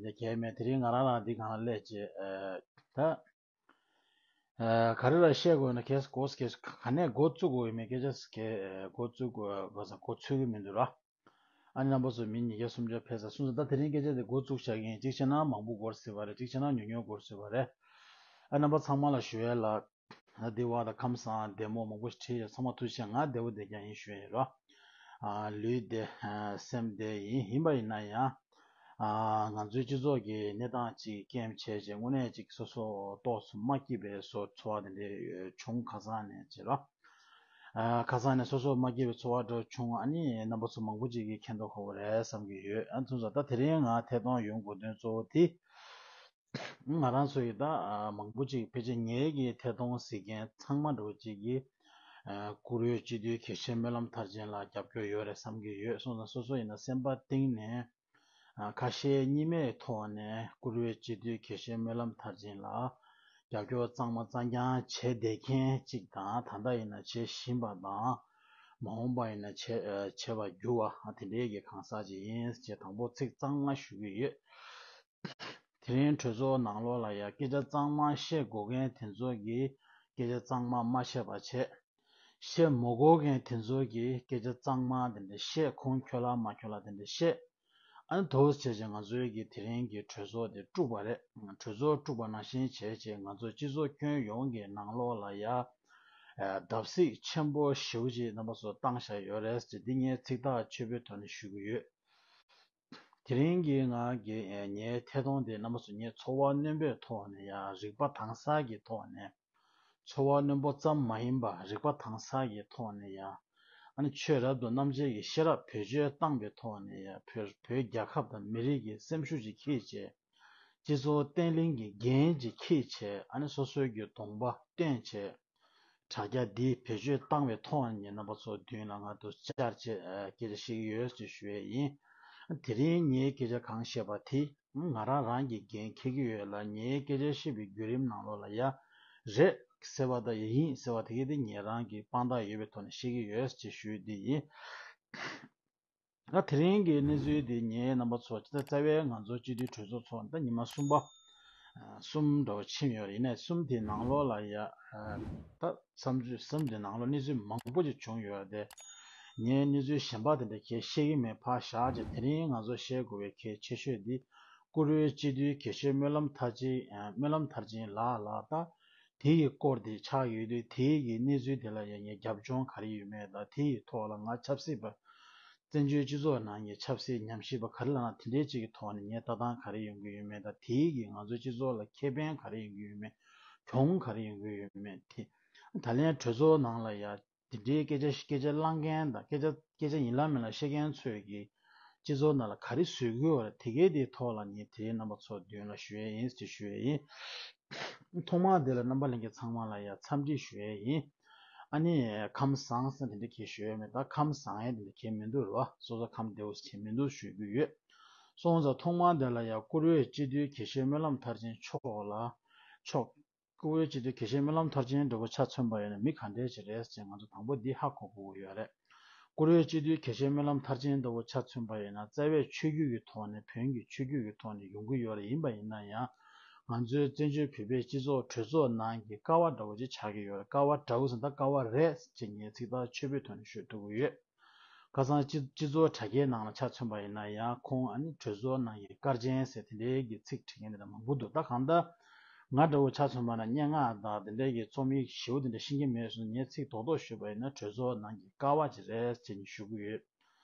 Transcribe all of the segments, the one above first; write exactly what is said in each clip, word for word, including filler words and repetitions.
འདི་གལ་མེད། དེ་རིང་ང་རང་རང་འདི་གང་ལ་སླེབས་བྱས། ཨ་ད་ཨ་ག་རེ་ར་བཤད་དགོས་ན། གས་གོ་གས་ག་ནས་འགོ་བཙུགས་དགོས་ཡོད་མེད་སྐད་ཆ་གས་འགོ་བཙུགས་དགོས་བ་ས་འགོ་ཚུགས་ཀྱི་མི་འདུག་ར། ཨ་ནི་རྣམ་པ་ཚོ་མི་ཉིས་བརྒྱ་སུམ་བརྒྱ་ཕེབས་ས་སོང་ཙང་། ད་དེ་རིང་སྐད་ཆ་དེ་འགོ་བཙུགས་བཞག་གི་ཡིན། གཅིག་བྱས་ན་མང་པོ་འགོར་སྲིད་པ་རེད། གཅིག་བྱས་ན་ཉུང་ཉུང་འགོར་སྲིད་པ་རེད། ཨ་རྣམ་པ་ཚང་མ་ལ་ཞུ་ཡས་ལ། ད་འདི་བ་དང་ཁམས་བཟང་བདེ་མོ་མང་པོ་ཞིག་བྲིས་ཡོད། ཚང་མ་ཐུགས་རྗེ་ཆེ། ང་བདེ་པོ་བདེ་རྐྱང་ཡིན་ཞུ་ཡས་ཡིན་རོ། ཨ་ལུས་བདེ་ཨ་སེམས་བདེ་ཡིན། ཡིན་པ་ཡིན་ན་ཡང་ཨ་ང་ཚོའི་སྤྱི་ཚོགས་ཀྱི་གནས་སྟངས་ཅིག་སྐྱེམས་བྱས་བྱས་དངོས་གནས་ཅིག་སོ་སོ་ཏོག་ཙམ་མ་སྐྱིད་པའི་བཟོ་ཚོར་བ་དེ་འདྲ་བྱུང་། ཁ་སང་ནས་བྱས་རོ། ཨ་ཁ་སང་ནས་སོ་སོ་མ་སྐྱིད་པའི་ཚོར་བ་འདྲ་བྱུང་། ཨ་ནི་རྣམ་པ་ཚོ་མང་པོ་ཅིག་གིས་མཁྱེན་རྟོགས་དགོས་པ་རེད་བསམ་གྱི་ཡོད། ཨ་ཚོ་ད་དེ་རིང་ང་ཐད་གཏོང་ཡོང་དགོས་དོན་གཙོ་བོ་དེ། ང་རང་ཚོ་ཡི་ད་ཨ་མང་པོ་ཅིག་ཕལ་ཆེར་ངེད་ཀྱི་ཐད་གཏོང་གཟིགས་མཁན་ཚང་མ་འདྲ་བོ་ཅིག་གིས་ཨ་བཀུར་འོས་སྤྱི་འཐུས་དགེ་བཤེས་སྨོན་ལམ་མཐར་ཕྱིན་ལ་རྒྱབ་སྐྱོར་ཡོད་རེད་བསམ་གྱི་ཡོད། སོང་ཙང་སོ་སོ་ཡིན་ན་སེམས་པ་གཏིང་ནས་ཨ་ཁ་ཞེ་གཉིས་མེད་ཐོག་ནས་བཀུར་འོས་སྤྱི་འཐུས་དགེ་བཤེས་སྨོན་ལམ་མཐར་ཕྱིན་ལ་རྒྱབ་སྐྱོར་གཙང་མ་གཙང་རྐྱང་བྱས་བསྡད་མཁན་ཅིག་དང་། ད་ལྟ་ཡིན་ན་བྱེད་བཞིན་པ་དང་། མ་འོངས་པ་ཡིན་ན་བྱེད་ཨ་བྱེད་པར་འགྱུར་བ་དེ་འདྲའི་གི་གང་ཟག་ཅིག་ཡིན་ཅེས་དང་པོ་ཚིག་གཙང་མ་ཞུ་གི་ཡོད། དེ་རིང་གྲོས་ཚོགས་ནང་ལོགས་ལ་ཡ་སྐད་ཆ་གཙང་མ་བཤད་དགོས་མཁན་དེ་ཚོ་གིས་སྐད་ཆ་གཙང་མ་མ་བཤད་པ་བྱས། བཤད་མ་དགོས་མཁན་དེ་ཚོ་གིས་སྐད་ཆ་གཙང་མ་དེ་འདྲ་བཤད། ཁུངས་འཁྱོལ་ལ་མ་འཁྱོལ་ལ་དེ་འདྲ་བཤད། ཨ་ནི་དོགས་བྱས་བྱས་ང་ཚོའི་གི་དེ་རིང་གི་གྲོས་ཚོགས་དེ་དཀྲུགས་པ་རེད། གྲོས་ཚོགས་དཀྲུགས་པ་ནང་བཞིན་བྱས་བྱས་ང་ཚོ་སྤྱི་ཚོགས་ཁྱོན་ཡོངས་ཀྱི་ནང་ལོགས་ལ་ཡ་ཨ་བརྡབ་གསིག་ཆེན་པོ་ཞེ་པོ་ཅིག་རྣམ་པ་ཚོ་བཏང་བཞག་ཡོད་རེད་ཅེས་འདི་ངས་ཚིག་ཐག་ཆོད་པོའི་ཐོག་ནས་ཞུ་གི་ཡོད། དེ་རིང་གི་ང་གི་ཨེ་ངའི་ཐད་གཏོང་དེ་རྣམ་པ་ཚོ་ངས་ཚོར་བ་རྣོན་པོའི་ཐོག་ནས་ཡང་རིག་པ་དྭངས་གསལ་གྱི་ཐོག་ནས། ཚོར་བ་རྣོན་པོ་ཙམ་མ་ཡིན་པར་རིག་པ་དྭངས་གསལ་གྱི་ཐོག་ནས་ཡང་། ཨ་ནི་ཆོས་རབ་ཏུ་རྣམ་འབྱེད་ཀྱི་ཤེས་རབ་བེད་སྤྱོད་བཏང་པའི་ཐོག་ནས་ཡང་བོད་བོད་རྒྱལ་ཁབ་དང་མི་རིགས་ཀྱི་སེམས་ཤུགས་ཅིག་འཁྱེར་བྱས། སྤྱི་ཚོགས་བརྟན་ལྷིང་གི་འགན་ཅིག་འཁྱེར་བྱས། ཨ་ནི་སོ་སོའི་གི་གདོང་པ་སྟོན་བྱས། དྲ་རྒྱ་འདི་བེད་སྤྱོད་བཏང་བའི་ཐོག་ནས་རྣམ་པ་ཚོ་མདུན་ལ་ང་དུ་བཅར་བྱས་ཨ་སྐད་ཆ་བཤད་ཀྱི་ཡོད་ཅེས་ཞུ་ཡས་ཡིན། དེ་རིང་ངའི་སྐད་ཆ་གང་བཤད་པ་དེ་ང་རང་རང་གི་འགན་འཁྱེར་གྱི་ཡོད་ལ། ངའི་སྐད་ཆ་བཤད་པའི་བརྒྱུད་རིམ་ནང་ལོགས་ལ་ཡ་རེད་ཟེར་བ་དང་ཡ་ཡིན་ཟེར་བ་དེ་གས་དེ་ངེད་རང་གི་དཔང་རྟགས་ཡོད་པའི་ཐོག་ནས་བཤད་ཀྱི་ཡོད་ཅེས་ཞུ་ཡས་འདི་ཡིན། ད་དེ་རིང་གི་གནས་ཚུལ་འདི་ངའི་རྣམ་པ་ཚོ་ཇི་ལྟར་རྩ་བའི་ང་ཚོ་སྤྱི་འཐུས་གྲོས་ཚོགས་ཚོགས་ད་ཉི་མ་གསུམ་པ། ཨ་གསུམ་འདྲ་བོ་ཕྱིན་ཡོད་རེད། ཡིན་ནའི་གསུམ་དེའི་ནང་ལོགས་ལ་ཡ་ཨ་ད་བསམ་ཚུལ་གསུམ་དེའི་ནང་ལོགས་གནས་ཚུལ་མང་པོ་ཅིག་བྱུང་ཡོད་རེད་དེ། ངས་གནས་ཚུལ་གཞན་པ་དེ་འདྲ་གས་བཤད་ཀྱི་མེད། ཕར་བཞག་བྱས་དེ་རིང་ང་ཚོ་བཤད་དགོས་པའི་གལ་ཆེ་ཤོས་འདི་བཀུར་འོས་སྤྱི་འཐུས་དགེ་བཤེས་སྨོན་ལམ་མཐར་ཕྱིན་ཨ་སྨོན་ལམ་མཐར་ཕྱིན་ལགས་ལགས་ད། དེ་ཡི་སྐོར་དེ་ཆགས་ཡོད་དུས། དེ་ཡི་གི་གནས་ཚུལ་དེ་ལ་ཡང་ངས་རྒྱབ་ལྗོངས་ག་རེ་ཡོད་མེད་དང་། དེ་ཡི་ཐོག་ལ་ང་ཆབ་སྲིད་པ་བཙན་བྱོལ་སྤྱི་ཚོགས་ནང་གི་ཆབ་སྲིད་ཉམས་ཞིབ་པ་ག་རེ་ལབ་ན་དེ་འདྲའི་ཅིག་གི་ཐོག་ནས་ངའི་ལྟ་སྟངས་ག་རེ་ཡོང་གི་ཡོད་མེད་དང་། དེ་ཡི་གི་ང་ཚོའི་སྤྱི་ཚོགས་ལ་ཁེ་ཕན་ག་རེ་ཡོང་གི་ཡོད་མེད། གྱོང་ག་རེ་ཡོང་གི་ཡོད་མེད་དེ། ད་ལན་གྲོས་ཚོགས་ནང་ལ་ཡ་དེ་འདྲའི་སྐད་ཆ་སྐད་ཆ་གླེང་མཁན་དང་། སྐད་ཆ་སྐད་ཆ་ཡིན་ལ་མིན་ལ་བཤད་མཁན་ཚོས་ཀྱིས་སྤྱི་ཚོགས་ནང་ལ་ག་རེ་བཟོ་གི་ཡོད་རེད། དེ་གའི་དེའི་ཐོག་ལ་ངས་དེའི་རྣམ་པ་ཚོ་མདུན་ལ་ཞུ་ཡས་ཡིན་ཅེས་ཞུ་ཡས་ཡིན། ཐོག་མར་དེ་ལ་རྣམ་པ་ལྷན་རྒྱས་ཚང་མ་ལ་ཡ་འཚམས་འདྲི་ཞུ་ཡས་ཡིན། ཨ་ནི་ཁམས་བཟང་ཟེར་དེ་འདྲ་གས་ཞུ་ཡས་མེད། ད་ཁམས་བཟང་ཡས་དེ་འདྲ་གས་མི་འདུག་རེད་བ། སོ་སོ་ཁམས་བདེ་བོ་ཟེར་མི་འདུག་ཞུ་གི་ཡོད། སོང་ཙང་ཐོག་མར་དེ་ལ་ཡ་བཀུར་འོས་སྤྱི་འཐུས་དགེ་བཤེས་སྨོན་ལམ་མཐར་ཕྱིན་མཆོག་ལ་མཆོག་བཀུར་འོས་སྤྱི་འཐུས་དགེ་བཤེས་སྨོན་ལམ་མཐར་ཕྱིན་འདྲ་བོ་ཆ་མཚོན་པ་ཡིན་ན་མི་ག་འདྲས་ཅིག་རེད་ཅེས་ང་ཚོ་དང་པོ་འདི་ཧ་གོ་དགོས་ཀྱི་ཡོད་རེད། བཀུར་འོས་སྤྱི་འཐུས་དགེ་བཤེས་སྨོན་ལམ་མཐར་ཕྱིན་འདྲ་བོ་ཆ་མཚོན་པ་ཡིན་ན། རྩ་བའི་ཆོས་བརྒྱུད་ཀྱི་ཐོག་ནས་བོན་གྱི་ཆོས་བརྒྱུད་ཀྱི་ཐོག་ནས་ཡོང་གི་ཡོད་རེད། ཡིན་པ་ཡིན་ན་ཡང་ང་ཚོའི་བཙན་བྱོལ་བོད་པའི་སྤྱི་ཚོགས་གྲོས་ཚོགས་ནང་གི་ཀ་བ་འདྲ་བོ་ཅིག་ཆགས་ཀྱི་ཡོད་རེད། ཀ་བ་འདྲ་བོ་ཟེར་ན་ད་ཀ་བ་རེད་ཅེས་ངས་ཚིག་ཐག་ཆོད་པོའི་ཐོག་ནས་ཤོད་ཐུབ་ཀྱི་ཡོད། ཁ་སང་སྤྱི་སྤྱི་ཚོགས་དྲ་རྒྱའི་ནང་ལ་ཆ་མཚོན་པ་ཡིན་ན་ཡང་ཁོང་ཨ་ནི་གྲོས་ཚོགས་ནང་གི་སྐར་ཆེན་ཟེར་དེ་འདྲའི་གི་ཚིག་བྲིས་མཁན་དེ་འདྲ་མང་པོ་འདུག་ད་གང་ལྟར་ང་འདྲ་བོ་ཆ་མཚོན་པ་ན་སྙན་ངག་དང་དེ་འདྲའི་གི་རྩོམ་ཡིག་ཞེ་པོ་དེ་འདྲ་ཤེས་ཀྱི་མེད་སོང་། ངས་ཚིག་རྡོག་རྡོག་ཞུས་པ་ཡིན་ན་གྲོས་ཚོགས་ནང་གི་ཀ་བ་ཅིག་རེད་ཅེས་ནས་ཞུ་གི་ཡོད།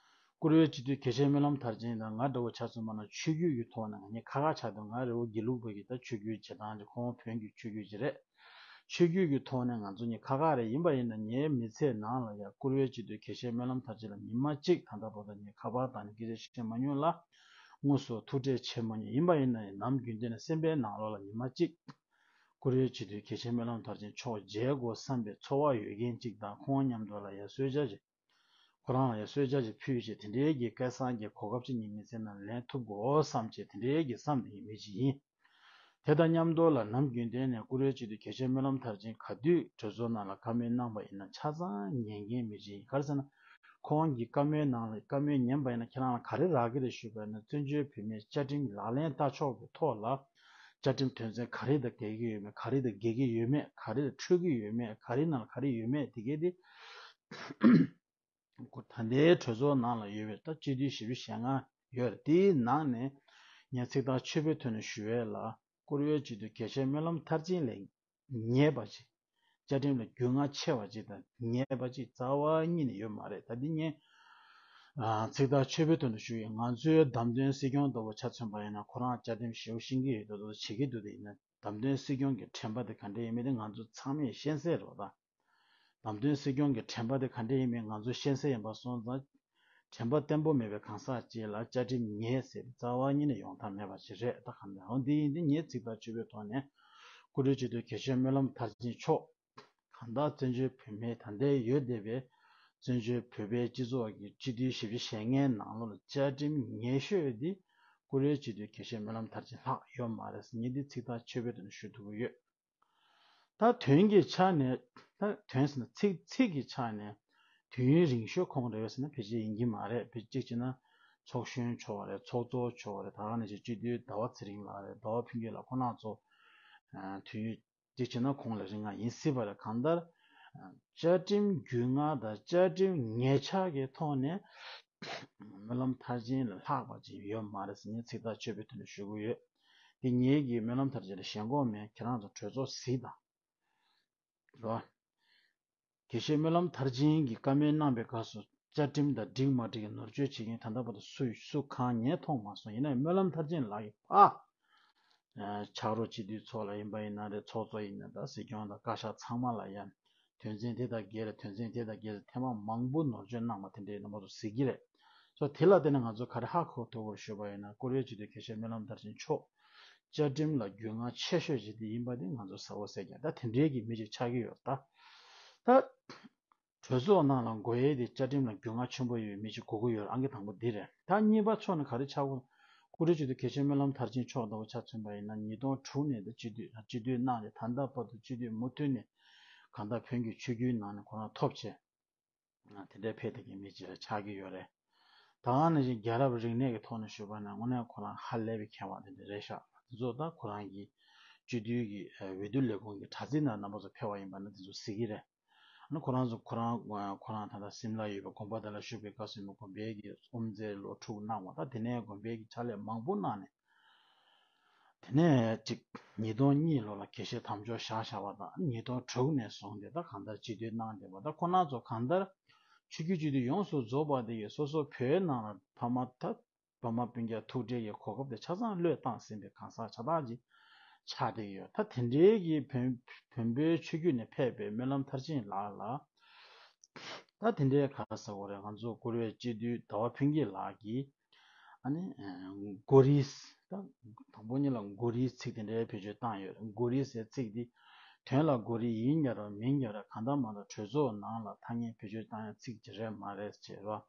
བཀུར་འོས་སྤྱི་འཐུས་དགེ་བཤེས་སྨོན་ལམ་མཐར་ཕྱིན་དང་ང་འདྲ་བོ་ཆ་མཚོན་པ་ན་ཆོས་བརྒྱུད་ཀྱི་ཐོག་ནས་ང་གཉིས་ཁ་ཁ་ཆགས་དུས། ང་རི་བོ་དགེ་ལུགས་པ་གི་ད་ཆོས་བརྒྱུད་བྱེད་སྟངས་ཅིག་ཁོང་བོན་གྱི་ཆོས་བརྒྱུད་ཅིག་རེད། ཆོས་བརྒྱུད་ཀྱི་ཐོག་ནས་ང་ཚོ་གཉིས་ཁ་ཁ་རེད། ཡིན་པ་ཡིན་ན་ངའི་མི་ཚེའི་ནང་ལ་ཡང་བཀུར་འོས་སྤྱི་འཐུས་དགེ་བཤེས་སྨོན་ལམ་མཐར་ཕྱིན་ལ་ཉི་མ་གཅིག་ད་ལྟ་བར་དུ་ངས་ཁ་པར་བཏང་ནས་སྐད་ཆ་བཤད་མ་མྱོང་ལ། དངོས་སུ་ཐུག་འཕྲད་བྱེད་མ་མྱོང་། ཡིན་པ་ཡིན་ན་ཡང་ནམ་རྒྱུན་ལྡན་ནས་སེམས་པའི་ནང་ལོགས་ལ་ཉི་མ་གཅིག་བཀུར་འོས་སྤྱི་འཐུས་དགེ་བཤེས་སྨོན་ལམ་མཐར་ཕྱིན་མཆོག་མཇལ་དགོས་བསམ་པའི་ཚོར་བ་ཡོད་མཁན་གཅིག་དང་། ཁོང་མཉམ་དུ་ལ་ཡང་གསོལ་ཇ་ཅིག་ཁོ་རང་ལ་ཡང་གསོལ་ཇ་ཅིག་ཕུལ་བྱས་དེ་འདྲའི་གི་སྐལ་བཟང་གི་གོ་སྐབས་ཅིག་ངའི་མི་ཚེ་ནང་ལེན་ཐུབ་དགོས་བསམ་བྱས་དེ་འདྲའི་གི་བསམ་བསྡད་མཁན་མི་ཅིག་ཡིན། དེ་དང་མཉམ་དུ་ལ་ནམ་རྒྱུན་ལྡན་ནས་བཀུར་འོས་སྤྱི་འཐུས་དགེ་བཤེས་སྨོན་ལམ་མཐར་ཕྱིན་ག་དུས་གྲོས་ཚོགས་ནང་ལ་བཀའ་མོལ་གནང་པ་ཡིན་ན་ཆ་ཚང་ཉན་མཁན་མི་ཅིག་ཡིན། ག་རེ་ཟེར་ན། ཁོང་གི་བཀའ་མོལ་ནང་ལ་བཀའ་མོལ་ཉན་པ་ཡིན་ན་ཁྱེད་རང་ལ་ག་རེ་རག་གི་རེད་ཞུས་པ་ཡིན་ན། བཙན་བྱོལ་བོད་མིའི་བཅའ་ཁྲིམས་ལག་ལེན་བསྟར་ཕྱོགས་ཀྱི་ཐོག་ལ་བཅའ་ཁྲིམས་དོན་ཚན་ག་རེ་དང་འགལ་གྱི་ཡོད་མེད། ག་རེ་དང་འགལ་གྱི་ཡོད་མེད། ག་རེ་ལ་འཕྲོད་ཀྱི་ཡོད་མེད། ག་རེ་ནང་ལ་ག་རེ་ཡོད་མེད་དེ་གས་དེ། ད་ལྟའི་གྲོས་ཚོགས་ནང་ལ་ཡོད་པའི་ད་སྤྱི་འཐུས་བཞི་བཅུ་ཞེ་ལྔ་ཡོད་རེད། དེའི་ནང་ནས་ངས་ཚིག་ཐག་ཆོད་པོའི་ཐོག་ནས་ཞུ་ཡས་ལ། བཀུར་འོས་སྤྱི་འཐུས་དགེ་བཤེས་སྨོན་ལམ་མཐར་ཕྱིན་ལས་ཉེས་པ་ཅིག་བཅའ་ཁྲིམས་ལ་རྒྱུས་མངའ་ཆེ་བ་ཅིག་དང་ཉེས་པ་ཅིག་རྩ་བ་ཉིད་ནས་ཡོད་མ་རེད། ད་འདི་ངས་ཚིག་ཐག་ཆོད་པོའི་ཐོག་ནས་ཞུ་ཡིན། ང་ཚོའི་བདམས་ཐོན་སྲིད་སྐྱོང་ལྟ་བུ་ཆ་མཚོན་པ་ཡིན་ན། ཁོ་རང་བཅའ་ཁྲིམས་ཞེ་པོ་ཤེས་ཀྱི་ཡོད་དོ་དོ་བྱེད་ཀྱི་འདུག་དེ་ཡིན་ན་བདམས་ཐོན་སྲིད་སྐྱོང་གི་དྲན་པ་དེ་ག་འདྲ་ཡིན་མིན་དེ་ང་ཚོ་ཚང་མས་ཤེས་གསལ་རེད་པ། ད་བདམས་ཐོན་སྲིད་སྐྱོང་གི་དྲན་པ་དེ་ག་འདྲ་ཡིན་མིན་ང་ཚོ་ཤེས་གསལ་ཡིན་པ་སོང་ཙང་། དྲན་པ་བརྟན་པོ་མེད་པའི་གང་ཟག་ཅིག་ལ་བཅའ་ཁྲིམས་ཉེས་ཟེར་རྩ་བ་ཉིད་ནས་ཡོང་ཐབས་མེད་པ་ཞིག་རེད། ད་ག་འདྲ་འོ་འདི་ཡིན་དེ་ངས་ཚིག་ཐག་ཆོད་པོའི་ཐོག་ནས་བཀུར་འོས་སྤྱི་འཐུས་དགེ་བཤེས་སྨོན་ལམ་མཐར་ཕྱིན་མཆོག་གང་ལྟར་བཙན་བྱོལ་བོད་མིའི་ད་ལྟའི་ཡོད་བསྡད་པའི་བཙན་བྱོལ་བོད་པའི་སྤྱི་ཚོགས་ཀྱི་སྤྱི་འཐུས་བཞི་བཅུ་ཞེ་ལྔའི་ནང་ལོགས་ལ་བཅའ་ཁྲིམས་ཉེས་ཤོས་འདི་བཀུར་འོས་སྤྱི་འཐུས་དགེ་བཤེས་སྨོན་ལམ་མཐར་ཕྱིན་ལྷག་ཡོད་མ་རེད་ཟེར་ངས་འདི་ཚིག་ཐག་ཆོད་པོའི་ཐོག་ནས་ཞུ་ཐུབ་ཀྱི་ཡོད། ད་དོན་གྱི་ཆ་ནས། ད་དོན་ཟེར་ན་ཚིག་ཚིག་གི་ཆ་ནས་དུས་ཡུན་རིང་ཤོས་ཁོང་རེད་ཟེར་ན་ཕལ་ཆེར་ཡིན་གྱི་མ་རེད། ཕལ་ཆེར་གཅིག་བྱས་ན་ཚོགས་གཞོན་མཆོག་རེད། ཚོགས་གཙོ་མཆོག་རེད། ད་ག་ནང་བཞིན་སྤྱི་འཐུས་ཟླ་བ་ཚེ་རིང་ལགས་རེད། ཟླ་བ་ཕུན་སྐྱིད་ལགས་ཁོང་རྣམ་ཚོ་དུས་ཡུན་གཅིག་བྱས་ན་ཁོང་ལས་རིང་ང་ཡིན་སྲིད་པ་རེད། གང་ལྟར་བཅའ་ཁྲིམས་རྒྱུས་མངའ་དང་བཅའ་ཁྲིམས་ཉེས་ཆད་ཀྱི་ཐོག་ནས་སྨོན་ལམ་མཐར་ཕྱིན་ལ་ལྷག་པ་ཅིག་ཡོད་མ་རེད་ཟེར་ངས་ཚིག་ཐག་ཆོད་པོའི་ཐོག་ནས་ཞུ་གི་ཡོད། དེ་ངེད་ཀྱིས་སྨོན་ལམ་མཐར་ཕྱིན་ལ་ཞེན་ཁོག་མེད། ཁྱེད་རང་ཚོ་གྲོས་ཚོགས་གཟིགས་དང་། རོ། དགེ་བཤེས་སྨོན་ལམ་མཐར་ཕྱིན་གྱིས་བཀའ་མོལ་གནང་པའི་སྐབས་སུ་བཅའ་ཁྲིམས་དང་འགྲིག་མ་འགྲིག་གི་ནོར་བཅོས་བྱེད་མཁན་ད་ལྟ་བར་དུ་སུ་སུ་གང་ངས་མཐོང་མ་སོང་། ཡིན་ནའི་སྨོན་ལམ་མཐར་ཕྱིན་ལགས་ཀྱིས་ཕ། ཨ། ཕྱག་རོགས་སྤྱི་འཐུས་ཚོ་ལ་ཡིན་པ་ཡིན་ན་རེད། ཚོགས་གཙོ་ཡིན་ན་ད་སྲིད་སྐྱོང་དང་བཀའ་ཤག་ཚང་མ་ལ་ཡང་དོན་ཚན་དེ་དང་འགལ་རེད། དོན་ཚན་དེ་དང་འགལ་རེད། ཐེངས་མ་མང་པོ་ནོར་བཅོས་གནང་བ་དེ་འདྲའི་རྣམ་པ་ཚོ་གཟིགས་ཀྱི་རེད། སོ་དེ་ལ་བརྟེན་ནས་ང་ཚོ་ག་རེ་ཧ་གོ་ཐུབ་པར་ཞུས་པ་ཡིན་ན། བཀུར་འོས་སྤྱི་འཐུས་དགེ་བཤེས་སྨོན་ལམ་མཐར་ཕྱིན་མཆོག་བཅའ་ཁྲིམས་ལ་རྒྱུས་མངའ་ཆེ་ཤོས་ཤིག་དེ་ཡིན་པ་དེ་ང་ཚོ་གསལ་པོ་གསལ་རྐྱང་། ད་དེ་འདྲའི་གི་མི་ཅིག་ཆགས་ཀྱི་ཡོད། ད་ད་གྲོས་ཚོགས་ནང་ལ་འགོ་ཡས་དེ་བཅའ་ཁྲིམས་ལ་རྒྱུས་མངའ་ཆེན་པོ་ཡོད་མི་ཅིག་དགོས་ཀྱི་ཡོད། ཨང་ཀི་དང་པོ་འདི་རེད། ད་གཉིས་པ་ཕྱོགས་ནས་ག་རེ་ཆགས་ཀྱི་ཡོད། བཀུར་འོས་སྤྱི་འཐུས་དགེ་བཤེས་སྨོན་ལམ་མཐར་ཕྱིན་མཆོག་ལྟ་བུ་ཆ་མཚོན་པ་ཡིན་ན། ཉིས་སྟོང་དྲུག་ནས་ད་སྤྱི་འཐུས་སྤྱི་འཐུས་གནང་ནས་ད་ལྟ་བར་དུ་སྤྱི་འཐུས་མུ་མཐུད་ནས་གང་ལྟར་བོན་གྱི་ཆོས་བརྒྱུད་ནང་ནས་ཁོ་རང་ཐོབ་བྱས། དེ་འདྲའི་ཕེབས་བསྡད་མཁན་མི་ཅིག་ལ་ཆགས་ཀྱི་ཡོད་རེད། ད་ག་ནང་བཞིན་རྒྱལ་རབས་རིག་གནས་ཀྱི་ཐོག་ནས་ཞུས་པ་ན་དངོས་གནས་ཁོ་རང་ཧ་ལས་པའི་མཁས་པ་དེ་འདྲ་རེད་ཤག་དེ་ཚོ་ད་ཁོ་རང་གི་སྤྱི་འཐུས་ཀྱི་འོས་བསྡུ་ལས་ཁུངས་ཀྱི་དྲ་ཚིགས་ནང་རྣམ་པ་ཚོ་ཕེབས་པ་ཡིན་པ་ན་དེ་ཚོ་གཟིགས་ཀྱི་རེད། ཨ་ནི་ཁོ་རང་ཚོ་ཁོ་རང་ཁོ་རང་ད་ལྟ་སིམ་ལ་ཡོད་པའི་དགོན་པ་དེ་ལ་བཞུགས་པའི་སྐབས་སུ་དགོན་པའི་གི་དབུ་མཛད་ལོ་དྲུག་གནང་བ། ད་དེ་ནས་དགོན་པའི་གི་ཕྱག་ལས་མང་པོ་གནང་ནས། དེ་ནས་ཅིག་ཉིས་སྟོང་གཉིས་ལོ་ལ་དགེ་བཤེས་དམ་ཆོས་བཞག་བཞག་པ་དང་། ཉིས་སྟོང་དྲུག་ནས་བཟུང་སྟེ་ད་གང་ལྟར་སྤྱི་འཐུས་གནང་བསྡད་པ། ད་ཁོ་རང་ཚོ་གང་ལྟར་ཆོས་བརྒྱུད་སྤྱི་འཐུས་ཡོངས་སུ་རྫོགས་པ་དེ་ཡིས་སོ་སོ་བོད་ནང་ལ་ཕ་མ་ད་འབངས་མ་སྤུན་ཀྱག་ཐུག་འཕྲད་ཀྱི་གོ་སྐབས་དེ་ཆ་ཚང་བློས་བཏང་ཟིན་པའི་གང་ཟག་ཆ་ཚང་ཅིག་ཆགས་བསྡད་ཀྱི་ཡོད། ད་དེ་འདྲའི་གི་བོན་བོན་པོའི་ཆོས་བརྒྱུད་ནས་ཕེབས་པའི་སྨོན་ལམ་མཐར་ཕྱིན་ལགས་ལ། ད་དེ་འདྲའི་ག་རེ་ཟེར་དགོས་རེད། ང་ཚོ་བཀུར་འོས་སྤྱི་འཐུས་ཟླ་བ་ཕུན་སྐྱིད་ལགས་ཀྱིས་ཨ་ནི་མགོ་རིལ། ད་དང་པོ་ཉིད་ལ་མགོ་རིལ་ཚིག་དེ་འདྲའི་བེད་སྤྱོད་བཏང་ཡོད། མགོ་རིལ་ཟེར་ཚིག་འདི་དོན་ལ་མགོ་རིལ་ཡིན་ཀྱང་རུང་མིན་ཀྱང་རུང་གང་ལྟར་མ་ལྟར་གྲོས་ཚོགས་ནང་ལ་ཐ་སྙད་བེད་སྤྱོད་བཏང་ཡ་ཚིག་ཅིག་རེད་མ་རེད་ཅེས་རོ།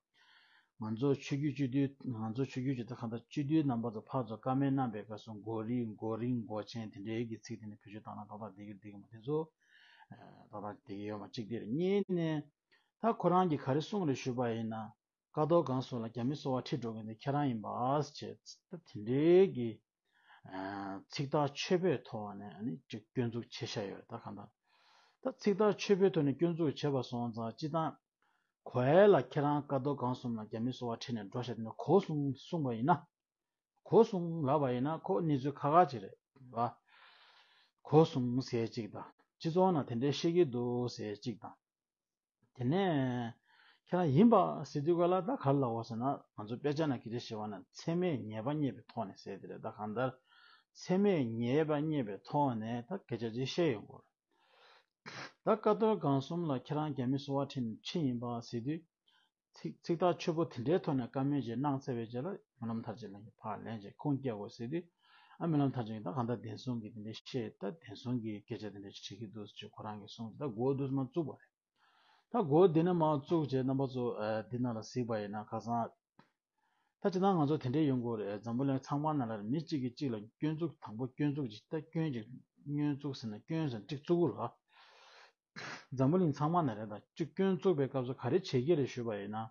ང་ཚོ་ཆོས་བརྒྱུད་སྤྱི་འཐུས་ང་ཚོ་ཆོས་བརྒྱུད་སྤྱི་འཐུས་གང་ལྟར་སྤྱི་འཐུས་རྣམ་པ་ཚོ་ཕར་ཚུར་བཀའ་མོལ་གནང་པའི་སྐབས་སུ་མགོ་རིལ་མགོ་རིལ་མགོ་ཆེན་དེ་འདྲའི་གི་ཚིག་དེ་ནི་བེད་སྤྱོད་བཏང་ན་ཏག་ཏག་བསྡད་ཀྱི་རེད་འདུག་གི་མ། དེ་ཚོ་ཏག་ཏག་བསྡད་ཀྱི་ཡོད་མ། གཅིག་དེ་རེད། གཉིས་ནས་ད་ཁོ་རང་གིས་ག་རེ་གསུངས་རེད་ཞུས་པ་ཡིན་ན། ཀཿཐོག་སྒང་གསུམ་ལ་རྒྱ་མི་སོ་པ་ཁྲིད་འགྲོ་མཁན་དེ་ཁྱེད་རང་ཡིན་པ་ཟེར་བྱས། ད་དེ་འདྲའི་གི་ཚིག་ཐག་ཆོད་པོའི་ཐོག་ནས་ཨ་ནི་ཅིག་སྐྱོན་འཛུགས་བྱེད་བཞག་ཡོད་རེད། ད་གང་ལྟར་ད་ཚིག་ཐག་ཆོད་པོའི་ཐོག་ནས་སྐྱོན་འཛུགས་བྱས་པ་སོང་ཙང་། སྤྱིར་བཏང་གོ་ཡ་ལ་ཁྱེད་རང་ཀཿཐོག་སྒང་གསུམ་ལ་རྒྱ་མི་སོ་པ་ཁྲིད་ནས་འགྲོ་བཞག་དེ་ནས་གོ་སོང་གསུངས་པ་ཡིན་ན། གོ་སོང་ལབ་པ་ཡིན་ན་ཁོ་གནས་ཚུལ་ཁག་ཁག་ཅིག་རེད་བ། གོ་སོང་ཟེར་གཅིག་དང་། སྤྱི་ཚོགས་ནང་དེ་འདྲའི་བཤད་ཀྱི་འདུག་ཟེར་གཅིག་དང་། དེ་ནས་ཁྱེད་རང་ཡིན་པ་ཟེར་དུས་ག་ལ་ད་ག་རེ་ལབ་དགོས་ཟེར་ན། ང་ཚོ་དཔེ་ཆ་ནང་གི་དེ་ཞེས་པ་ན་ཚད་མས་ཉེས་པ་རྙེད་པའི་ཐོག་ནས་ཟེར་དེ་རེད། ད་གང་ལྟར་ཚད་མས་ཉེས་པ་རྙེད་པའི་ཐོག་ནས་ད་སྐད་ཆ་ཅིག་བཤད་ཡོང་དགོས་རེད། ད་ཀཿཐོག་སྒང་གསུམ་ལ་ཁྱེད་རང་རྒྱ་མི་སོ་པ་ཁྲིད་ནས་ཁྲིད་ཡིན་པ་ཟེར་དུས། ཚིག་ཚིག་ཐག་ཆོད་པོ་དེ་འདྲའི་ཐོག་ནས་བཀའ་མོལ་ཅིག་གནང་ཚར་བའི་རྗེས་ལ་སྨོན་ལམ་མཐར་ཕྱིན་ལགས་ཀྱིས་ཕར་ལན་ཅིག་ཁུངས་སྐྱེལ་དགོས་ཟེར་དུས། ཨ་སྨོན་ལམ་མཐར་ཕྱིན་གྱིས་ད་གང་ལྟར་བདེན་གསུམ་གྱི་དེ་འདྲའི་བཤད། ད་བདེན་གསུམ་གྱི་སྐད་ཆ་དེ་འདྲ་ཅིག་དྲིས་ཀྱི་འདུག་ཟེར་ཁོ་རང་གིས་གསུངས་ཏེ། ད་མགོ་བོ་འདི་ནས་མར་བཙུགས་པ་རེད། ད་མགོ་བོ་འདི་ནས་མར་བཙུགས་བྱས་རྣམ་པ་ཚོ་ཨ་འདི་ནང་ལ་གཟིགས་པ་ཡིན་ན་ཁ་སང་། ད་སྤྱིར་བཏང་ང་ཚོ་དེ་འདྲའི་ཡོང་གི་རེད། འཛམ་བུ་གླིང་ཚང་མ་ནང་ལ་མི་གཅིག་གིས་གཅིག་ལ་སྐྱོན་འཛུགས། དང་པོ་སྐྱོན་འཛུགས་ཅིག་ད་སྐྱོན་ཅིག་སྐྱོན་འཛུགས་ཟེར་ན་སྐྱོན་ཟེར་ན་ཅིག་བཙུགས་དགོས་རེད་བ། འཛམ་བུ་གླིང་ཚང་མ་ནང་རེད། ད་གཅིག་སྐྱོན་བཙུགས་པའི་སྐབས་སུ་ག་རེ་བྱེད་ཀྱི་རེད་ཞུས་པ་ཡིན་ན།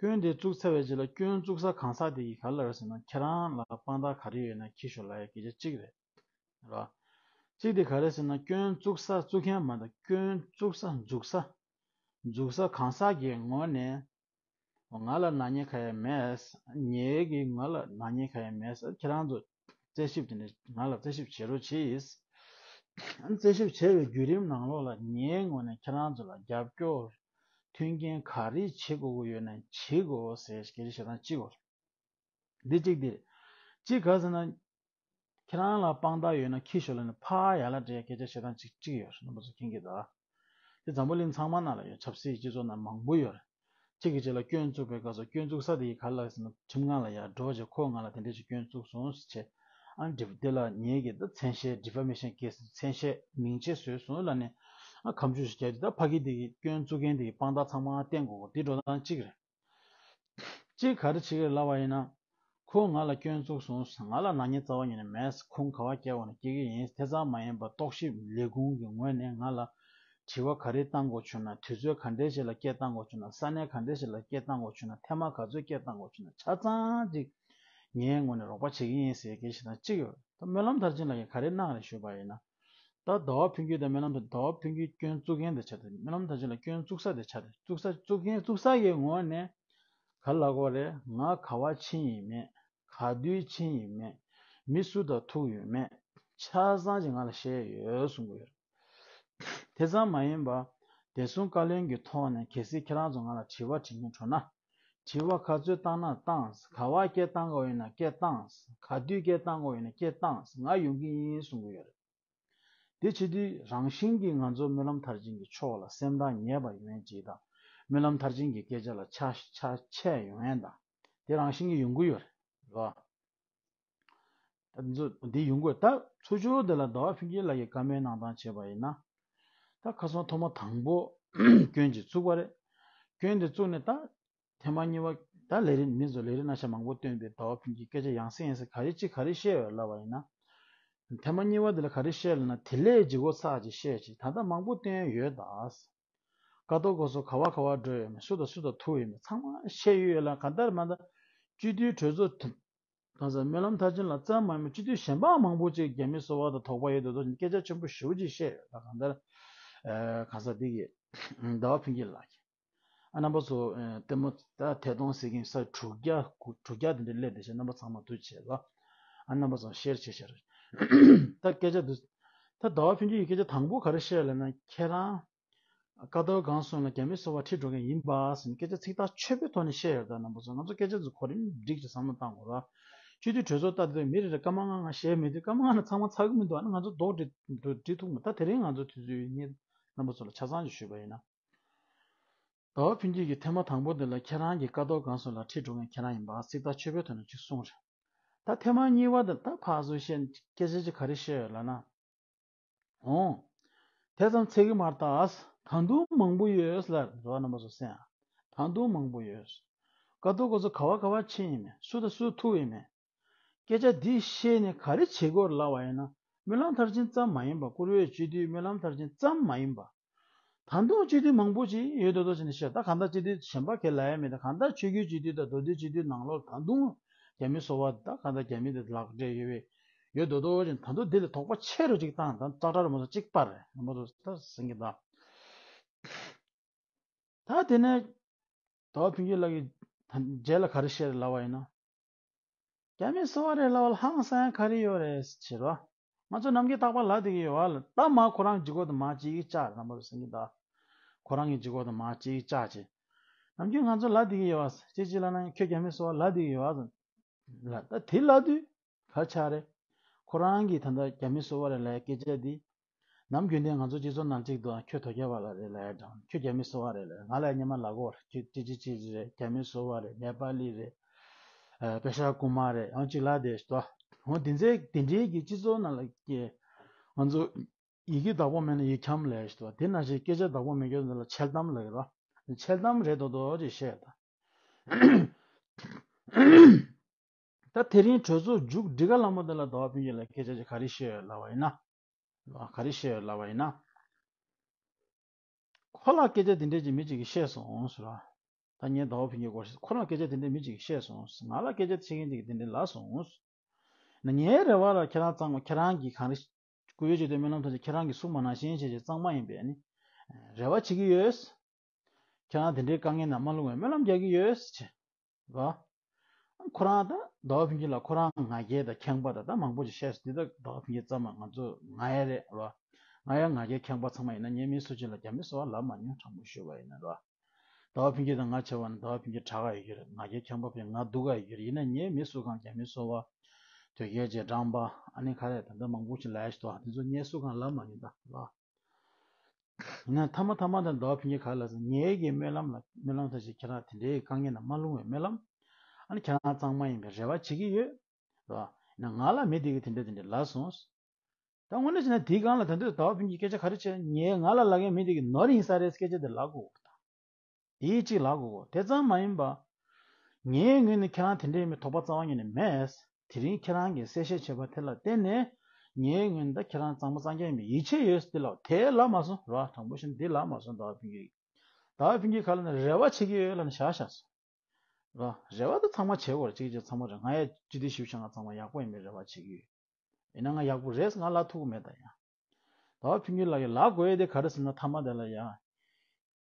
སྐྱོན་དེ་བཙུགས་ཚར་བའི་རྗེས་ལ་སྐྱོན་བཙུགས་ས་གང་ཟག་དེ་ཡིས་ག་རེ་ལབ་རེད་ཟེར་ན། ཁྱེད་རང་ལ་དཔང་རྟགས་ག་རེ་ཡོད་ན་འཁྱེར་ཤོག་ལབ་ཡ་སྐད་ཆ་གཅིག་རེད། རེད་བ། གཅིག་དེ་ག་རེ་ཟེར་ན། སྐྱོན་བཙུགས་ས་བཙུགས་མཁན་མ་གཏོགས་སྐྱོན་བཙུགས་ས་འཛུགས་ས། འཛུགས་ས་གང་ཟག་གི་ངོས་ནས་ང་ལ་ནག་ཉེས་གང་ཡང་མེད། ངེད་ཀྱིས་ང་ལ་ནག་ཉེས་གང་ཡང་མེད། ཁྱེད་རང་ཚོ་རྩད་ཞིབ་དེ་འདྲ་ང་ལ་རྩད་ཞིབ་བྱེད་རོགས་གྱིས། རྩད་ཞིབ་བྱས་པའི་བརྒྱུད་རིམ་ནང་ལོགས་ལ་ངའི་ངོས་ནས་ཁྱེད་རང་ཚོ་ལ་རྒྱབ་སྐྱོར་མཐུན་རྐྱེན་ག་རེ་བྱེད་དགོས་ཀྱི་ཡོད་ན་བྱེད་དགོས་ཟེར་སྐད་ཆ་བཤད་སྟངས་གཅིག་གོ། འདི་གཅིག་དེ་རེད། གཅིག་ག་ཟེར་ན། ཁྱེད་རང་ལ་དཔང་རྟགས་ཡོད་ན་འཁྱེར་ཤོག་ལབ་ནས་ཕར་ཡར་ལ་འགྲེལ་སྐད་ཆ་བཤད་སྟངས་གཅིག་གཅིག་ཡོད་རེད། རྣམ་པ་ཚོ་མཁྱེན་གྱི་འདུག་དེ་འཛམ་བུ་གླིང་ཚང་མ་ནང་ལ་ཡོད། ཆབ་སྲིད་སྤྱི་ཚོགས་ནང་མང་པོ་ཡོད་རེད། གཅིག་གི་རྗེས་ལ་སྐྱོན་བཙུགས་པའི་སྐབས་སུ་སྐྱོན་བཙུགས་ས་དེ་ཡིས་ག་རེ་ལབ་ཟེར་ན། ཁྲིམས་ཁང་ལ་ཡར་འགྲོ་བྱས་ཁོས་ང་ལ་དེ་འདྲས་ཀྱི་སྐྱོན་བཙུགས་སོང་ཟེར་བྱས། ཨ་ནི་དེ་ལ་ངེད་ཀྱིས་ད་མཚན་ཤས་ཌི་ཕ་མེ་ཤན་ཀེ་སི་མཚན་ཤས་མིང་ཆད་བཟོས་སོང་ལབ་ནས་ཨ་སྐྱོན་བརྗོད་ཞིག་བརྒྱབ་དུས། ད་ཕ་གི་དེ་གི་སྐྱོན་བཙུགས་མཁན་དེ་གི་དཔང་རྟགས་ཚང་མ་བསྟན་དགོས་གོ། དེ་འགྲོ་སྟངས་གཅིག་རེད། གཅིག་ག་རེ་བྱེད་ཀྱི་རེད་ལབ་པ་ཡིན་ན། ཁོས་ང་ལ་སྐྱོན་བཙུགས་སོང་། ང་ལ་ནག་ཉེས་རྩ་བ་ཉིད་ནས་མེད། ཁོང་ག་པར་བསྐྱལ་བ་ན་སྐྱེལ་གྱི་ཡིན། དེ་ཙམ་མ་ཡིན་པར་རྟོག་ཞིབ་ལས་ཁུངས་ཀྱི་ངོས་ནས་ང་ལ་དྲི་བ་ག་རེ་བཏང་དགོས་བྱུང་ན། དུས་ཚོད་ག་འདྲས་ཞིག་ལ་སྐད་བཏང་དགོས་བྱུང་ན། ས་གནས་ག་འདྲས་ཞིག་ལ་སྐད་བཏང་དགོས་བྱུང་ན། ཐེངས་མ་ག་ཚོད་སྐད་བཏང་དགོས་བྱུང་ན། ཆ་ཚང་ཅིག་ངའི་ངོས་ནས་རོགས་པ་བྱེད་ཀྱི་ཡིན་ཟེར་སྐད་ཆ་དང་གཅིག་ཡོད། ད་སྨོན་ལམ་མཐར་ཕྱིན་ལགས་ཀྱིས་ག་རེ་གནང་རེད་ཞུས་པ་ཡིན་ན། ད་ཟླ་བ་ཕུན་སྐྱིད་དང་སྨོན་ལམ་མཐར། ཟླ་བ་ཕུན་སྐྱིད་སྐྱོན་བཙུགས་མཁན་དེ་ཆགས་ཏེ། སྨོན་ལམ་མཐར་ཕྱིན་ལགས་སྐྱོན་བཙུགས་ས་དེ་ཆགས་ཏེ། བཙུགས་ས་བཙུགས་མཁན་བཙུགས་ས་གི་ངོས་ནས་ག་རེ་ལབ་དགོས་རེད། ང་ག་པར་ཕྱིན་ཡིན་མིན། ག་དུས་ཕྱིན་ཡིན་མིན། མི་སུ་དང་ཐུག་ཡོད་མེད། ཆ་ཚང་ཅིག་ང་ལ་བཤད་ཡོད་གསུང་གི་ཡོད། དེ་ཙམ་མ་ཡིན་པར་བདེ་སྲུང་བཀའ་བློན་གྱི་ཐོག་ནས་གལ་སྲིད་ཁྱེད་རང་ཚོ་ང་ལ་དྲི་བ་དྲི་སྙིང་བྲོ་ན། དྲི་བ་ག་ཚོད་བཏང་ན་བཏང་། ག་པར་སྐད་བཏང་དགོས་ཡོད་ན་སྐད་བཏང་། ག་དུས་སྐད་བཏང་དགོས་ཡོད་ན་སྐད་བཏང་། ང་ཡོང་གི་ཡིན་གསུང་གི་ཡོད་རེད། དེ་བྱེད་དུས་རང་བཞིན་གྱིས་ང་ཚོ་སྨོན་ལམ་མཐར་ཕྱིན་གྱི་ཕྱོགས་ལ་སེམས་ཐག་ཉེ་བ་ཡོང་ཡས་ཅིག་དང་། སྨོན་ལམ་མཐར་ཕྱིན་གྱི་སྐད་ཆ་ལ་ཆ་ཆ་ཆད་ཡོང་ཡས་དང་། དེ་རང་བཞིན་གྱིས་ཡོང་གི་ཡོད་རེད། རེད་བ། ད་འདི་ཡོང་དགོས། ད་ཚུར་ཕྱོགས་དེ་ལ་ཟླ་བ་ཕུན་སྐྱིད་ལགས་ཀྱིས་བཀའ་མོལ་གནང་སྟངས་བྱས་པ་ཡིན་ན། ད་ཁ་སང་ཐོག་མ་དང་པོ་སྐྱོན་ཅིག་བཙུགས་པ་རེད། སྐྱོན་དེ་བཙུགས་ནས་ད་ཐེངས་མ་གཉིས་པ། ད་ལས་རིགས་མི་ཚོ་ལས་རིགས་རྣམ་གཞག་མང་པོ་བཏོན་པའི་ཟླ་བ་ཕུན་སྐྱིད་སྐད་ཆ་ཡང་སེ་ཡང་སེ་ག་རེ་གཅིག་ག་རེ་བཤད་ཡོད་ལབ་པ་ཡིན་ན། ཐེངས་མ་གཉིས་པ་དེ་ལ་ག་རེ་བཤད་ལབ་ན། དེ་ལས་ལྗིད་ཁོག་ཚ་ཅིག་བཤད་ཅིག་ད་ལྟ་མང་པོ་བཏོན་ཡོད་ད། ཀ་ཏོ་སྐོར་སོགས་ག་བ་ག་བ་འགྲོ་ཡོད་མེད། སུ་དང་སུ་དང་ཐུག་ཡོད་མེད། ཚང་མ་བཤད་ཡོད་ལ། གང་ལྟར་མ་ད་སྤྱི་འཐུས་གྲོས་ཚོགས་དེ་གང་ཟག་སྨོན་ལམ་མཐར་ཕྱིན་ལགས་ཙམ་མ་ཡིན་པར་སྤྱི་འཐུས་གཞན་པ་མང་པོ་ཅིག་རྒྱ་མི་སོ་པ་དང་དོགས་པ་ཡོད་དོ་དོ་སྐད་ཆ་ཆེན་པོ་ཞེ་པོ་ཅིག་བཤད་ཡོད། ད་གང་ལྟར་ཨ་གང་ཟག་འདི་གི་ཟླ་བ་ཕུན་སྐྱིད་ལགས་ཀྱིས། ཨ་རྣམ་པ་ཚོ་ཨ་ལྟད་མོ་ད་ཐད་གཏོང་ཟེར་གྱིན་ས་དྲུག་བརྒྱ་དགུ་དྲུག་བརྒྱ་དེ་འདྲ་སླེབས་བསྡད་ཤག་རྣམ་པ་ཚང་མ་ཐུགས་རྗེ་ཆེ་ལ། ཨ་རྣམ་པ་ཚོ་ཤེར་བྱེད་ཤར། ད་སྐད་ཆ་འདི། ད་ཟླ་བ་ཕུན་སྐྱིད་ཀྱིས་སྐད་ཆ་དང་པོ་ག་རེ་བཤད་ལབ་ན། ཁྱེད་རང་ཀ་ཏོར་སྒང་གསུམ་ལ་རྒྱ་མི་སོ་པ་ཁྲིད་འགྲོ་མཁན་ཡིན་པ་ཟེར་ནས་སྐད་ཆ་ཚིག་ཐག་ཆོད་པོའི་ཐོག་ནས་བཤད་ཡོད། ད་རྣམ་པ་ཚོ་ང་ཚོ་སྐད་ཆ་ཚོ་གོ་རིམ་སྒྲིག་ཅིག་བསམ་བློ་བཏང་དགོས་ར། སྤྱི་འཐུས་གྲོས་ཚོགས་ལྟ་དུས་མི་རེ་རེ་སྐར་མ་ལྔ་ལྔ་བཤད་མི་དུས་སྐར་མ་ལྔ་ནས་ཚང་མ་ཚར་གི་མི་འདུག་ཨ་ནི་ང་ཚོ་རྡོག་སྒྲིལ་སྒྲིལ་ཐུབ་མ། ད་དེ་རིང་ང་ཚོ་དུས་ཚོད་ཡོད་ངེས་རྣམ་པ་ཚོ་ལ་ཆ་ཚང་ཅིག་ཞུས་པ་ཡིན་ན། ཟླ་བ་ཕུན་སྐྱིད་ཀྱིས་ཐེངས་མ་དང་པོ་འདི་ལ་ཁྱེད་རང་གི་ཀ་ཏོར་སྒང་གསུམ་ལ་ཁྲིད་འགྲོ་མཁན་ཁྱེད་རང་ཡིན་པ་ཚིག་ཐག་ཆོད་པོའི་ཐོག་ནས་ཅིག་གསུངས་རེད། ད་ཐེངས་མ་གཉིས་པ་འདི་ད་ཕར་ཚུར་བཤད་སྐད་ཆ་ཅིག་ག་རེ་བཤད་ཡོད་ལབ་ན། འོང་། དེ་ཙམ་ཚད་ཀྱི་མ་རེད་ད། ད་དུང་མང་པོ་ཡོད་ལབ་རེད། རོགས་རྣམ་པ་ཚོ་གསན་ཨ། ད་དུང་མང་པོ་ཡོད། ཀ་ཏོར་སྐོར་ཚོ་ག་བ་ག་བ་ཕྱིན་ཡིན་མེད། སུ་དང་སུ་ཐུག་ཡིན་མེད། སྐད་ཆ་འདི་བཤད་ནས་ག་རེ་བྱེད་དགོས་ལབ་པ་ཡིན་ན། སྨོན་ལམ་མཐར་ཕྱིན་ཙམ་མ་ཡིན་པ། བཀུར་འོས་སྤྱི་འཐུས་སྨོན་ལམ་མཐར་ཕྱིན་ཙམ་མ་ཡིན་པ། ད་དུང་སྤྱི་འཐུས་མང་པོ་ཅིག་ཡོད་དོ་དོ་བྱས་ནས་བཤད། ད་གང་ལྟར་སྤྱི་འཐུས་གཞན་པ་གས་ལབ་ཡ་མེད། ད་གང་ལྟར་ཆོས་བརྒྱུད་སྤྱི་འཐུས་དང་མདོ་སྟོད་སྤྱི་འཐུས་ནང་ལོགས་ད་དུང་རྒྱ་མི་སོ་པ། ད་གང་ལྟར་རྒྱ་མི་དེ་ལག་འབྲེལ་ཡོད་པའི་ཡོད་དོ་དོ་བྱས་ནས། ད་དུང་དེ་ལས་དོགས་པ་ཆེ་རུ་ཅིག་བཏང་། ད་ཙག་སྒྲ་རུ་མ་སོང་གཅིག་པར་རེད། རྣམ་པ་ཚོ་ད་ཟིན་གྱི་ད། ད་དེ་ནས་ཟླ་བ་ཕུན་སྐྱིད་ལགས་ཀྱིས་ད་རྗེས་ལ་ག་རེ་བཤད་རེད་ལབ་པ་ཡིན་ན། རྒྱ་མི་སོ་པ་རེད་ལབ་པ་ལ་ཧང་སང་ཡ་ག་རེ་ཡོད་རེད་ཟེར་བ། ང་ཚོ་ནམ་རྒྱུན་རྟག་པར་ལབ་བསྡད་ཀྱི་ཡོད་པ་ལ། ད་མ་ཁོ་རང་ལྗིད་ཁོག་དང་མ་གཅིག་ཅག་རེད། རྣམ་པ་ཚོ་ཟིན་གྱི་ད། ཁོ་རང་གི་ལྗིད་ཁོག་དང་མ་གཅིག་ཅག་ཅིག་ནམ་རྒྱུན་ང་ཚོ་ལབ་བསྡད་ཀྱི་ཡོད་པ། ཅིག་ཅིག་ལབ་ན་ཁྱོད་རྒྱ་མི་སོ་པ་ལབ་བསྡད་ཀྱི་ཡོད་པ་ལ། ད་དེ་ལབ་དུས་ག་ཆགས་རེད། ཁོ་རང་གིས་ད་ལྟ་རྒྱ་མི་སོ་པ་རེད་ལབ་ཡ་སྐད་ཆ་འདི། ནམ་རྒྱུན་དེ་ང་ཚོ་སྤྱི་ཚོགས་ནང་གཅིག་ཏུ་ཁྱོད་དོལ་རྒྱལ་བ་ལ་རེད་ལབ་ཡ་དང་། ཁྱོད་རྒྱ་མི་སོ་པ་རེད་ལབ་ཡ། ང་ལ་སྔོན་མ་ལབ་ཀྱི་ཡོད་རེད། ཁྱོད་ཅི་ཅི་ཅི་ཅི་རེད། རྒྱ་མི་སོ་པ་རེད། ནེ་པ་ལི་རེད། ཨ་པེ་ཤ་ཀུ་མར་རེད། ཡང་གཅིག་ལབ་བསྡད་ཤག་ད། འོ་དེ་ཚོ་དེ་འདྲའི་གི་སྤྱི་ཚོགས་ནང་ལ་ཀྱི་ང་ཚོ་ཡི་གེ་བདག་པོ་མེད་ན་ཡིག་འཁྱམས་ལབ་ཤག་ད། དེ་ནང་བཞིན་སྐད་ཆ་བདག་པོ་མེད་མཁན་ཚོ་ལ་འཆལ་གཏམ་ལབ་ཀྱི་རེད། འཆལ་གཏམ་རེད་མདོག་མདོག་ཅིག་བཤད་ད། ད་དེ་རིང་གྲོས་ཚོགས་མཇུག་སྒྲིལ་ག་ལངས་པ་དེ་ལ་ཟླ་བ་ཕུན་སྐྱིད་ལགས་སྐད་ཆ་ཅིག་ག་རེ་བཤད་ཡོད་ལབ་པ་ཡིན་ན། ག་རེ་བཤད་ཡོད་ལབ་པ་ཡིན་ན། ཁོ་ལ་སྐད་ཆ་དེ་འདྲས་ཅིག་མི་གཅིག་གིས་བཤད་སོང་ཟེར་བ། ད་ངས་ཟླ་བ་ཕུན་ཚོགས་སྐོར་ཁོ་རང་སྐད་ཆ་དེ་འདྲའི་མི་གཅིག་གིས་བཤད་སོང་། ང་ལ་སྐད་ཆ་བཤད་མཁན་དེ་གིས་དེ་འདྲའི་ལབ་སོང་། ན་ངའི་རེ་བ་ལ་ཁྱེད་རང་གཙང་མ་ཁྱེད་རང་གིས་གང་རེ་སྐུ་ཡོད་ཅིག་ཏུ་སྨོན་ལམ་ཐོག་ཅིག་ཁྱེད་རང་གིས་གསུང་མ་གནང་ཤེས་བྱས་ཅིག་གཙང་མ་ཡིན་པས་ནི་རེ་བ་བྱེད་ཀྱི་ཡོད། ཁྱེད་རང་དེ་འདྲའི་དཀའ་ངལ་ནང་མ་ལྷུང་བའི་སྨོན་ལམ་རྒྱག་གི་ཡོད་ཅེས། རོ། ཁོ་རང་ད་ཟླ་བ་ཕུན་ཚོགས་ལ་ཁོ་རང་ང་རྒྱལ་དང་ཁེངས་པ་དང་ད་མང་པོ་ཅིག་བཤད་སོང་། འདི་ད་ཟླ་བ་ཕུན་ཚོགས་ཙམ་མ་ང་ཚོ་ང་ཡ་རེད་རོ། ང་ཡ་ང་རྒྱལ་ཁེངས་པ་ཚང་མ་ཡིན་ན་ངས་མི་སུ་གཅིག་ལ་རྒྱ་མི་སོ་བ་ལབ་མ་མྱོང་། དྲང་པོ་ཞུས་པ་ཡིན་ན་རོ། ཟླ་བ་ཕུན་ཚོགས་དང་ང་བྱས་པ་ན་ཟླ་བ་ཕུན་ཚོགས་དྲག་ག་ཡོད་ཀྱི་རེད། ང་རྒྱལ་ཁེངས་པ་བས་ང་སྡུག་ག་ཡོད་ཀྱི་རེད། ཡིན་ན་ངས་མི་སུ་གང་རྒྱ་མི་སོ་བ་དོལ་རྒྱལ་རྗེས་འབྲང་པ་ཨ་ནི་ག་རེ་ད་ལྟ་མང་པོ་ཅིག་ལབ་ཡ་ཞིག་འདུག་དེ་ཚོ་ངས་སུ་གང་ལབ་མ་མྱོང་ད་རོ། ཡིན་ན་ཐ་མ་ཐ་མ་དང་ཟླ་བ་ཕུན་ཚོགས་ག་ལ་ཟེར། ངའི་གི་སྨོན་ལམ་ལ་སྨོན་ལམ་ཐོག་ཅིག་ཁྱེད་རང་དེ་འདྲའི་དཀའ་ངལ་ནང་མ་ལྷུང་བའི་སྨོན་ལམ། ཨ་ནི་ཁྱེད་རང་གཙང་མ་ཡིན་པའི་རེ་བ་བྱེད་ཀྱི་ཡོད། རོ། ཡིན་ན་ང་ལ་མི་དེ་གིས་དེ་འདྲ་དེ་འདྲ་ལབ་སོང་། ད་དངོས་གནས་བྱས་ན་དེའི་སྒང་ལ་ད་དུང་ཟླ་བ་ཕུན་ཚོགས་སྐད་ཆ་ག་རེ་བྱས། ངའི་ང་ལ་ལབ་མཁན་མི་དེ་གིས་ནོར་ཡིན་ས་རེད་སྐད་ཆ་དེ་ལབ་དགོས་གོ་ད། དེའི་གཅིག་ལབ་དགོས་གོ། དེ་ཙམ་མ་ཡིན་པ། ངའི་ངོས་ནས་ཁྱེད་རང་དེ་འདྲ་ཡིན་པའི་དོགས་པ་རྩ་བ་ཉིད་ནས་མེད། དེ་རིང་ཁྱེད་རང་གིས་གསལ་བཤད་བྱས་པ་དེ་ལ་བརྟེན་ནས་ངའི་ངོས་ནས་ད་ཁྱེད་རང་གཙང་མ་གཙང་རྐྱང་ཡིན་པའི་ཡིད་ཆེས་ཡོད་ཟེར་ལབ། དེ་ལབ་མ་སོང་རོ། དྲང་པོ་བཤད་ན་འདི་ལབ་མ་སོང་། ཟླ་བ་ཕུན་ཚོགས་ཀྱིས། ཟླ་བ་ཕུན་ཚོགས་ག་ལ་ནས་རེ་བ་བྱེད་ཀྱི་ཡོད་ལབ་ནས་བཞག་བཞག་སོང་། རོ། རེ་བ་ད་ཚང་མ་བྱེད་དགོས་རེད། གཅིག་གཅིག་ཚང་མ་རེད། ང་ཡ་སྤྱི་འཐུས་ཞིབ་ཆ་ང་ཚང་མ་ཡག་པོ་ཡིན་པའི་རེ་བ་བྱེད་ཀྱི་ཡོད། ཡིན་ན་ང་ཡག་པོ་རེད་ང་ལབ་ཐུབ་ཀྱི་མེད་ད་ཡ། ཟླ་བ་ཕུན་ཚོགས་ལགས་ཀྱིས་ལབ་དགོས་ཡ་དེ་ག་རེ་ཟེར་ན་ཐ་མ་དེ་ལ་ཡ།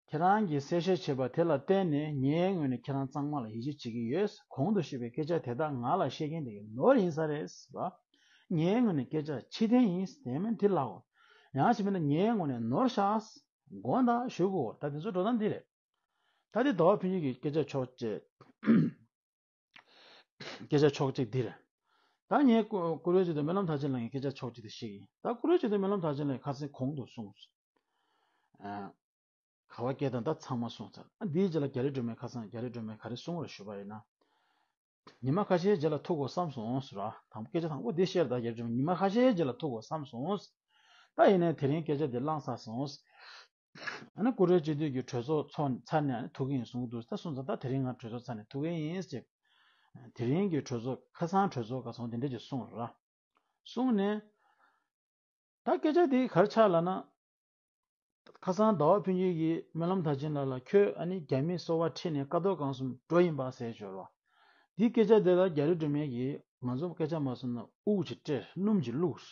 ཁྱེད་རང་གིས་གསལ་བཤད་བྱས་པ་དེ་ལ་བརྟེན་ནས་ངའི་ངོས་ནས་ཁྱེད་རང་གཙང་མ་ལ་ཡིད་ཆེས་བྱེད་ཀྱི་ཡོད། གོང་དུ་ཞུས་པའི་སྐད་ཆ་དེ་དག་ང་ལ་བཤད་མཁན་དེ་གིས་ནོར་ཡིན་ས་རེད་ཟེར་བ། ངའི་ངོས་ནས་སྐད་ཆ་ཕྱི་བསྟན་ཡིན་ཟེར་མིན་དེ་ལབ་དགོས། ཡང་ཞིག་མིན་ན་ངའི་ངོས་ནས་ནོར་བཞག་དགོངས་དག་ཞུ་དགོས། ད་དེ་ཚོ་འགྲོ་སྟངས་འདི་རེད། ད་དེ་ཟླ་བ་ཕུན་ཚོགས་ཀྱི་སྐད་ཆ་ཕྱོགས་གཅིག་སྐད་ཆ་ཕྱོགས་གཅིག་འདི་རེད། ད་ངས་བཀུར་བཀུར་འོས་སྤྱི་འཐུས་སྨོན་ལམ་མཐར་ཕྱིན་ལགས་ཀྱི་སྐད་ཆ་ཕྱོགས་གཅིག་དེ་བཤད་ཀྱི་ཡིན། ད་བཀུར་འོས་སྤྱི་འཐུས་སྨོན་ལམ་མཐར་ཕྱིན་ལགས་ཀྱིས་ཁ་སང་གོང་དུ་གསུངས་སོང་། ཨ། ག་བ་སྐད་དང་ད་ཚང་མ་གསུངས་ཚར། ཨ་འདིའི་རྗེས་ལ་རྒྱ་རི་སྒྲོལ་མས་ཁ་སང་རྒྱ་རི་སྒྲོལ་མས་ག་རེ་གསུངས་རེད་ཞུས་པ་ཡིན་ན། ཉི་མ་ཁ་ཤས་རྗེས་ལ་ཐུག་དགོས་བསམ་སོང་ཟེར་བ། དང་པོ་སྐད་ཆ་དང་པོ་འདི་བཤད་ད་རྒྱ་རི་སྒྲོལ་མས་ཉི་མ་ཁ་ཤས་རྗེས་ལ་ཐུག་དགོས་བསམ་སོང་། ད་ཡིན་ནའི་དེ་རིང་སྐད་ཆ་འདི་བླངས་ཚར་སོང་། ཨ་ནི་བཀུར་འོས་སྤྱི་འཐུས་ཀྱི་གྲོས་ཚོགས་ཚོགས་ཚར་ནས་ཨ་ནི་ཐུག་གི་ཡིན་གསུངས་འདུག་ད་སོང་ཙང་ད་དེ་རིང་ང་གྲོས་ཚོགས་ཚར་ནས་ཐུག་གི་ཡིན་ཅེས། དེ་རིང་གི་གྲོས་ཚོགས་ཁ་སང་གྲོས་ཚོགས་སྐབས་སོང་དེ་འདྲ་ཅིག་གསུངས་ར། གསུངས་ནས། ད་སྐད་ཆ་དེ་ག་རེ་ཆགས་ལབ་ན། ཁ་སང་ཟླ་བ་ཕུན་ཚོགས་ཀྱིས་སྨོན་ལམ་མཐར་ཕྱིན་ལགས་ལ་ཁྱོད་ཨ་ནི་རྒྱ་མིའི་སོ་བ་ཁྲིད་ནས་ཀ་རྡོར་སྒང་གསུམ་འགྲོ་ཡིན་པ་ཟེར་འབྱོར་བ། འདི་སྐད་ཆ་དེ་ལ་རྒྱ་རི་སྒྲོལ་མས་ཀྱིས་ང་ཚོ་སྐད་ཆ་མ་གསུངས་ན་དབུགས་ཅིག་སྤྲད་སྣུམ་ཅིག་བླུགས།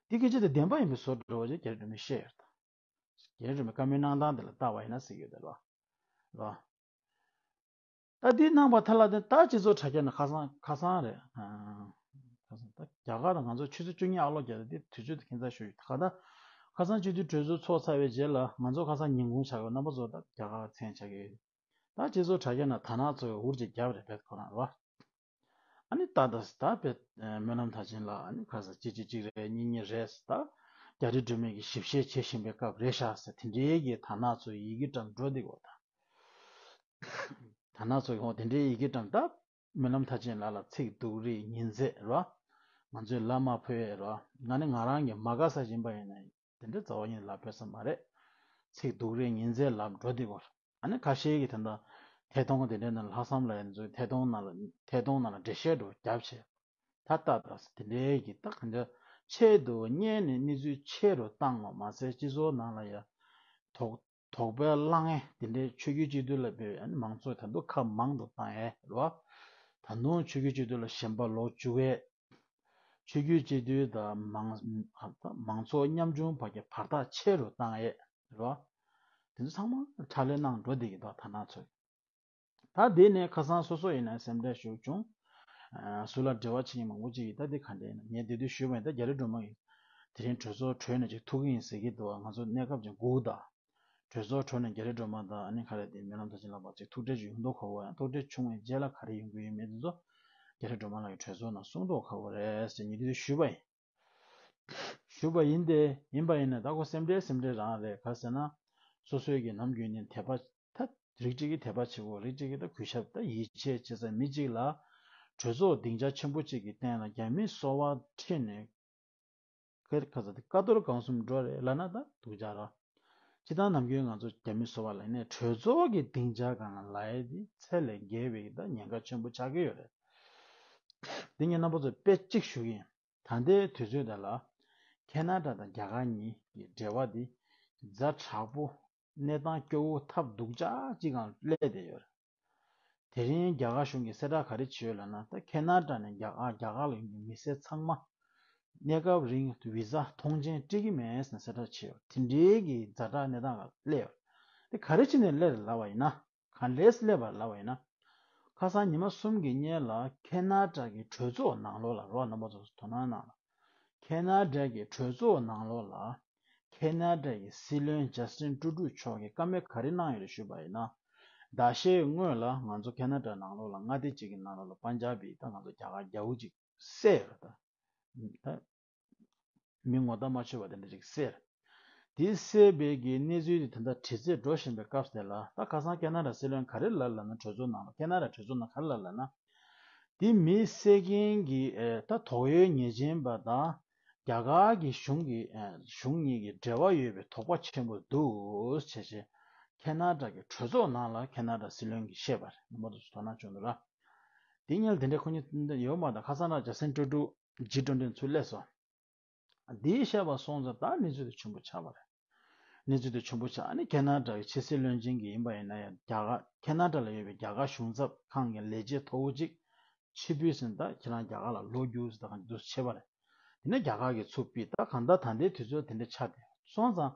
འདི་སྐད་ཆ་དེ་བདེན་པ་ཡིན་པའི་བཟོ་འདྲ་བ་ཅིག་རྒྱ་རི་སྒྲོལ་མས་བཤད་ཡོད་ད། རྒྱ་རི་སྒྲོལ་མའི་བཀའ་མོལ་གནང་སྟངས་དེ་ལ་བལྟས་པ་ཡིན་ན་ཟེར་གྱི་ཡོད་ད་རོ། རོ། ད་འདི་གནང་བ་ཐ་ལ་དེ་ད་སྤྱི་ཚོགས་དྲ་རྒྱ་ནས་ཁ་སང་ཁ་སང་རེད། ཨ། ཁ་སང་ད་རྒྱ་གར་དང་ང་ཚོ་ཆུ་ཚོད་བཅུ་གཉིས་ཨ་ལོ་བརྒྱབ་དེ་དུས་ཚོད་དེ་ཁྱད་མཚར་ཤོས་ཡོད་ད། ད་ཁ་སང་སྤྱི་འཐུས་གྲོས་ཚོགས་ཚོགས་ཚར་བའི་རྗེས་ལ་ང་ཚོ་ཁ་སང་ཉིན་གུང་ཆགས་ཡོད། རྣམ་པ་ཚོ་ད་རྒྱ་གར་མཚན་ཆགས་ཀྱི་ཡོད། ད་སྤྱི་ཚོགས་དྲ་རྒྱ་ནས་དར་ནག་ཚོས་འུར་གྱིས་བརྒྱབ་རེད་བེད་ཁོ་རང་རོ། ཨ་ནི་ད་ད་ད་བེད་སྨོན་ལམ་མཐར་ཕྱིན་ལགས་ཨ་ནི་ཁ་སང་གཅིག་གཅིག་གཅིག་རེད་གཉིས་གཉིས་རེད་ད། རྒྱ་རི་སྒྲོལ་མས་ཀྱིས་ཞིབ་བཤེར་བྱེད་བཞིན་པའི་སྐབས་རེད་ཤག་ཟེར་དེ་འདྲའི་གི་དར་ནག་ཚོའི་ཡི་གེ་བཀྲམ་འགྲོ་འདི་གོ་ད། དར་ནག་ཚོ་གིས་འོ་དེ་འདྲའི་ཡི་གེ་བཀྲམ་སྟབས། སྨོན་ལམ་མཐར་ཕྱིན་ལགས་ལ་ཚིག་སྡུག་རུས་ཉེས་འཛེགས་རོ། ང་ཚོས་ལབ་མ་ཕོད་རོ། ང་ནི་ང་རང་གི་མ་དགའ་ས་ཡིན་པ་ཡིན་ན་དེ་འདྲའི་རྩ་བ་ཉིད་ལབ་ཕོད་ས་མ་རེད། ཚིག་སྡུག་རུས་ཉེས་འཛེགས་ལབ་འགྲོ་འདི་གོ། ཨ་ནི་ཁ་ཤས་ཀྱིས་ད་ལྟ་ཐད་གཏོང་དེ་འདྲའི་ནང་ལྷག་བསམ་ལ་ཡང་ཚོས་ཐད་གཏོང་ནང་ལ་ཐད་གཏོང་ནང་ལ་འགྲེལ་བཤད་འགྲོ་རྒྱབ་བྱས། ད་ལྟ་ད་དེ་འདྲའི་གི་ད་ག་འདྲ་ཆེད་དུ་གཉེར་ནས་གནས་ཚུལ་ཆེ་རུ་བཏང་བ་མ་ཟད་སྤྱི་ཚོགས་ནང་ལ་ཡང་དོགས་དོགས་པ་སློང་ཡས་དེ་འདྲའི་ཆོས་བརྒྱུད་སྤྱི་འཐུས་ལ་དཔེ་ཨ་ནི་མང་ཚོགས་ད་དུང་ཁ་མང་དུ་བཏང་ཡས་རེད་བ། ད་དུང་ཆོས་བརྒྱུད་སྤྱི་འཐུས་ལ་ཞེན་པ་ལོག་བཅུག་ཡས། ཆོས་བརྒྱུད་སྤྱི་འཐུས་དང་མང་མང་ཚོགས་ཉམ་ཆུང་བར་གྱི་བར་ཐག་ཆེ་རུ་བཏང་ཡས་རེད་བ། དེ་ཚོ་ཚང་མ་ཁྲ་ལེ་གནང་འགྲོ་བསྡད་ཀྱི་འདུག་དར་ནག་ཚོས། ད་དེ་ནས་ཁ་སང་སོ་སོ་ཡིན་ན་སེམས་ཁྲལ་ཞུགས་བྱུང་། ཨ། སུ་ལ་འབྲེལ་བ་བྱེད་མཁན་མང་པོ་ཅིག་གིས་ད་འདི་ག་འདྲ་ཡིན་ན་ངས་དེ་དུས་ཞུས་པ་ཡིན། ད་རྒྱ་རི་སྒྲོལ་མ་ཡིས་དེ་རིང་གྲོས་ཚོགས་གྲོལ་ནས་ཅིག་ཐུག་གི་ཡིན་ཟེར་གྱི་འདུག་ང་ཚོ་གནས་སྐབས་ཅིག་སྒུག་ད། གྲོས་ཚོགས་གྲོལ་ནས་རྒྱ་རི་སྒྲོལ་མ་དང་ཨ་ནི་ག་རེ་དེ་སྨོན་ལམ་མཐར་ཕྱིན་ལགས་བར་ཅིག་ཐུག་འཕྲད་ཅིག་ཡོང་མདོག་ཁ་པོ། ཡང་ཐུག་འཕྲད་བྱུང་བའི་རྗེས་ལ་ག་རེ་ཡོང་གི་ཡོད་མེད་དེ་ཚོ་རྒྱ་རི་སྒྲོལ་མ་ལགས་ཀྱིས་གྲོས་ཚོགས་ནང་གསུང་མདོག་ཁ་པོ་རེད་ཟེར་ངས་དེ་དུས་ཞུས་པ་ཡིན། ཞུས་པ་ཡིན་ཏེ། ཡིན་པ་ཡིན་ན་ད་ཁོ་སེམས་ཁྲལ་སེམས་ཁྲལ་རང་རེད། ག་ཟེར་ན། སོ་སོའི་གི་ནམ་རྒྱུན་ནས་དད་པ། ད་རིགས་གཅིག་གིས་དད་པ་བྱེད་དགོས། རིགས་གཅིག་གིས་ད་གུས་ཞབས་ད་ཡིད་ཆེས་བྱེད་ས་མི་གཅིག་ལ། གྲོས་ཚོགས་སྡིངས་ཆ་ཆེན་པོ་གཅིག་གི་སྟེང་ལ་རྒྱ་མིའི་སོ་པ་ཁྲིད་ནས། ཁ་ཁ་ས་དེ་ཀ་རྡོར་སྒང་གསུམ་འགྲོ་རེད་ལབ་ན་ད་སྡུག་ཅག་ར། སྤྱིར་བཏང་ནམ་རྒྱུན་ང་ཚོ་རྒྱ་མི་སོ་པ་ལ་ཡིན་ནའི་གྲོས་ཚོགས་ཀྱི་སྡིངས་ཆ་སྒང་ལ་ལབ་ཡས་དེ་ཚད་ལས་བརྒལ་བའི་ད་ཉེན་ཁ་ཆེན་པོ་ཆགས་ཀྱི་ཡོད་རེད། འདི་ངས་རྣམ་པ་ཚོར་དཔེ་གཅིག་ཞུ་གི་ཡིན། ད་ལྟའི་དུས་ཚོད་འདི་ལ་ཁེ་ན་ཌ་དང་རྒྱ་གར་གཉིས་ཀྱི་འབྲེལ་བ་འདི་ཛ་དྲག་པོ། གནས་སྟངས་སྐྱོ་བོ་ཐབས་སྡུག་ཅག་ཅིག་སྒང་སླེབས་བསྡད་ཡོད་རེད། དེ་རིང་རྒྱ་གར་གཞུང་གིས་གསལ་བསྒྲགས་ག་རེ་བྱས་ཡོད་ལབ་ན། ད་ཁེ་ན་ཌ་ནས་རྒྱ་གར་རྒྱ་གར་ལ་ཡོང་མཁན་མི་སེར་ཚང་མ་གནས་སྐབས་རིང་བི་ཟ་ཐོངས་མཆན་སྤྲད་ཀྱི་མེད་ཟེར་ནས་གསལ་བསྒྲགས་བྱས་ཡོད། དེ་འདྲའི་གི་ཛ་དྲག་གནས་སྟངས་ལ་སླེབས་ཡོད། དེ་ག་རེ་བྱས་ནས་སླེབས་རེད་ལབ་པ་ཡིན་ན། ག་འདྲས་སླེབས་པ་ལབ་པ་ཡིན་ན། ཁ་སང་ཉི་མ་གསུམ་གྱི་སྔོན་ལ་ཁེ་ན་ཌ་གི་གྲོས་ཚོགས་ནང་ལོགས་ལ། རོགས་རྣམ་པ་ཚོ་དོ་སྣང་གནང་ལ། ཁེ་ན་ཌ་གི་གྲོས་ཚོགས་ནང་ལོགས་ལ་ཁེ་ན་ཌ་གི་སྲིད་བློན་ཇ་སི་ཊིན་ཀྲུ་ཌོ་མཆོག་གིས་བཀའ་མོལ་ག་རེ་གནང་ཡོད་རེད་ཞུས་པ་ཡིན་ན། ཟླ་ཤས་སྔོན་ལ་ང་ཚོ་ཁེ་ན་ཌ་ནང་ལོགས་ལ་མངའ་སྡེ་གཅིག་གི་ནང་ལོགས་ལ་པན་ཇབ་པི་ད་ང་ཚོ་རྒྱ་གར་རྒྱ་བོ་གཅིག་བསད་ཡོད་རེད་ད། ད་མི་ངོ་ལྟ་མ་ཆོད་པ་དེ་འདྲ་ཅིག་བསད། དེ་བསད་པའི་གི་གནས་ཚུལ་དེ་ད་ལྟ་དྲི་རྩད་འགྲོ་བཞིན་པའི་སྐབས་དེ་ལ། ད་ཁ་སང་ཁེ་ན་ཌ་སྲིད་བློན་ག་རེ་ལབ་ལབ་ན། གྲོས་ཚོགས་ནང་ལ། ཁེ་ན་ཌ་གྲོས་ཚོགས་ནང་ག་རེ་ལབ་ལབ་ན། དེ་མི་བསད་མཁན་གྱི་ཨེ་ད་དོགས་ཡོད་ཉེས་ཅན་པ་དང་རྒྱ་གར་གྱི་གཞུང་གི་ཨེ་གཞུང་གཉིས་ཀྱི་འབྲེལ་བ་ཡོད་པའི་དོགས་པ་ཆེན་པོ་འདུག་ཟེར་བྱས། ཁེ་ན་ཌ་གི་གྲོས་ཚོགས་ནང་ལ་ཁེ་ན་ཌ་སྲིད་བློན་གྱིས་བཤད་པ་རེད། རྣམ་པ་ཚོ་དོ་སྣང་བྱུང་འདུག་ར། དེ་སྔོན་ལ་དེ་འདྲའི་ཁོ་གཉིས་ཡོད་མ་རེད། ཁ་སང་རང་ཇ་སི་ཊིན་ཀྲུ་ཌོ་ཇི་ཀྲུང་ཀྲུང་ཚུར་སླེབས་སོང་། འདིའི་བཤད་པ་སོང་ཙང་ད་གནས་ཚུལ་དེ་ཆེན་པོ་ཆགས་པ་རེད། གནས་ཚུལ་དེ་ཆེན་པོ་ཆགས། ཨ་ནི་ཁེ་ན་ཌ་གི་ཕྱི་སྲིད་བློན་ཆེན་གྱི་ཡིན་པ་ཡིན་ན་ཡང་རྒྱ་གར་ཁེ་ན་ཌ་ལ་ཡོད་པའི་རྒྱ་གར་གཞུང་ཚབ་ཁང་གི་ལས་བྱེད་མཐོ་བོ་གཅིག་ཕྱིར་འབུད་ཟིན། ད་ཁྱེད་རང་རྒྱ་གར་ལ་ལོག་རྒྱུགས་ཟེར། ད་གང་འདུག་བྱས་པ་རེད། དེ་ནས་རྒྱ་གར་གྱིས་ཚུར་ཕུད། ད་གང་ལྟར་ད་ལྟའི་དུས་ཚོད་དེ་འདྲ་ཆགས་བསྡད་སོང་ཙང་།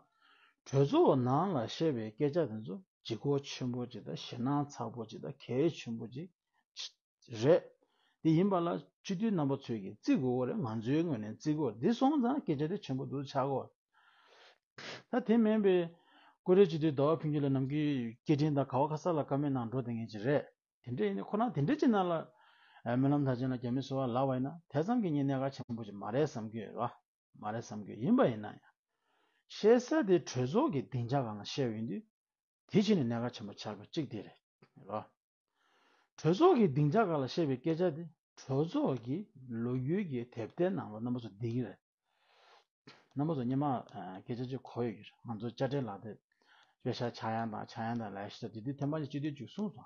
གྲོས་ཚོགས་ནང་ལ་བཤད་པའི་སྐད་ཆ་དེ་ཚོ་ལྗིད་ཁོག་ཆེན་པོ་ཅིག་དང་། ཞེད་སྣང་ཚ་པོ་ཅིག་དང་། གལ་ཆེན་པོ་ཅིག་རེད། དེ་ཡིན་པ་ལ་སྤྱི་འཐུས་རྣམ་པ་ཚོས་ཀྱིས་བརྩི་དགོས་པ་རེད། ང་ཚོའི་ངོས་ནས་བརྩི་དགོས་རེད། འདི་སོང་ཙང་སྐད་ཆ་དེ་ཆེན་པོ་འདུག་ཆགས་ཀྱི་ཡོད་རེད། ད་དེ་མིན་པའི་ཀུ་རེ་སྤྱི་འཐུས་ཟླ་བ་ཕུན་སྐྱིད་ལགས་ནམ་རྒྱུན་སྐད་འཕྲིན་དང་ག་བ་ག་ས་ལ་བཀའ་མོལ་གནང་འགྲོ་བསྡད་མཁན་ཅིག་རེད། དེ་འདྲ་ཡིན་ན་ཁོ་རང་དེ་འདྲ་ཅིག་ནང་ལ་ཨ་སྨོན་ལམ་མཐར་ཕྱིན་ལ་རྒྱ་མི་གསོ་བ་ལབ་པ་ཡིན་ན། དེ་ཙམ་གྱིས་ངས་གནད་འགག་ཆེན་པོ་ཅིག་མ་རེད་བསམ་གྱི་ཡོད་རེད་བ། མ་རེད་བསམ་གྱི་ཡོད། ཡིན་པ་ཡིན་ན་ཡང་། བཤད་ས་དེ་གྲོས་ཚོགས་ཀྱི་སྡིངས་ཆ་སྒང་ལ་བཤད་པ་ཡིན་དུས། དེ་ཕྱིན་ནས་གནད་འགག་ཆེན་པོ་ཆགས་པ་གཅིག་དེ་རེད་རོ། གྲོས་ཚོགས་ཀྱི་སྡིངས་ཆ་སྒང་ལ་བཤད་པའི་སྐད་ཆ་དེ་གྲོས་ཚོགས་ཀྱི་ལོ་རྒྱུས་ཀྱི་དེབ་ཐེར་ནང་ལ་རྣམ་པ་ཚོ་བསྡད་ཀྱི་རེད། རྣམ་པ་ཚོ་སྔོན་མ་ཨ་སྐད་ཆ་ཅིག་གོ་ཡོད་ཀྱི་རེད། ང་ཚོ་དཔྱ་ཁྲལ་ལག་དེབ་དཔེ་ཆ་ཆག་ཡང་དང་ཆག་ཡང་དང་ལབ་ཤི་ད། དེ་དུས་ཐེངས་མ་གཅིག་སྤྱི་འཐུས་ཅིག་གསུངས་སོང་།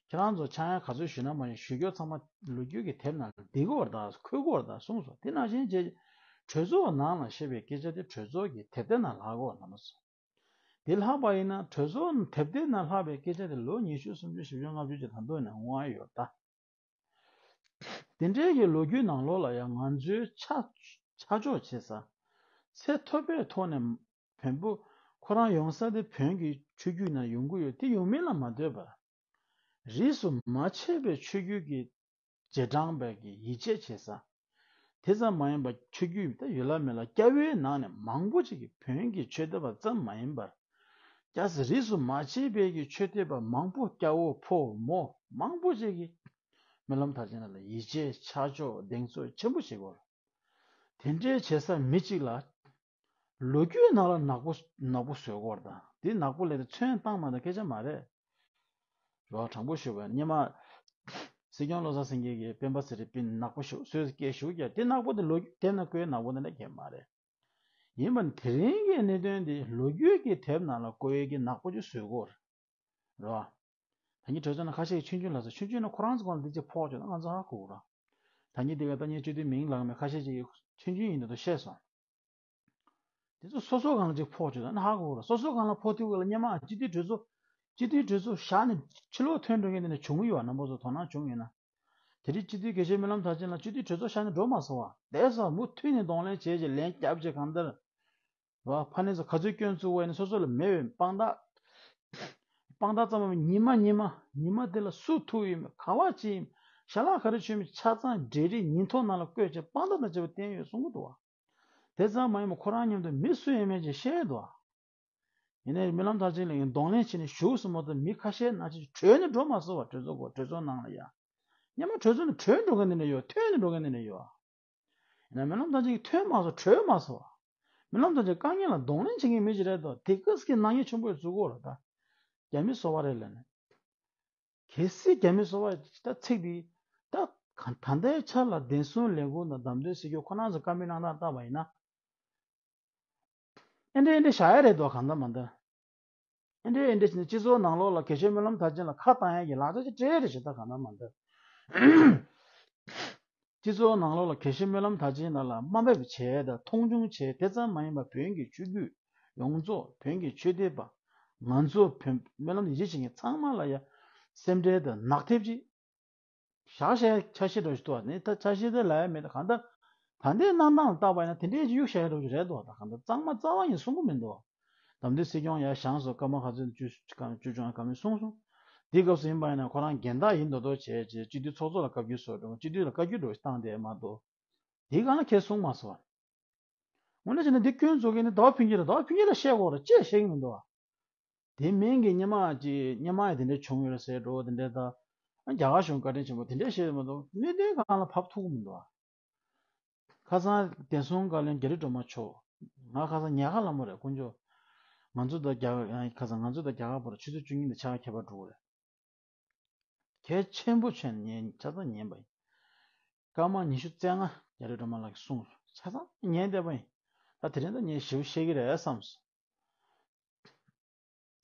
ཁྱེད་རང་ཚོ་ཆག་ཡང་ག་ཚོད་ཞུས་ན་མ་ཞུས། ཞུ་རྒྱུ་ཚང་མ་ལོ་རྒྱུས་ཀྱི་དེབ་ནང་ལ་བསྡད་ཀྱི་ཡོད་རེད་ད། འཁོད་ཀྱི་ཡོད་རེད་ད་གསུངས་སོང་། དེ་ནང་བཞིན་བྱས་གྲོས་ཚོགས་ནང་ལ་བཤད་པའི་སྐད་ཆ་དེ་གྲོས་ཚོགས་ཀྱི་དེབ་ཐེར་ནང་ལྷག་གི་ཡོད་རེད། རྣམ་པ་ཚོ། དེ་ལྷག་པ་ཡིན་ན་གྲོས་ཚོགས་དེབ་ཐེར་ནང་ལྷག་པའི་སྐད་ཆ་དེ་ལོ་ཉི་ཤུ་སུམ་ཅུ་བཞི་བཅུ་ལྔ་བཅུ་ཅིག་ད་དུང་ནས་འོང་ཡ་ཡོད་རེད་ད། དེ་འདྲའི་གི་ལོ་རྒྱུས་ནང་ལོགས་ལ་ཡང་ང་ཚོའི་ཆ་ཆ་འཇོག་བྱེད་ས། ཚད་མཐོ་པོའི་ཐོག་ནས་བོན་པོ་ཁོ་རང་ཡོང་ས་དེ་བོན་གྱི་ཆོས་བརྒྱུད་ནང་ཡོང་གི་ཡོད། དེ་ཡོང་མིན་ལ་མ་ལྟོས་པར། རིས་སུ་མ་ཆད་པའི་ཆོས་བརྒྱུད་ཀྱི་རྗེས་འབྲང་པའི་གི་ཡིད་ཆེས་བྱེད་ས། དེ་ཙམ་མ་ཡིན་པར་ཆོས་བརྒྱུད་ད་ཡོད་ལ་མེད་ལ་སྐྱ་བོའི་ནང་ནས་མང་པོ་ཅིག་གིས་བོན་གྱི་ཆོས་དད་པ་ཙམ་མ་ཡིན་པར། སྐྱ་སེར་རིས་སུ་མ་ཆད་པའི་གི་ཆོས་དད་པ་མང་པོ། སྐྱ་བོ་ཕོ་མོ་མང་པོ་ཅིག་གིས་སྨོན་ལམ་མཐར་ཕྱིན་ལ་ཡིད་ཆེས་ཆ་འཇོག་གདེང་ཚོད་ཆེན་པོ་བྱེད་དགོས། དེ་འདྲའི་བྱེད་ས་མི་གཅིག་ལ་ལོ་རྒྱུས་ནང་ལ་ནག་པོ་ནག་པོ་བཟོས་སྐོར་དང་། དེ་ནག་པོ་ལས་དེ་ཚོན་བཏང་མ་ཐག་སྐད་ཆ་མ་རེད། རོ་དྲང་པོ་ཞུ་བ་སྔོན་མ་སྲིད་སྐྱོང་བློ་བཟང་སེང་གེ་གིས་སྤེན་པ་ཚེ་རིང་སྤུན་ནག་པོ་ཞིག་བཟོས་སྐད་ཞུ་རྒྱ། དེ་ནག་པོ་དེ་ལོ་རྒྱུས་དེབ་ནང་བཀོད་ནག་པོ་དེ་འདྲ་གང་ཡང་མ་རེད། ཡིན་པ་ནི་དེ་རིང་གི་གནད་དོན་དེ་ལོ་རྒྱུས་ཀྱི་དེབ་ནང་ལ་བཀོད་ཡས་ཀྱི་ནག་པོ་ཅིག་བཟོས་སྐོར། རོ། ད་ནི་གྲོས་ཚོགས་ནང་ཁ་ཤས་ཀྱིས་ཆུང་ཆུང་ལབ་སོང་། ཆུང་ཆུང་ནི་ཁོ་རང་ཚོ་སྒང་ལ་འདི་ཅིག་ཕོག་བྱུང་ན་ང་ཚོ་ཧ་གོ་གི་རེད། ད་ནི་འདི་ག་ད་ནི་སྤྱི་འཐུས་མིང་ལངས་མེད་ཁ་ཤས་ཅིག་གིས་ཆུང་ཆུང་ཡིན་མདོག་མདོག་བཤད་སོང་། དེ་ཚོ་སོ་སོ་སྒང་ལ་ཅིག་ཕོག་བྱུང་ན་ཧ་གོ་གི་རེད། སོ་སོ་སྒང་ལ་ཕོག་དུས་ག་ལ་སྔོན་མ་སྤྱི་འཐུས་གྲོས་ཚོགས་སྤྱི་འཐུས་གྲོས་ཚོགས་བཞག་ནས་ཕྱི་ལོགས་ཐོན་འགྲོ་མཁན་དེ་འདྲ་བྱུང་གི་ཡོད་པ་རྣམ་པ་ཚོ་དོ་སྣང་བྱུང་ཡོད་ན། དེ་རིང་སྤྱི་འཐུས་དགེ་བཤེས་སྨོན་ལམ་མཐར་ཕྱིན་ལགས་སྤྱི་འཐུས་གྲོས་ཚོགས་བཞག་ནས་འགྲོ་མ་སོང་བ། བསྡད་སོང་། མུ་མཐུད་ནས་གདོང་ལེན་བྱས་བྱས་ལན་བརྒྱབ་བྱས་གང་ལྟར། བ། ཕ་ནས་ཚོ་ག་ཚོད་སྐྱོན་བཙུགས་པ་ཡིན་ན་སོ་སོ་ལ་མེད་པའི་དཔང་རྟགས། དཔང་རྟགས་ཙམ་མ་ཉི་མ་ཉི་མ་ཉི་མ་དེ་ལ་སུ་ཐུག་ཡིན་མིན། ག་བ་ཅི་ཡིན་མིན། ཞལ་ལག་ག་རེ་མཆོད་མིན་ཆ་ཚང་འབྲེལ་རིས་ཉིན་ཐོ་ནང་ལ་བཀོད་བྱས་དཔང་རྟགས་དང་བཅས་པ་བསྟན་ཡོད་གསུང་གི་འདུག་བ། དེ་ཙམ་མ་ཡིན་པར་ཁོ་རང་མཉམ་དུ་མི་སུ་ཡིན་མིན་ཅིག་ཤེས་འདུག་བ། ཡིན་ནའི་སྨོན་ལམ་མཐར་ཕྱིན་ལགས་ཀྱིས་གདོང་ལེན་བྱས་ནས་བཞུགས་སོང་མ་གཏོགས་མི་ཁ་ཤས་ནང་ཆ་བྲོས་ནས་འགྲོ་མ་སོང་བ། གྲོས་ཚོགས་སྐོར་གྲོས་ཚོགས་ནང་ལ་ཡ། སྔོན་མ་གྲོས་ཚོགས་ནས་བྲོས་འགྲོ་མཁན་དེ་འདྲ་ཡོད། ཐོན་ནས་འགྲོ་མཁན་དེ་འདྲ་ཡོད། ཡིན་ན་སྨོན་ལམ་མཐར་ཕྱིན་གྱིས་ཐོན་མ་སོང་། བྲོས་མ་སོང་བ། སྨོན་ལམ་མཐར་ཕྱིན་དཀའ་ངལ་ལ་གདོང་ལེན་བྱེད་མཁན་མི་ཞིག་རེད་དོ། དེ་སྐབས་ཀྱི་ནག་ཉེས་ཆེན་པོ་ཡོད་བཟོ་གི་ཡོད་རེད་ད། རྒྱ་མི་གསོ་བ་རེད་ལབ་ནས། གལ་སྲིད་རྒྱ་མི་གསོ་བ་ད་ཚིག་འདི་ད་གང་ད་ལྟའི་ཆ་ལ་བདེན་སྲུང་ལས་ཁུངས་དང་བདམས་ཐོན་སྲིད་སྐྱོང་ཁོ་རང་ཚོ་བཀའ་མོལ་གནང་སྟངས་བལྟས་པ་ཡིན་ན། ཨེ་འདྲ་ཨེ་འདྲ་བཞག་ཡ་རེད་དོ། གང་ལྟར་མ་ལྟར། ཨེ་འདྲ་ཨེ་འདྲ་བྱས་ནས་སྤྱི་ཚོགས་ནང་ལོགས་ལ་དགེ་བཤེས་སྨོན་ལམ་མཐར་ཕྱིན་ལ་ཁ་བཏང་ཡ་གི་ལག་ཆ་ཅིག་སྤྲད་རེད་ཞེ་ད། གང་ལྟར་མ་ལྟར། སྤྱི་ཚོགས་ནང་ལོགས་ལ་དགེ་བཤེས་སྨོན་ལམ་མཐར་ཕྱིན་ལགས་ལ་དམའ་འབེབས་བྱས་དང་མཐོང་ཆུང་བྱས། དེ་ཙམ་མ་ཡིན་པར་བོན་གྱི་ཆོས་བརྒྱུད་ཡོངས་རྫོགས། བོན་གྱི་ཆོས་དད་པ། ང་ཚོ་བོན་སྨོན་ལམ་ཡིད་ཆེས་བྱེད་མཁན་ཚང་མ་ལ་ཡ་ སེམས་ཁྲལ་དང་ནག་ཐེབས་ཅིག་བཞག་བཞག་ཆ་ཤས་འདྲ་ཞིག་འདུག་བ། ནི་ད་ཆ་ཤས་དེ་ལ་ཡ་མེད། ད་གང་ལྟར་ད་ལྟའི་གནང་སྟངས་ལ་བལྟས་པ་ཡིན་ན་དེ་འདྲའི་ཅིག་གཡུག་བཞག་ཡ་འདྲ་ཞིག་རེད་འདུག་ད་གང་ལྟར་གཙང་མ་རྩ་བ་ཡིན་གསུང་གི་མི་འདུག་བ། དམ་འདུན་སྲིད་སྐྱོང་ཡར་བཞེངས་སོང་། སྐར་མ་ག་ཚོད་བཅུ་བཅུ་བཅུ་བཅོ་ལྔ་ག་མིན་གསུངས་སོང་། དེ་སྐབས་སུ་ཡིན་པ་ཡིན་ན་ཁོ་རང་འགན་བདག་ཡིན་མདོག་མདོག་བྱས་བྱས་སྤྱི་འཐུས་ཚོགས་གཙོ་ལ་བཀའ་བཀྱོན་བཟོ་འགྲོ། སྤྱི་འཐུས་ལ་བཀའ་བཀྱོན་འདྲ་ཞིག་བཏང་བསྡད་མ་གཏོགས། དེའི་སྒང་ལ་ཁས་གསུངས་མ་སོང་། དངོས་གནས་བྱས་ན་འདི་སྐྱོན་བཙུགས་མཁན་ནི་ཟླ་བ་ཕུན་སྐྱིད་རེད། ཟླ་བ་ཕུན་སྐྱིད་ལ་བཤད་དགོས་རེད། ཅེས་བཤད་ཀྱི་མི་འདུག་བ། དེ་མིན་གྱི་སྔོན་མ་ཅིག་སྔོན་མ་ཡང་དེ་འདྲ་བྱུང་ཡོད་རེད་ཟེར་འགྲོ་བ་དེ་འདྲ་དང་། རྒྱ་གར་གཞུང་བཀའ་དྲིན་ཆེན་པོ་དེ་འདྲ་བཤད་མ་གཏོགས་གནད་དོན་སྒང་ལ་བབས་ཐུབ་ཀྱི་མི་འདུག་བ། ཁ་སང་བདེ་སྲུང་བཀའ་བློན་རྒྱ་རི་སྒྲོལ་མ་མཆོག་ང་ཁ་སང་ཉལ་ཁ་ལ་མོ་རེད། དཀོན་མཆོག་ང་ཚོ་དང་རྒྱ་ཁ་སང་ང་ཚོ་དང་རྒྱ་གར་བར་ཆུ་ཚོད་བཅུ་གཉིས་དང་ཕྱེད་ཀ་ཁྱད་པར་འགྲོ་གི་རེད། གལ་ཆེན་པོ་བྱས་ནས་ཉན། ཆ་ཚང་ཉན་པ་ཡིན། སྐར་མ་ཉི་ཤུ་རྩ་ལྔ་རྒྱ་རི་སྒྲོལ་མ་ལགས་ཀྱིས་གསུངས་སོང་། ཆ་ཚང་ཉན་བསྡད་པ་ཡིན། ད་དེ་རིང་ད་ངས་ཞིབ་བཤད་ཀྱི་རེད་བསམ་སོང་།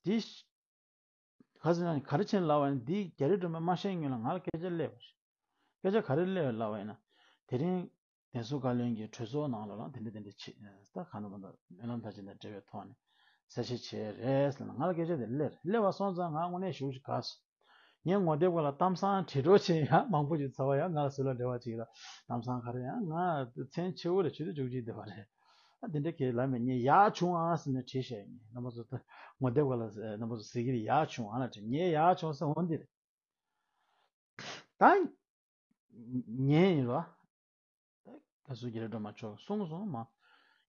དེ་ག་ཟེར་ན་ག་རེ་བྱས་ནས་ལབ་པ་ཡིན་ན། འདི་རྒྱ་རི་སྒྲོལ་མ་མ་བཞེངས་སྔོན་ལ་ང་ལ་སྐད་ཆ་སླེབས་པ་རེད། སྐད་ཆ་ག་རེ་སླེབས་ལབ་པ་ཡིན་ན། དེ་རིང་བདེ་སྲུང་བཀའ་བློན་གྱིས་གྲོས་ཚོགས་ནང་ལོགས་ལ་དེ་འདྲ་དེ་འདྲ་བྱེད། ད་ག་ནང་བར་དུ་སྨོན་ལམ་མཐར་ཕྱིན་དང་འབྲེལ་བའི་ཐོག་ནས་གསལ་བཤད་བྱས་རེད་ཟེར་ན། ང་ལ་སྐད་ཆ་དེ་སླེབས་རེད། སླེབས་པ་སོང་ཙང་ང་དངོས་གནས་ཞེ་པོ་ཅིག་དགའ་སོང་། ངས་ངོ་དེབ་སྒང་ལ་གཏམ་བཟང་བྲིས་རོགས་བྱེད། ཡང་མང་པོ་ཅིག་ཚོར་བ་ཡང་ང་ལ་ཟུར་ལ་འབྲེལ་བ་ཅིག་ལ་གཏམ་བཟང་ག་རེ་ཡང་ང་མཚན་ཆེ་བོ་རེད། ཆུ་ཚོད་བཅུ་གཅིག་བསྡད་པ་རེད། ཨ་དེ་འདྲ་གས་ལབ་མེད། ངས་ཡག་བྱུང་ཨ་ཟེར་ནས་བྲིས་བཞག་ཡིན། རྣམ་པ་ཚོ་ད་ངོ་དེབ་སྒང་ལ་རྣམ་པ་ཚོ་གཟིགས་ཀྱི་རེད། ཡག་བྱུང་ཨ་ལབ་བྲིས། ངས་ཡག་བྱུང་ཟེར་འོང་འདི་རེད། ད་ཉན་ཡིན་རོ། ད་ག་སུ་རྒྱ་རི་སྒྲོལ་མ་མཆོག་གསུངས་སོང་མ།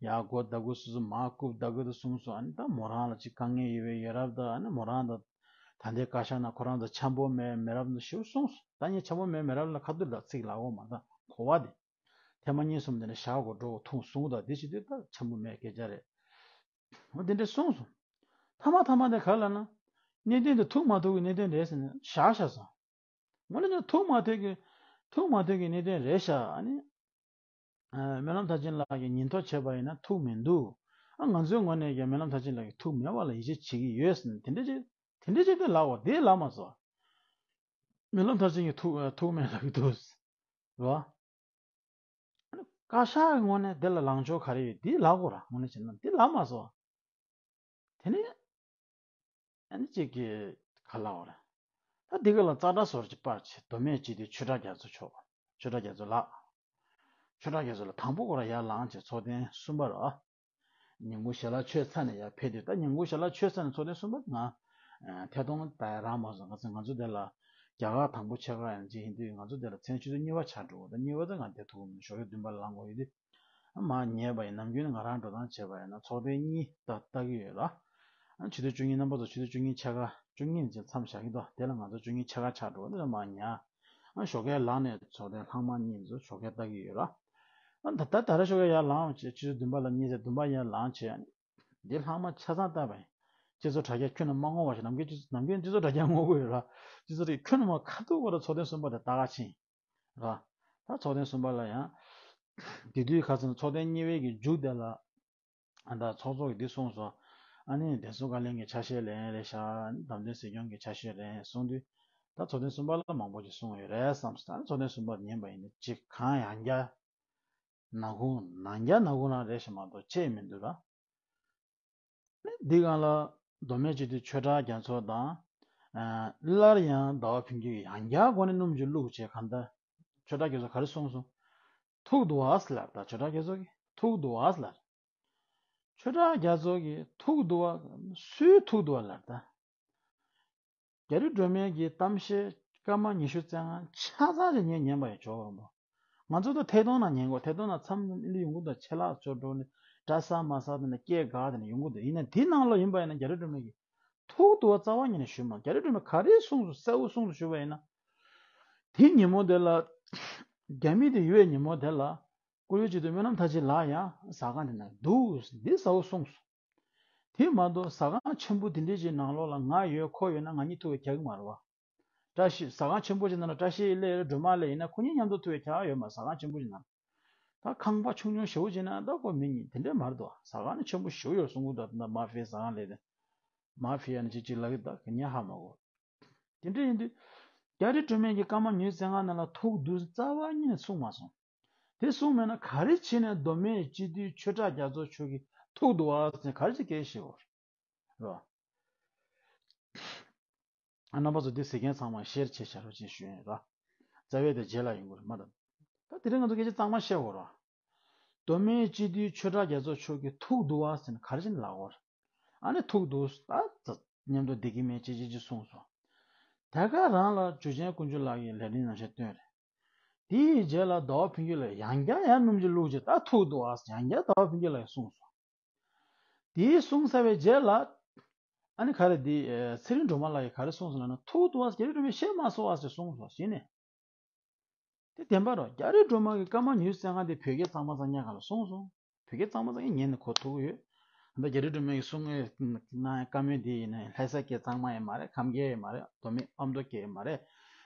ཡ་གོ་ད་གོ་སུ་སུ་མ་ཀུབ་ད་གོ་ད་གསུངས་སོང་། ཨ་ནི་ད་མོ་རང་ལ་ཅིག་དཀའ་ངལ་ཡོད་པའི་ཡོད་རབས་ད། ཨ་ནི་མོ་རང་ད་ད་ལྟའི་བཀའ་ཤག་ནང་ཁོ་རང་ད་འཆམ་པོ་མེད་མེད་རབས་ད་ཞེ་པོ་གསུངས་སོང་། ད་ངས་འཆམ་པོ་མེད་མེད་རབས་ལ་ཁ་ཐུག་ལ་ཚིག་ལབ་དགོས་མ། ད་གོ་བ་དེ་ཐེངས་མ་གཉིས་གསུམ་དེ་འདྲ་བཞག་དགོས་འགྲོ་གི་ཐུག་སོང་། ད་དེ་བྱེད་དུས་ད་འཆམ་པོ་མེད་སྐད་ཆ་རེད། འོ་དེ་འདྲ་གསུངས་སོང་། མཐའ་མ་མཐའ་མ་དེ་ག་ལ་ན། གནད་དོན་དེ་ཐུག་མ་ཐུག་གི་གནད་དོན་རེད་ཟེར་ནས་བཞག་བཞག་སོང་། དངོས་གནས་ཐུག་མ་ཐུག་གི་ཐུག་མ་ཐུག་གི་གནད་དོན་རེད་ཤག་ཨ་ནི། ཨ་སྨོན་ལམ་མཐར་ཕྱིན་ལགས་ཀྱིས་ཉིན་ཐོ་བྱས་པ་ཡིན་ན་ཐུག་མི་འདུག་ཨ་ང་ཚོའི་ངོས་ནས་ཀྱང་སྨོན་ལམ་མཐར་ཕྱིན་ལགས་ཀྱིས་ཐུག་མེད་པ་ལ་ཡིད་ཆེས་བྱེད་ཀྱི་ཡོད་ཟེར་ནས་དེ་འདྲ་ཅིག་དེ་འདྲ་ཅིག་དེ་ལབ་པ་དེ་ལབ་མ་སོང་། སྨོན་ལམ་མཐར་ཕྱིན་གྱིས་ཐུག་ཐུག་མེད་ལབ་ཀྱི་འདུག་རེད་བ། བཀའ་ཤག་གི་ངོས་ནས་དེ་ལ་ལངས་ཕྱོགས་ག་རེ་ཡོད་དེ་ལབ་དགོས་ར། དངོས་གནས་བྱས་ན་དེ་ལབ་མ་སོང་། དེ་ནས་ཨ་ནི་གཅིག་གིས་ག་ལབ་པ་རེད། ད་འདི་ག་ལ་ཙག་སྒྲ་ཟོར་གྱི་པར་ཆེ་མདོ་སྨད་སྤྱི་འཐུས་ཆོས་གྲགས་རྒྱ་མཚོ་མཆོག་ཆོས་གྲགས་རྒྱ་མཚོ་ལགས། ཆོས་གྲགས་རྒྱ་མཚོ་ལགས་དང་པོ་ཁོ་རང་ཡར་ལངས་བྱས་ཚོགས་ཐེངས་གསུམ་པ་རེད། ཉིན་གུང་ཞལ་ལག་མཆོད་ཚར་ནས་ཡར་ཕེབས་དུས། ད་ཉིན་གུང་ཞལ་ལག་མཆོད་ཚར་ནས་ཚོགས་ཐེངས་གསུམ་པ་ང་ཐད་གཏོང་ད་རག་མ་སོང་། ག་ཚོད་ང་ཚོ་དེ་ལ་རྒྱ་གར་དང་པོ་ཆེ་ཁག་ཡང་ཅིག་ཡིན་དུས་ང་ཚོ་དེ་ལ་མཚན་ཆུ་ཚོད་གཉིས་པ་ཆགས་འགྲོ་གི། ད་གཉིས་པ་ད་ང་བསྡད་ཐུབ་ཀྱི་མི་འདུག་ཞོགས་ཀས་བདུན་པ་ལ་ལངས་དགོས་ཡོད་དུས། མར་ཉལ་བ་ཡིན། ནམ་རྒྱུན་ནི་ང་རང་འགྲོ་སྟངས་བྱས་པ་ཡིན་ན་ཚོགས་ཐེངས་གཉིས་ད་ལྟ་གི་ཡོད་ལ། ཨ་ཆུ་ཚོད་བཅུ་གཉིས། རྣམ་པ་ཚོ་ཆུ་ཚོད་བཅུ་གཉིས་ཕྱེད་ཀ་བཅུ་གཉིས་ནས་མཚམས་བཞག་གི་འདུག་དེ་ལ་ང་ཚོ་བཅུ་གཉིས་ཕྱེད་ཀ་ཆགས་འགྲོ་གི་འདུག་མར་ཉལ། ཨ་ཞོགས་ཀས་ལངས་ནས་ཚོགས་ཐེངས་ལྷག་མ་གཉིས་ཚོ་ཞོགས་ཀས་ལྟ་གི་ཡོད་ལ། ཨ་ད་ད་ད་རེས་ཞོགས་ཀས་ཡར་ལངས་བྱས་ཆུ་ཚོད་བདུན་པ་ལ་གཉིས་ཚེ་བདུན་པ་ཡར་ལངས་བྱས། འདི་ལྷག་མ་ཆ་ཚང་ལྟ་བ་ཡིན། སྤྱི་ཚོགས་དྲ་རྒྱ་ཁྱོན་ནས་མ་སྔོག་པ་ཞིག་ནམ་རྒྱུན་སྤྱི་ཚོགས་ནམ་རྒྱུན་སྤྱི་ཚོགས་དྲ་རྒྱ་སྔོག་གི་ཡོད་ལ། སྤྱི་ཚོགས་དེ་ཁྱོན་ནས་མ་ཁ་ཐུག་པ་ལ་ཚོགས་ཐེངས་གསུམ་པ་དེ་ལྟ་ག་ཕྱིན། ར། ད་ཚོགས་ཐེངས་གསུམ་པ་ལ་ཡང་། དེ་དུས་ཁ་སང་ཚོགས་ཐེངས་གཉིས་པའི་གི་མཇུག་དེ་ལ། ཨ་ད་ཚོགས་གཙོ་གིས་འདི་གསུངས་སོང་། ཨ་ནི་བདེ་སྲུང་བཀའ་བློན་གྱི་ཆ་ཤས་ལེན་རེད་ཤག་དམ་འདུན་སྲིད་སྐྱོང་གི་ཆ་ཤས་ལེན་གསུངས་དུས། ད་ཚོགས་ཐེངས་གསུམ་པ་ལ་མང་པོ་ཅིག་གསུངས་ཡོད་རེད་བསམ་སོང་། ད་ཚོགས་ཐེངས་གསུམ་པ་ཉན་པ་ཡིན་ན་ཅིག་གང་ཡང་བསྐྱར་ནག་ཁུང་ནང་བསྐྱར་ནག་ཁུང་རང་རེད་ཤག་མ་གཏོགས་ཆེ་མི་འདུག་ར། འདི་སྒང་ལ་མདོ་སྨད་སྤྱི་འཐུས་ཆོས་གྲགས་རྒྱ་མཚོ་དང་། ཨ་སླར་ཡང་ཟླ་བ་ཕུན་སྐྱིད་ཀྱིས་ཡང་བསྐྱར་སྒོ་ནས་སྣུམ་ཅིག་བླུགས་བྱས། གང་ལྟར་ཆོས་གྲགས་རྒྱ་མཚོ་ག་རེ་གསུངས་སོང་། ཐུག་འདུག་བ་ཟེར་ལབ། ད་ཆོས་གྲགས་རྒྱ་མཚོ་གིས་ཐུག་འདུག་བ་ཟེར་ལབ། ཆོས་གྲགས་རྒྱ་མཚོ་གིས་ཐུག་འདུག་བ། སུས་ཐུག་འདུག་བ་ལབ་ད། རྒྱ་རི་སྒྲོལ་མའི་གི་གཏམ་བཤད་སྐར་མ་ཉི་ཤུ་རྩ་ལྔ་ཆ་ཚང་ཞིག་ངས་ཉན་པ་ཡིན། ཇོ་བོ་རིན་པོ། ང་ཚོ་ད་ཐད་གཏོང་ནང་ཉན་གོ། ཐད་གཏོང་ནང་མཚམས་མཚམས་ཨེ་འདྲ་ཡོང་གི་འདུག་ཆད་ལྷག་ཅིག་འགྲོ་ནས་འདྲ་ས་མ་ས་དེ་ནས་སྐད་འགག་དེ་ནས་ཡོང་གི་འདུག་ཡིན་ན་དེའི་ནང་ལ་ཡིན་པ་ཡིན་ན་རྒྱ་རི་སྒྲོལ་མ་གིས་ཐུག་འདུག་བ་རྩ་བ་ཉིད་ནས་ཞུས་མ། རྒྱ་རི་སྒྲོལ་མས་ག་རེ་གསུངས་སོང་གསལ་བོ་གསུངས་སོང་ཞུས་པ་ཡིན་ན། དེ་ཉིན་མོ་དེ་ལ། རྒྱ་མི་དེ་ཡོད་པའི་ཉིན་མོ་དེ་ལ། བཀུར་འོས་སྤྱི་འཐུས་སྨོན་ལམ་མཐར་ཕྱིན་ལགས་ཡང་ཟ་ཁང་དེ་ན་འདུག་འདི་གསལ་བོ་གསུངས་སོང་། དེ་མ་གཏོགས་ཟ་ཁང་ཆེན་པོ་དེ་འདྲའི་ཅིག་ནང་ལོགས་ལ་ང་ཡོད་ཁོ་ཡོད་ན་ང་གཉིས་ཐུག་པའི་ཁྱད་གི་མ་རེད་བ། བཀྲ་ཤིས་ཟ་ཁང་ཆེན་པོ་ཅིག་ནང་ལ་བཀྲ་ཤིས་ལགས་སྒྲོལ་མ་ལགས་ཡིན་ན་ཁོ་གཉིས་མཉམ་དུ་ཐུག་པའི་ཁྱད་ཡོད་མ། ཟ་ཁང་ཆེན་པོ་ཅིག་ནང་། ད་ཁང་པ་ཆུང་ཆུང་ཞེ་པོ་ཅིག་ན་ད་ཁོ་མི་གཉིས་དེ་འདྲས་མ་རེད་དོ། ཟ་ཁང་ནི་ཆེན་པོ་ཞེ་པོ་ཡོད་གསུང་གི་འདུག་ད་མ་ཧྥི་ཟ་ཁང་ལས་དེ། མ་ཧྥི་ཡ་ནི་ཅིག་ཅིག་ལབ་ཀྱི་འདུག་ག་ཉན་ཧ་མ་གོ། དེ་འདྲ་ཡིན་དུས། རྒྱ་རི་སྒྲོལ་མས་ཀྱི་སྐར་མ་ཉི་ཤུ་རྩ་ལྔ་ནང་ལ་ཐུག་འདུག་རྩ་བ་ཉིད་ནས་གསུངས་མ་སོང་། དེ་གསུངས་མེད་ན་ག་རེ་བྱས་ནས་མདོ་སྨད་སྤྱི་འཐུས་ཆོས་གྲགས་རྒྱ་མཚོ་མཆོག་གིས་ཐུག་འདུག་བ་ཟེར་ག་རེ་བྱས་སྐད་ཤེས་བོར། རོ། རྣམ་པ་ཚོ་འདི་གཟིགས་མཁན་ཚང་མ་ཤེར་བྱེད་བྱ་རོགས་ཅེས་ཞུ་ཡིན་ར། རྩ་བའི་དེ་རྗེས་ལ་ཡོང་གི་རེད་མ་གཏོགས། ད་དེ་རིང་ང་ཚོ་སྐད་ཆ་གཙང་མ་བཤད་དགོས་ར། མདོ་སྨད་སྤྱི་འཐུས་ཆོས་གྲགས་རྒྱ་མཚོ་མཆོག་གིས་ཐུག་འདུག་བ་ཟེར་ནས་ག་རེ་བྱས་ནས་ལབ་དགོས་རེད། ཨ་ནི་ཐུག་འདུག་ད་མཉམ་དུ་བསྡད་ཀྱི་མེད་ཅེས་ཅེས་ཅེས་གསུངས་སོང་། དེ་ག་རང་ལ་འཇུ་ཆེན་དཀོན་མཆོག་ལགས་ཀྱིས་ལས་རིམ་ནང་བཞིན་བཏོན་རེད། དེའི་རྗེས་ལ་ཟླ་བ་ཕུན་སྐྱིད་ལགས་ཡང་བསྐྱར་ཡང་སྣུམ་ཞིག་བླུགས་རྗེས་ད་ཐུག་འདུག་ཨ་ཡང་བསྐྱར་ཟླ་བ་ཕུན་སྐྱིད་ལགས་ཀྱིས་གསུངས་སོང་། དེའི་གསུངས་ཚར་བའི་རྗེས་ལ། ཨ་ནི་ག་རེ་འདི་ཚེ་རིང་སྒྲོལ་མ་ལགས་ཀྱིས་ག་རེ་གསུངས་སོང་ལབ་ན་ཐུག་འདུག་ཨ་རྒྱ་རི་སྒྲོལ་མས་བཤད་མ་སོང་ཨ་ཟེར་གསུངས་སོང་གཞི་ནས། དེ་བདེན་པ་རོ། རྒྱ་རི་སྒྲོལ་མ་གི་ཀརྨ་ཉི་ཤུ་རྩ་ལྔ་དེ་བོད་སྐད་གཙང་མ་གཙང་རྐྱང་ག་ལ་གསུངས་སོང་། བོད་སྐད་གཙང་མ་གཙང་རྐྱང་ཉན་ནས་གོ་ཐུབ་ཀྱི་ཡོད། ད་རྒྱ་རི་སྒྲོལ་མ་གི་གསུང་ངོས་གནང་བཀའ་མོལ་འདི་ཡིན་ན་ལྷ་ས་སྐད་གཙང་མ་ཡིན་མ་རེད། ཁམས་སྐད་ཡིན་མ་རེད། མདོ་སྨད་ཨ་མདོ་སྐད་ཡིན་མ་རེད།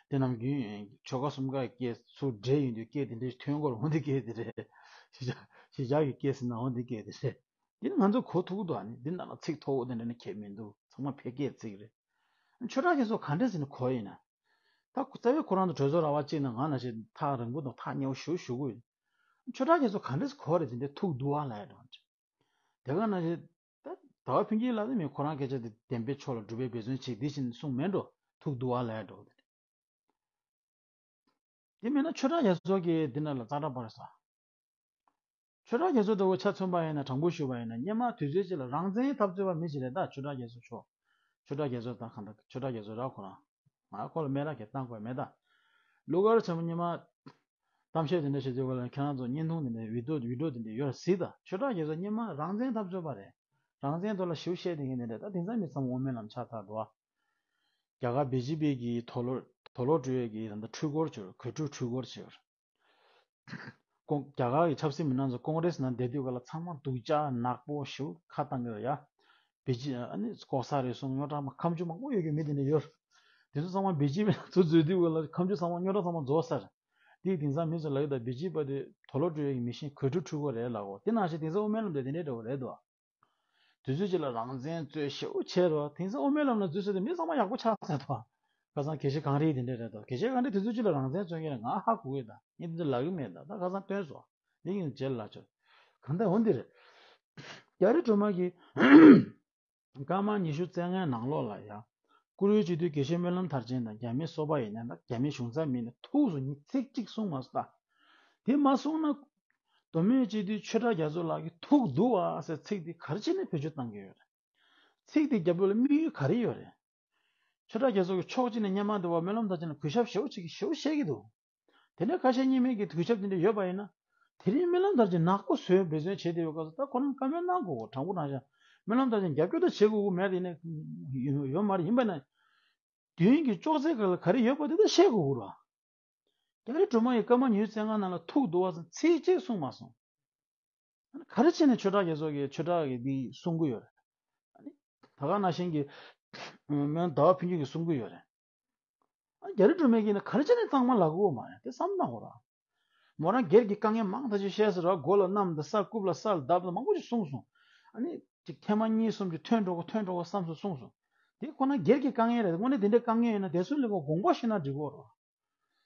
དེ་ནམ་རྒྱུན་ཆོལ་ཁ་གསུམ་ཀའི་སྐད་ཚུར་འདྲེས་ཡོང་དུས་སྐད་དེ་འདྲས་ཐོན་གོ་ར། འོ་འདི་སྐད་དེ་རེད། གཞིས་ཆགས་གཞིས་ཆགས་ཀྱི་སྐད་ཟེར་ན་འོ་འདི་སྐད་དེ་རེད། འདི་ནི་ང་ཚོ་གོ་ཐུབ་ཀྱི་འདུག་ཨ་ནི་འདི་ནང་ལ་ཚིག་མཐོ་བོ་དེ་འདྲ་ནི་གང་ཡང་མི་འདུག་ཚང་མ་བོད་སྐད་ཚིག་རེད། ཆོས་གྲགས་རྒྱ་མཚོ་ག་འདྲས་ཟེར་ནས་གོ་ཡིན་ན། ད་རྩ་བའི་ཁོ་རང་ཚོ་གྲོས་ཚོགས་ར་བ་གཅིག་ནང་ང་ནང་བཞིན་ཐག་རིང་པོ་དང་ཐག་ཉེ་བོ་ཞེ་པོ་ཞུ་གི་ཡོད། ཆོས་གྲགས་རྒྱ་མཚོ་ག་འདྲས་གོ་རེད་དེ་འདྲས་ཐུག་འདུག་ཨ་ལབ་ཡ་འགྲོ། དེ་ག་ནང་བཞིན་ད་ཟླ་བ་ཕུན་སྐྱིད་ལགས་དེ་མིན་ཁོ་རང་སྐད་ཆ་དེ་བདེན་པའི་ཕྱོགས་ལ་སྒྲུབ་པའི་འབད་བརྩོན་བྱེད་འདི་བཞིན་གསུངས་མེད་འགྲོ། ཐུག་འདུག་ཨ་ལབ་ཡ་འགྲོ། དེ་མིན་ན་ཆོས་གྲགས་རྒྱ་མཚོ་གིས་འདི་ན་ལ་ཙག་སྒྲ་པར་ས། ཆོས་གྲགས་རྒྱ་མཚོ་ལྟ་བུ་ཆ་མཚོན་པ་ཡིན་ན་དྲང་པོ་ཞུས་པ་ཡིན་ན་སྔོན་མ་དུས་ཚོད་ཅིག་ལ་རང་བཙན་འཐབ་རྩོད་པ་མི་ཞིག་རེད་ད། ཆོས་གྲགས་རྒྱ་མཚོ་མཆོག་ཆོས་གྲགས་རྒྱ་མཚོ་དང་གང་ལྟར་ཆོས་གྲགས་རྒྱ་མཚོ་ར་ཁོ་རང་། ང་ཁོ་ལ་སྨད་ར་གས་བཏང་དགོས་མེད་ད། ཀླུ་མཁར་བྱམས་པ་སྔོན་མ་གཏམ་བཤད་དེ་འདྲ་བྱེད་དུས་སྐབས་ལ་ཁྱེད་རང་ཚོ་བརྙན་ཐུང་དེ་འདྲ་བི་ཌིའོ་བི་ཌིའོ་དེ་འདྲ་ཡོད་རེད་གཟིགས་ད། ཆོས་གྲགས་རྒྱ་མཚོ་སྔོན་མ་རང་བཙན་འཐབ་རྩོད་པ་རེད། རང་བཙན་ཐོག་ལ་ཞེ་པོ་བཤད་བསྡད་མཁན་དེ་འདྲ་ད། དེང་སང་མི་ཚང་མ་དབུ་མའི་ལམ་ཆགས་ཚར་འདུག་ཨ། རྒྱ་གར་བི་ཇེ་པི་གི་དུག་ལོག་དུག་ལོག་འགྲོ་ཡས་ཀྱི་ད་ལྟ་འཕྲུལ་འཁོར་ཅིག་ཡོད། གོས་འཁྲུད་འཕྲུལ་འཁོར་ཅིག་ཡོད། ཀོང་རྒྱ་གར་གྱི་ཆབ་སྲིད་མི་སྣ་ཚོ་ཀོང་རེས་ནང་བསྡད་དུས་སྐབས་ལ་ཚང་མ་སྡུག་ཅག་ནག་པོ་ཞེ་པོ་ཁ་བཏང་གི་ཡོད་ཡ། བི་ཇི་ཨ་ནི་ལྐོག་ཟ་རེད་གསུངས། རྙོག་དྲ་མ་ཁ་མཆུ་མང་པོ་ཡོད་རྒྱུ་མི་དེ་འདྲ་ཡོད། དེ་ཚོ་ཚང་མ་བི་ཇེ་པི་ཚོ་འཛུལ་དུས་སྐབས་ལ་ཁ་མཆུ་ཚང་མ་རྙོག་དྲ་ཚང་མ་རྫོགས་ཚར། དེ་དེང་སང་མི་ཚོ་ལབ་ཀྱི་ད་བི་ཇེ་པི་དེ་དུག་ལོག་འགྲོ་ཡས་ཀྱི་མི་ཤིན་གོས་འཁྲུད་འཕྲུལ་འཁོར་རེད་ལབ་གོ། དེ་ནང་བཞིན་དེང་སང་དབུ་མའི་ལམ་དེ་དེ་འདྲའི་འདྲ་བོ་རེད་འདུག་དུས་ཚོད་ཅིག་ལ་རང་བཙན་རྩོད་ཞེ་པོ་བྱས་རོ། དེང་སང་དབུ་མའི་ལམ་ལ་འཛུལ་ཟེར་དུས་མི་ཚང་མ་ཡག་པོ་ཆགས་ཚར་འདུག་ཁ་སང་དགེ་བཤེས་གངས་རི་དེ་འདྲ་རེད་འདུག་དགེ་བཤེས་གངས་རི་དེ་ཚོ་ཅིག་ལ་རང་བཙན་རྩོད་མཁན་རེད། ང་ཧ་གོ་གི་ད། ངས་དེ་ཚོ་ལབ་གི་མེད་ད། ད་ཁ་སང་སྟོན་སོང་། འདི་ཡིན་རྗེས་ལ་ཆོག་གང་ལྟར་འོ་འདི་རེད། རྒྱ་རི་སྒྲོལ་མ་གིས་སྐར་མ་ཉི་ཤུ་རྩ་ལྔའི་ནང་ལོགས་ལ་ཡ། བཀུར་འོས་སྤྱི་འཐུས་དགེ་བཤེས་སྨོན་ལམ་མཐར་ཕྱིན་དང་རྒྱ་མི་སོ་པ་ཡིན་ན་ད་རྒྱ་མི་གཞུང་ཚབ་མིན་ན་ཐུགས་སུ་ཉིད་ཚིག་གཅིག་གསུངས་མ་སོང་ད། དེ་མ་གསུངས་ན། མདོ་སྨད་སྤྱི་འཐུས་ཆོས་གྲགས་རྒྱ་མཚོ་ལགས་ཀྱིས་ཐུག་འདུག་བ་ཟེར་ཚིག་འདི་ག་རེ་བྱས་ནས་བེད་སྤྱོད་བཏང་གི་ཡོད་རེད། ཚིག་འདི་རྒྱབ་ལོགས་ལ་དམིགས་ཡུལ་ག་རེ་ཡོད་རེད། ཆོས་གྲགས་རྒྱ་མཚོ་གི་ཕྱོགས་གཅིག་ནས་སྔོན་མ་འདི་བ་སྨོན་ལམ་མཐར་ཕྱིན་ལ་གུས་ཞབས་ཞེ་པོ་ཅིག་ཞེ་པོ་བཤད་ཀྱི་འདུག་དེ་ནས་ཁ་ཤས་གཉིས་མེད་ཀྱི་གུས་ཞབས་དེ་འདྲ་ཡོད་པ་ཡིན་ན། དེ་རིང་སྨོན་ལམ་མཐར་ཕྱིན་ནག་པོ་བཟོས་འབད་བརྩོན་བྱས་བསྡད་ཡོད་སྐབས་སུ་ད་ཁོ་རང་བཀའ་མོལ་གནང་དགོས་གོ། དྲང་པོ་དྲང་བཞག་སྨོན་ལམ་མཐར་ཕྱིན་རྒྱབ་སྐྱོར་ད་བྱེད་དགོས་ཀྱི་མེད་དེ་ནས་ཡོད་མ་རེད། ཡིན་པ་ན། དུས་ཡུན་གྱི་ཅོག་ཙེ་སྒང་ལ་ག་རེ་ཡོད་པ་དེ་ད་བཤད་དགོས་ཀྱི་རེད། རྒྱ་རི་སྒྲོལ་མ་ཡིས་སྐར་མ་ཉི་ཤུ་རྩ་ལྔ་ནང་ལ་ཐུག་འདུག་བ་ཟེར་ཚིག་གཅིག་གསུངས་མ་སོང་། ཨ་ནི་ག་རེ་བྱས་ནས་ཆོས་གྲགས་རྒྱ་མཚོ་གིས་ཆོས་གྲགས་ཀྱིས་འདི་གསུང་གི་ཡོད་རེད། ཨ་ནི་ད་ག་ནང་བཞིན་གྱི་སྨོན་ཟླ་བ་ཕུན་སྐྱིད་ཀྱིས་གསུང་གི་ཡོད་རེད། ཨ་ནི་རྒྱ་རི་སྒྲོལ་མས་ཀྱིས་ནི་ག་རེ་བྱས་ནས་གཙང་མ་ལབ་དགོས་མ་རེད་དེ་བསམ་བློ་གཏོང་དགོས་ར། མོ་རང་སྒེར་གྱི་དཀའ་ངལ་མང་ཐག་ཆོད་བཤད་ཟེར་ར། མགོ་ལ་གནམ་དང་ས་རྐུབ་ལ་ས་ལ་བརྡབ་དང་མང་པོ་ཞིག་གསུངས་སོང་། ཨ་ནི་ཅིག་ཐེངས་མ་གཉིས་གསུམ་ཅིག་ཐོན་འགྲོ་གོ་ཐོན་འགྲོ་གོ་བསམ་སོང་གསུངས་སོང་། དེ་ཁོ་ན་སྒེར་གྱི་དཀའ་ངལ་རེད། དངོས་གནས་དེ་འདྲའི་དཀའ་ངལ་ཡོད་ན་བདེ་སྲུང་ལས་ཁུངས་དགོངས་པ་ཞུས་ན་འགྲིག་གོ་ར།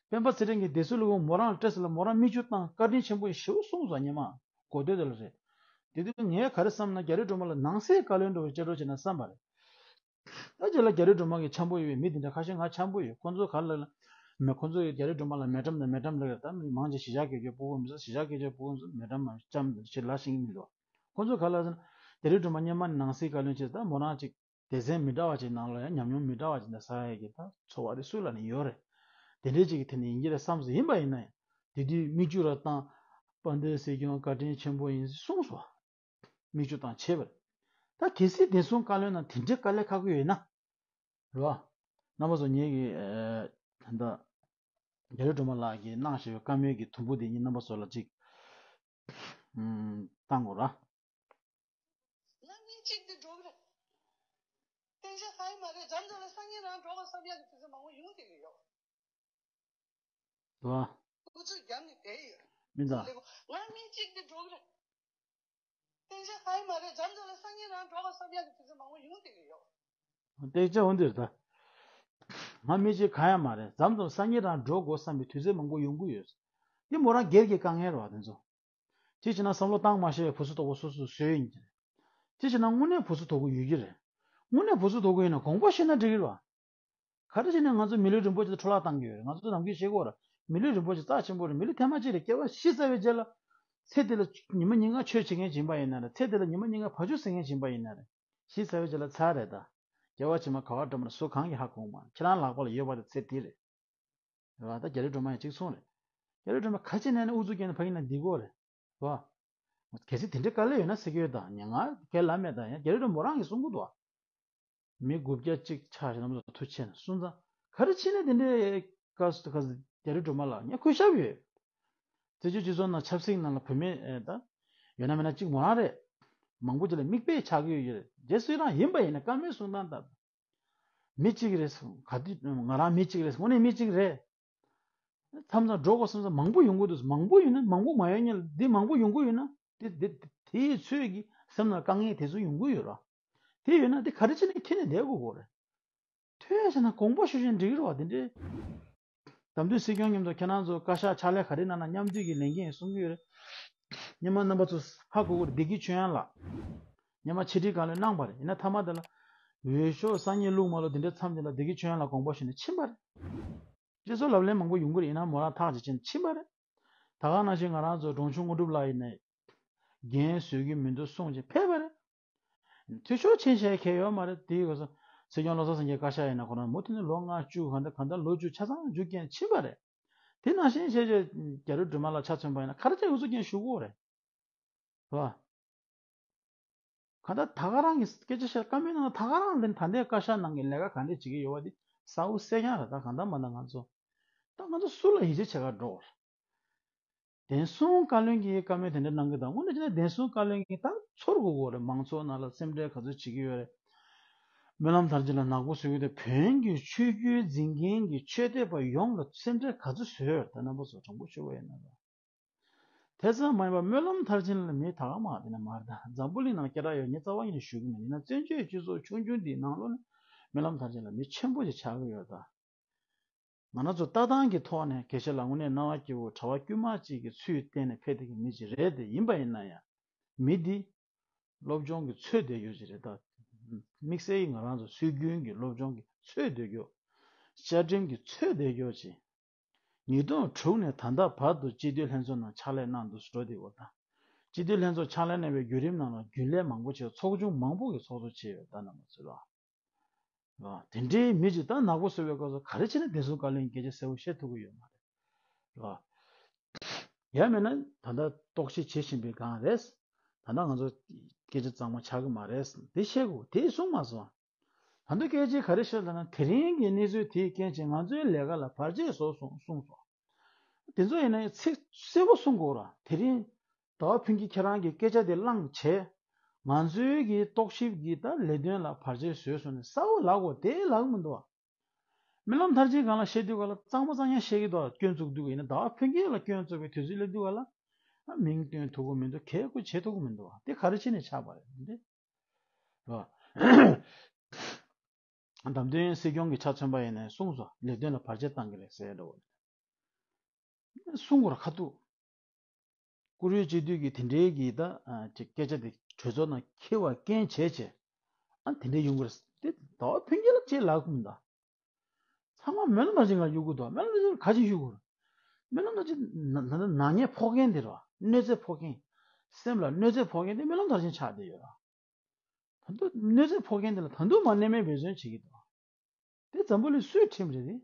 སྤེན་པ་ཚེ་རིང་གིས་བདེ་སྲུང་ལས་ཁུངས་མོ་རང་ལ་སྤྲད་ཟེར་ལ་མོ་རང་མིག་ཆུ་བཏང་བཀའ་དྲིན་ཆེན་པོ་ཡིན་ཞེ་པོ་གསུངས་སོང་ཉི་མ། གོ་ཐོས་དེ་ལ་རེད། དེ་དུས་ངས་ག་རེ་བསམ་ན་རྒྱ་རི་སྒྲོལ་མ་ལ་ནང་གསེས་བཀའ་བློན་འདྲ་བོ་ཅིག་སྤྲད་རོགས་བྱས་ན་བསམ་པ་རེད། ད་རྗེས་ལ་རྒྱ་རི་སྒྲོལ་མ་གི་འཆམ་པོ་ཡོད་པའི་མི་དེ་འདྲ་ཁ་ཤས་ང་འཆམ་པོ་ཡོད། ཁོང་ཚོ་ག་ལ་ལ་མེད། ཁོང་ཚོ་ཡི་རྒྱ་རི་སྒྲོལ་མ་ལ་མེ་ཊམ་དང་མེ་ཊམ་ལབ་ཡོད། ད་མི་མང་ཆེ་གཞིས་ཆགས་སྐད་ཤོད་ཕྲུ་གུ་མི་ཚོ་གཞིས་ཆགས་སྐད་ཤོད་ཕྲུ་གུ་ཚོ་མེ་ཊམ་མ་འཆམ་ཞིག་ལ་ཤེས་ཀྱི་མི་འདུག་ཁོང་ཚོ་ག་ལ་ཟེར་ན་རྒྱ་རི་སྒྲོལ་མ་སྔོན་མ་ནང་སྲིད་བཀའ་བློན་བྱས། ད་མོ་རང་ཅིག་སྡེ་ཚན་མི་འདྲ་བ་ཅིག་ནང་ལ་ཡང་ཉམས་མྱོང་མི་འདྲ་བ་ཅིག་འདྲ་ས་ཡ་གི་ད་ཚོར་བ་རེ་སུ་ལ་ནི་ཡོད་རེད། དེ་འདྲའི་ཅིག་གི་ཐད་ནས་ཡིན་གྱི་རེད་བསམ་སོང་། ཡིན་པ་ཡིན་ན་ཡང་དེ་དུས་མིག་ཆུ་ར་བཏང་། དཔལ་ལྡན་སྲིད་སྐྱོང་བཀའ་དྲིན་ཆེན་པོ་ཡིན་གསུངས་སོང་། མིག་ཆུ་བཏང་བྱས་པ་རེད། ད་གལ་སྲིད་བདེ་སྲུང་བཀའ་བློན་ནང་དེ་འདྲའི་དཀའ་ལས་ཁག་པོ་ཡོད་ན། རེད་བ། རྣམ་པ་ཚོ་ངེད་ཀྱི་ད་ལྟ་རྒྱ་རི་སྒྲོལ་མ་ལགས་ཀྱིས་གནང་བཞིན་པའི་བཀའ་མོལ་གྱི་དུམ་བུ་དེ་ཉིད་རྣམ་པ་ཚོ་ལ་ཅིག་བཏང་དགོས་ར། ང་མི་གཅིག་དེ་འགྲོ་གི་རེད། བསྟན་ཆ་ཧ་ཡི་མ་རེད། འཇམ་ཚ་ལ་སང་ཉིན་རང་འགྲོ་ག་བསམ་ཡག་གི་དུས་ཚོད་མང་པོ་ཡོང་བསྡད་ཀྱི་ཡོད། དུ་བ། སྐུ་ཚོད་བརྒྱབ་ནས་བསྡད་ཡོད། མི་འདའ། ང་མི་གཅིག་དེ་འགྲོ་གི་རེད། བསྟན་ཆ་ཧ་ཡི་མ་རེད། འཇམ་ཚ་ལ་སང་ཉིན་རང་འགྲོ་ག་བསམ་ཡག་གི་དུས་ཚོད་མང་པོ་ཡོང་བསྡད་ཀྱི་ཡོད། བསྟན་ཆ་འོན་ཏེ་ད། ང་མི་གཅིག་གང་ཡང་མ་རེད། འཇམ་ཚ་ལ་སང་ཉིན་རང་འགྲོ་དགོས་བསམ་པའི་དུས་ཚོད་མང་པོ་ཡོང་གི་ཡོད། འདི་མོ་རང་སྒེར་གྱི་དཀའ་ངལ་རེད་བ་དེ་ཚོ། ཅིག་བྱས་ན་བསམ་བློ་བཏང་མ་ཤེས་པའི་བུ་ཚོ་དོག་པོ་སོ་སོས་བཟོས་ཡིན་གྱི་རེད། ཅིག་བྱས་ན་དངོས་གནས་བུ་ཚོ་དོག་པོ་ཡོད་ཀྱི་རེད། དངོས་གནས་བུ་ཚོ་དོག་པོ་ཡིན་ན་དགོངས་པ་ཞུས་ན་འགྲིག་གི་རེད་བ། ག་རེ་བྱས་ནས་ང་ཚོ་མི་ལུས་རིན་པོ་ཆེ་དེ་འཕྲོ་བརླག་བཏང་གི་ཡོད་རེད། ང་ཚོ་ནམ་རྒྱུན་བཤད་ཀྱི་ཡོད་རེད། མི་ལུས་རིན་པོ་ཆེ་རྩ་ཆེན་པོ་རེད། མི་ལུས་ཐེངས་མ་གཅིག་རེད། སྐྱེ་བ་ཤི་ཚར་བའི་རྗེས་ལ། ཚེ་འདི་ལ་ཉི་མ་ཉིན་གང་ཆོས་བྱེད་མཁན་ཡིན་པ་ཡིན་ན་རེད། ཚེ་འདི་ལ་ཉི་མ་ཉིན་གང་བ་ཕྱུགས་ཟ་མཁན་ཡིན་པ་ཡིན་ན་རེད། ཤི་ཚར་བའི་རྗེས་ལ་ཚར་རེད་ད། སྐྱེ་བ་ཕྱི་མ་ག་བ་འགྲོ་མ་རེད། སུ་གང་གིས་ཧ་གོ་མ་རེད། ཁྱེད་རང་ལག་པ་ལ་ཡོད་པ་དེ་ཚེ་འདི་རེད། རེད་བ། ད་རྒྱ་རི་སྒྲོལ་མ་ཡང་གཅིག་གསུངས་རེད། རྒྱ་རི་སྒྲོལ་མ་ག་ཅི་ནས་ནས་ཨུ་ཚུགས་སྐྱེས་ནས་ཕ་གི་ན་འདི་གོ་རེད། རེད་བ། གལ་སྲིད་དེ་འདྲའི་དཀའ་ལས་ཡོད་ན་ཟེར་གྱི་ཡོད་ད། ཉེ་ང་གལ་ལ་མེད་ད། ཡང་རྒྱ་རི་སྒྲོལ་མ་རང་གིས་གསུང་གི་འདུག་བ། མི་དགུ་བརྒྱ་གཅིག་ཆགས་ཤིག་ནམ་སོ་ཐུ་ཆེ་ན་སུན་ཙང་། ག་རེ་ཕྱིན་ནས་དེ་འདྲའི་སྐབས་སུ་ཁ་སི་རྒྱ་རི་སྒྲོལ་མ་ལ་ངས་གུས་ཞབས་ཡོད། བཙན་བྱོལ་སྤྱི་ཚོགས་ནང་ཆབ་སྲིད་ནང་ལ་བུད་མེད་ཨེ་ད་ཡོད་ན་མེད་ན་གཅིག་མོ་རང་རེད། མང་པོ་ཅིག་ལ་མིག་དཔེ་ཆགས་ཀྱི་ཡོད་ཀྱི་རེད། རྗེས་སུ་རང་ཡིན་པ་ཡིན་ན་བཀའ་མོལ་གསུང་སྟངས་ལྟར། མི་གཅིག་རེད་ག་དུས་ང་རང་མི་གཅིག་རེད། དངོས་གནས་མི་གཅིག་རེད། མཚམས་མཚམས་འགྲོ་དགོས་བསམ་ཙང་མང་པོ་ཡོང་གི་འདུག་མང་པོ་ཡོད་ན་མང་པོ་མ་ཡོང་ཉིན་ལ་འདི་མང་པོ་ཡོང་གི་ཡོད་ན་དེ་དེ་དེའི་ཚོད་ཀྱི་སེམས་ལ་དཀའ་ངལ་དེ་ཚོ་ཡོང་གི་ཡོད་ར། དེ་ཡོད་ན་དེ་ག་རེ་བྱས་ནས་ཁྱེར་ནས་བསྡད་དགོས་གོ་རེད། ཐོས་ཟེར་ན་དགོངས་པ་ཞུ་བཞིན་འགྲིག་གི་རེད་བ། དེ་འདྲའི་དམ་འདུས་སྲིད་སྐྱོང་མཉམ་དུ་ཁྱེད་རང་ཚོ་བཀའ་ཤག་ཕྱག་ལས་ག་རེ་གནང་ན་མཉམ་འདུས་ཀྱི་ལས་འགན་གསུང་གི་ཡོད་རེད། སྙེ་མ་རྣམ་པ་ཚོ་ཧ་གོ་གི་རེད། བདེ་སྐྱིད་ཆོས་དབྱངས་ལགས། སྙེ་མ་ཕྱི་དྲིལ་གང་ལོས་གནང་པ་རེད། ཡིན་ན་མཐའ་མ་དེ་ལ་འོས་ཤོག་སང་ཉིན་བླུག་མ་བླུག་དེ་འདྲའི་མཚམས་དེ་ལ་བདེ་སྐྱིད་ཆོས་དབྱངས་ལགས་དགོངས་པ་ཞུས་ནས་ཕྱིན་པ་རེད། སྤྱི་ཚོགས་ལབ་གླེང་མང་པོ་ཡོང་གི་རེད། ཡིན་ན་མོ་རང་ཐག་ཅིག་བཅད་ནས་ཕྱིན་པ་རེད། ད་ག་ནང་བཞིན་ང་རང་ཚོ་འབྲོང་ཆུང་དངོས་གྲུབ་ལགས་ཡིན་ནའི་འགན་བཟོད་ཀྱི་མི་འདུག་གསུངས་བྱས་ཕེབས་པ་རེད། འཐུས་ཤོར་ཕྱིན་བཞག་མཁན་ཡོད་མ་རེད། དེའི་སྐབས་སུ་སྲིད་སྐྱོང་བློ་བཟང་སེང་གེ་བཀའ་ཤག་ཡིན་ན་ཁོ་རང་མུ་མཐུད་ནས་ལོ་ལྔ་བཅུ་གང་ལྟར་གང་ལྟར་ལོ་བཅུ་ཆ་ཚང་རྒྱུ་རྐྱེན་ཕྱིན་པ་རེད། དེ་ནང་བཞིན་བྱས་བྱས་རྒྱ་རི་སྒྲོལ་མ་ལགས་ཆ་མཚོན་པ་ཡིན་ན་ག་རེ་བྱས་ཨུ་ཚུགས་རྐྱེན་ཞུ་དགོས་རེད། རེད་བ། གང་ལྟར་ད་ག་རང་གི་སྐད་ཆ་བཤད་བཀའ་མོལ་གནང་ད་ག་རང་ལ་ད་ལྟའི་བཀའ་ཤག་ནང་གི་ལས་ཀ་ག་འདྲས་བྱེད་ཀྱི་ཡོད་པ་དེ་གསལ་པོ་གསལ་རྐྱང་རེད། ད་གང་ལྟར་མ་ལྟར་ང་ཚོ་ད་ང་ཚོ་སུ་ལ་ཡིད་ཆེས་བྱེད་ག་འགྲོ་བ་རེད། བདེན་སྲུང་བཀའ་བློན་གྱིས་བཀའ་མོལ་དེ་འདྲ་གནང་གི་འདུག་དངོས་གནས་བྱས་ན་བདེན་སྲུང་བཀའ་བློན་གྱིས་ད་ཚོར་དགོས་ཀྱི་རེད། མང་ཚོགས་ནང་ལ་སེམས་ཁྲལ་ག་ཚོད་བྱེད་ཀྱི་ཡོད་རེད། སྨོན་ལམ་མཐར་ཕྱིན་ལ་ནག་པོ་བཟོ་གི་འདུག་བོན་གྱི་ཆོས་བརྒྱུད་འཛིན་མཁན་གྱི་ཆོས་དད་པ་ཡོངས་ལ་སེམས་ཁྲལ་ག་ཚོད་བཟོས་ཡོད་རེད། ད་རྣམ་པ་ཚོ་དྲང་པོ་ཞུ་བ་ཡིན་ན་རེད། དེ་ཙམ་མ་ཡིན་པར་སྨོན་ལམ་མཐར་ཕྱིན་ལ་མི་ད་ག་མང་དེ་ན་མ་རེད། ད་འཛམ་བུ་གླིང་ནང་སྐད་གྲགས་ཡོད་ངས་རྩ་བ་ཉིད་ནས་ཞུ་གི་མེད། ཡིན་ན་བཙན་བྱོལ་སྤྱི་ཚོགས་ཆུང་ཆུང་འདིའི་ནང་ལོགས་ནས་སྨོན་ལམ་མཐར་ཕྱིན་ལ་མི་ཆེན་པོ་ཞིག་ཆགས་ཀྱི་ཡོད་ད། ང་རང་ཚོ་ལྟ་སྟངས་ཀྱི་ཐོག་ནས་དགེ་བཤེས་ལགས་དངོས་གནས་སྣང་བ་སྐྱིད་པོ། གྲྭ་པ་དཀྱུས་མ་གཅིག་གི་ཚུལ་བསྟན་ནས་ཕེབས་བསྡད་ཀྱི་མི་ཞིག་རེད་དེ། ཡིན་པ་ཡིན་ན་ཡང་མི་འདི་སློབ་སྦྱོང་གི་ཚོད་བསྡད་ཡོད་ཅིག་རེད་ད། དམིགས་བསལ་གྱི་ང་རང་ཚོ་སྲོལ་རྒྱུན་གྱི་སློབ་སྦྱོང་གི་ཚོད་བསྡད་ཡོད། བཅའ་ཁྲིམས་ཀྱི་ཚོད་བསྡད་ཡོད་ཅིག་ཉིས་སྟོང་དྲུག་ནས་ད་ལྟ་བར་དུ་སྤྱི་འཐུས་ལྷན་ཚོགས་ནང་ཕྱག་ལས་གནང་འདུག་འགྲོ་བསྡད་ཡོད་ད། སྤྱི་འཐུས་ལྷན་ཚོགས་ཕྱག་ལས་གནང་བའི་བརྒྱུད་རིམ་ནང་ལ་རྒྱུན་ལས་མང་པོ་བྱས། ཚོགས་ཆུང་མང་པོ་གི་ཚོགས་གཙོ་བྱས་ཡོད་ད། རྣམ་པ་ཚོས་ལ། ཨ། དེ་འདྲའི་མི་ཅིག་ད་ནག་པོ་བཟོ་བའི་སྐབས་སུ་ག་རེ་བྱས་ནས་བདེན་སྲུང་བཀའ་བློན་གྱི་སྐད་ཆ་གསལ་པོ་བཤད་ཐུབ་ཀྱི་ཡོད་མ་རེད། ཨ། ཡང་མིན་ན་ད་ལྟ་རྟོག་ཞིབ་བྱེད་བཞིན་པའི་སྒང་རེད། ད་ལྟ་ང་ཚོ་སྐད་ཆ་གཙང་མ་ཆགས་ཀྱི་མ་རེད། དེ་བཤད་དགོས། དེ་གསུངས་མ་སོང་། ད་ལྟ་སྐད་ཆ་ག་རེ་བཤད་ལབ་ན། དེ་རིང་གི་གནས་ཚུལ་དེའི་རྐྱེན་གྱིས་ང་ཚོའི་ལས་ཀ་ལ་བར་ཆད་བཟོ་སོང་གསུངས་སོང་། དེ་ཚོ་ཡིན་ན་ཚིག་གསལ་པོ་གསུང་དགོས་ར། དེ་རིང་ཟླ་བ་ཕུན་སྐྱིད་ཁྱེད་རང་གི་སྐད་ཆ་དེ་བླངས་བྱས། ང་ཚོའི་གི་རྟོག་ཞིབ་ཀྱི་ད་ལས་དོན་ལ་བར་ཆད་བཟོས་སོང་ནས་གསལ་པོ་ལབ་དགོས། དེ་ལབ་མི་འདུག་བ། སྨོན་ལམ་མཐར་ཕྱིན་སྒང་ལ་བཤད་དུས་ག་ལ་གཙང་མ་གཙང་ཡང་བཤད་ཀྱི་འདུག་སྐྱོན་བཙུགས་དུས་ཡིན་ན་ཟླ་བ་ཕུན་སྐྱིད་ལ་སྐྱོན་བཙུགས་པའི་དུས་ཚོད་སླེབས་དུས་ག་ལ་མིང་སྟོན་ཐུབ་ཀྱི་མི་འདུག་གལ་དགོས་བྱེད་ཐུབ་ཀྱི་མི་འདུག་བ། དེ་ག་རེ་བྱས་ནས་ཆགས་པ་རེད་འདི། བདམས་ཐོན་སྲིད་སྐྱོང་གི་ཆ་མཚོན་པ་ཡིན་ནའི་གསུངས་སོ། ལས་དོན་ལ་བར་ཆད་བཏང་གི་རེད་ཟེར་འདྲ་བོ་གསུང་དགོས་ར་ཁ་ཐུག་བཀུར་འོས་སྤྱི་འཐུས་ཀྱི་དེ་འདྲའི་གི་ད་ཅིག་སྐད་ཆ་དེ་གྲོས་ཚོགས་ནང་འཁྱེར་བ་རྐྱེན་བྱས་བྱས། ཨ། དེ་འདྲའི་ཡོང་གི་རེད་དེ། ཟླ་བ་ཕུན་སྐྱིད་ལ་ཅིག་ལབ་ཀྱི་མི་འདུག་ཚང་མ་སྨོན་ལམ་མཐར་ཕྱིན་ལ་གཡུག་གི་འདུག་སྨོན་ལམ་མཐར་ཕྱིན་ག་ཅིག་གཡུག་གི་རེད། སྨོན་ལམ་མཐར་ཕྱིན་ན་ན་ན་ནག་ཉེས་ཕོག་མཁན་དེ་རེད་བ། གནོད་འཚེ་ཕོག་མཁན། སེམས་ལ་གནོད་འཚེ་ཕོག་མཁན་དེ་སྨོན་ལམ་མཐར་ཕྱིན་ཆགས་བསྡད་ཡོད་ར། ད་དུང་གནོད་འཚེ་ཕོག་མཁན་དེ་ལ་ད་དུང་མ་གནས་མལ་འབད་བརྩོན་བྱེད་ཀྱི་འདུག་དེ་འཛམ་བུ་གླིང་སུའི་ཁྲིམས་རེད་དེ།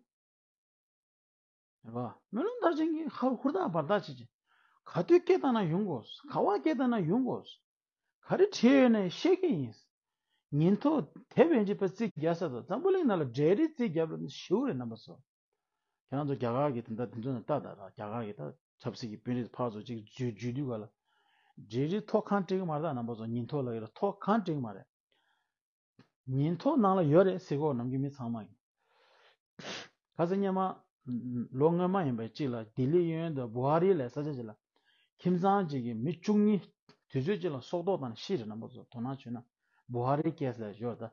རེད་བ། སྨོན་ལམ་མཐར་ཕྱིན་གྱི་ཧ་ཧུར་ཐག་འབར་ཐག་བྱེད་ཀྱི། ག་དུས་སྐད་བཏང་ན་ཡོང་དགོས། ག་བ་སྐད་བཏང་ན་ཡོང་དགོས། ག་རེ་བྲིས་ཡོད་ན་བཤད་ཀྱི་ཡིན། ཉིན་ཐོ་དེབ་ཡན་ཆད་པ་རྩིས་རྒྱག་ས་དང་འཛམ་བུ་གླིང་ནང་ལ་འབྲེལ་རིས་རྩིས་རྒྱབ་ལ་ཞེ་པོ་རེད་རྣམ་པ་ཚོ། ཁྱེད་རང་ཚོ་རྒྱ་གར་གྱི་དེ་འདྲ་དེ་ཚོ་ནང་ལྟ་དང་ར། རྒྱ་གར་གྱི་ད་ཆབ་སྲིད་ཀྱི་དཔོན་རིགས་ཕར་ཚུར་ཅིག་བརྗོད་བརྗོད་དུས་ག་ལ། འབྲེལ་རིས་ཐོ་གང་སྤྲད་ཀྱི་མ་རེད་ད་རྣམ་པ་ཚོ། ཉིན་ཐོ་ལ་ཡོད་ལ་ཐོ་གང་སྤྲད་ཀྱི་མ་རེད། ཉིན་ཐོ་ནང་ལ་ཡོད་རེད་ཟེར་གོ་ནམ་རྒྱུན་མི་ཚང་མ་གིས། ཁ་སང་སྔོན་མ། ལོ་སྔོན་མ་ཡིན་པའི་གཅིག་ལ་ལྡི་ལི་གཡས་གཡོན་དུ་བུ་ཧ་རི་ལབ་ས་ཆ་ཅིག་ལ། ཁྱིམ་ཚང་གཅིག་གི་མི་བཅུ་གཉིས་དུས་ཚོད་གཅིག་ལ་སྲོག་ཐོག་བཏང་ནས་ཤི་རེད། རྣམ་པ་ཚོ་དོ་སྣང་བྱུང་ན། བུ་ཧ་རི་ཀེས་ལབ་ཡོད་ད།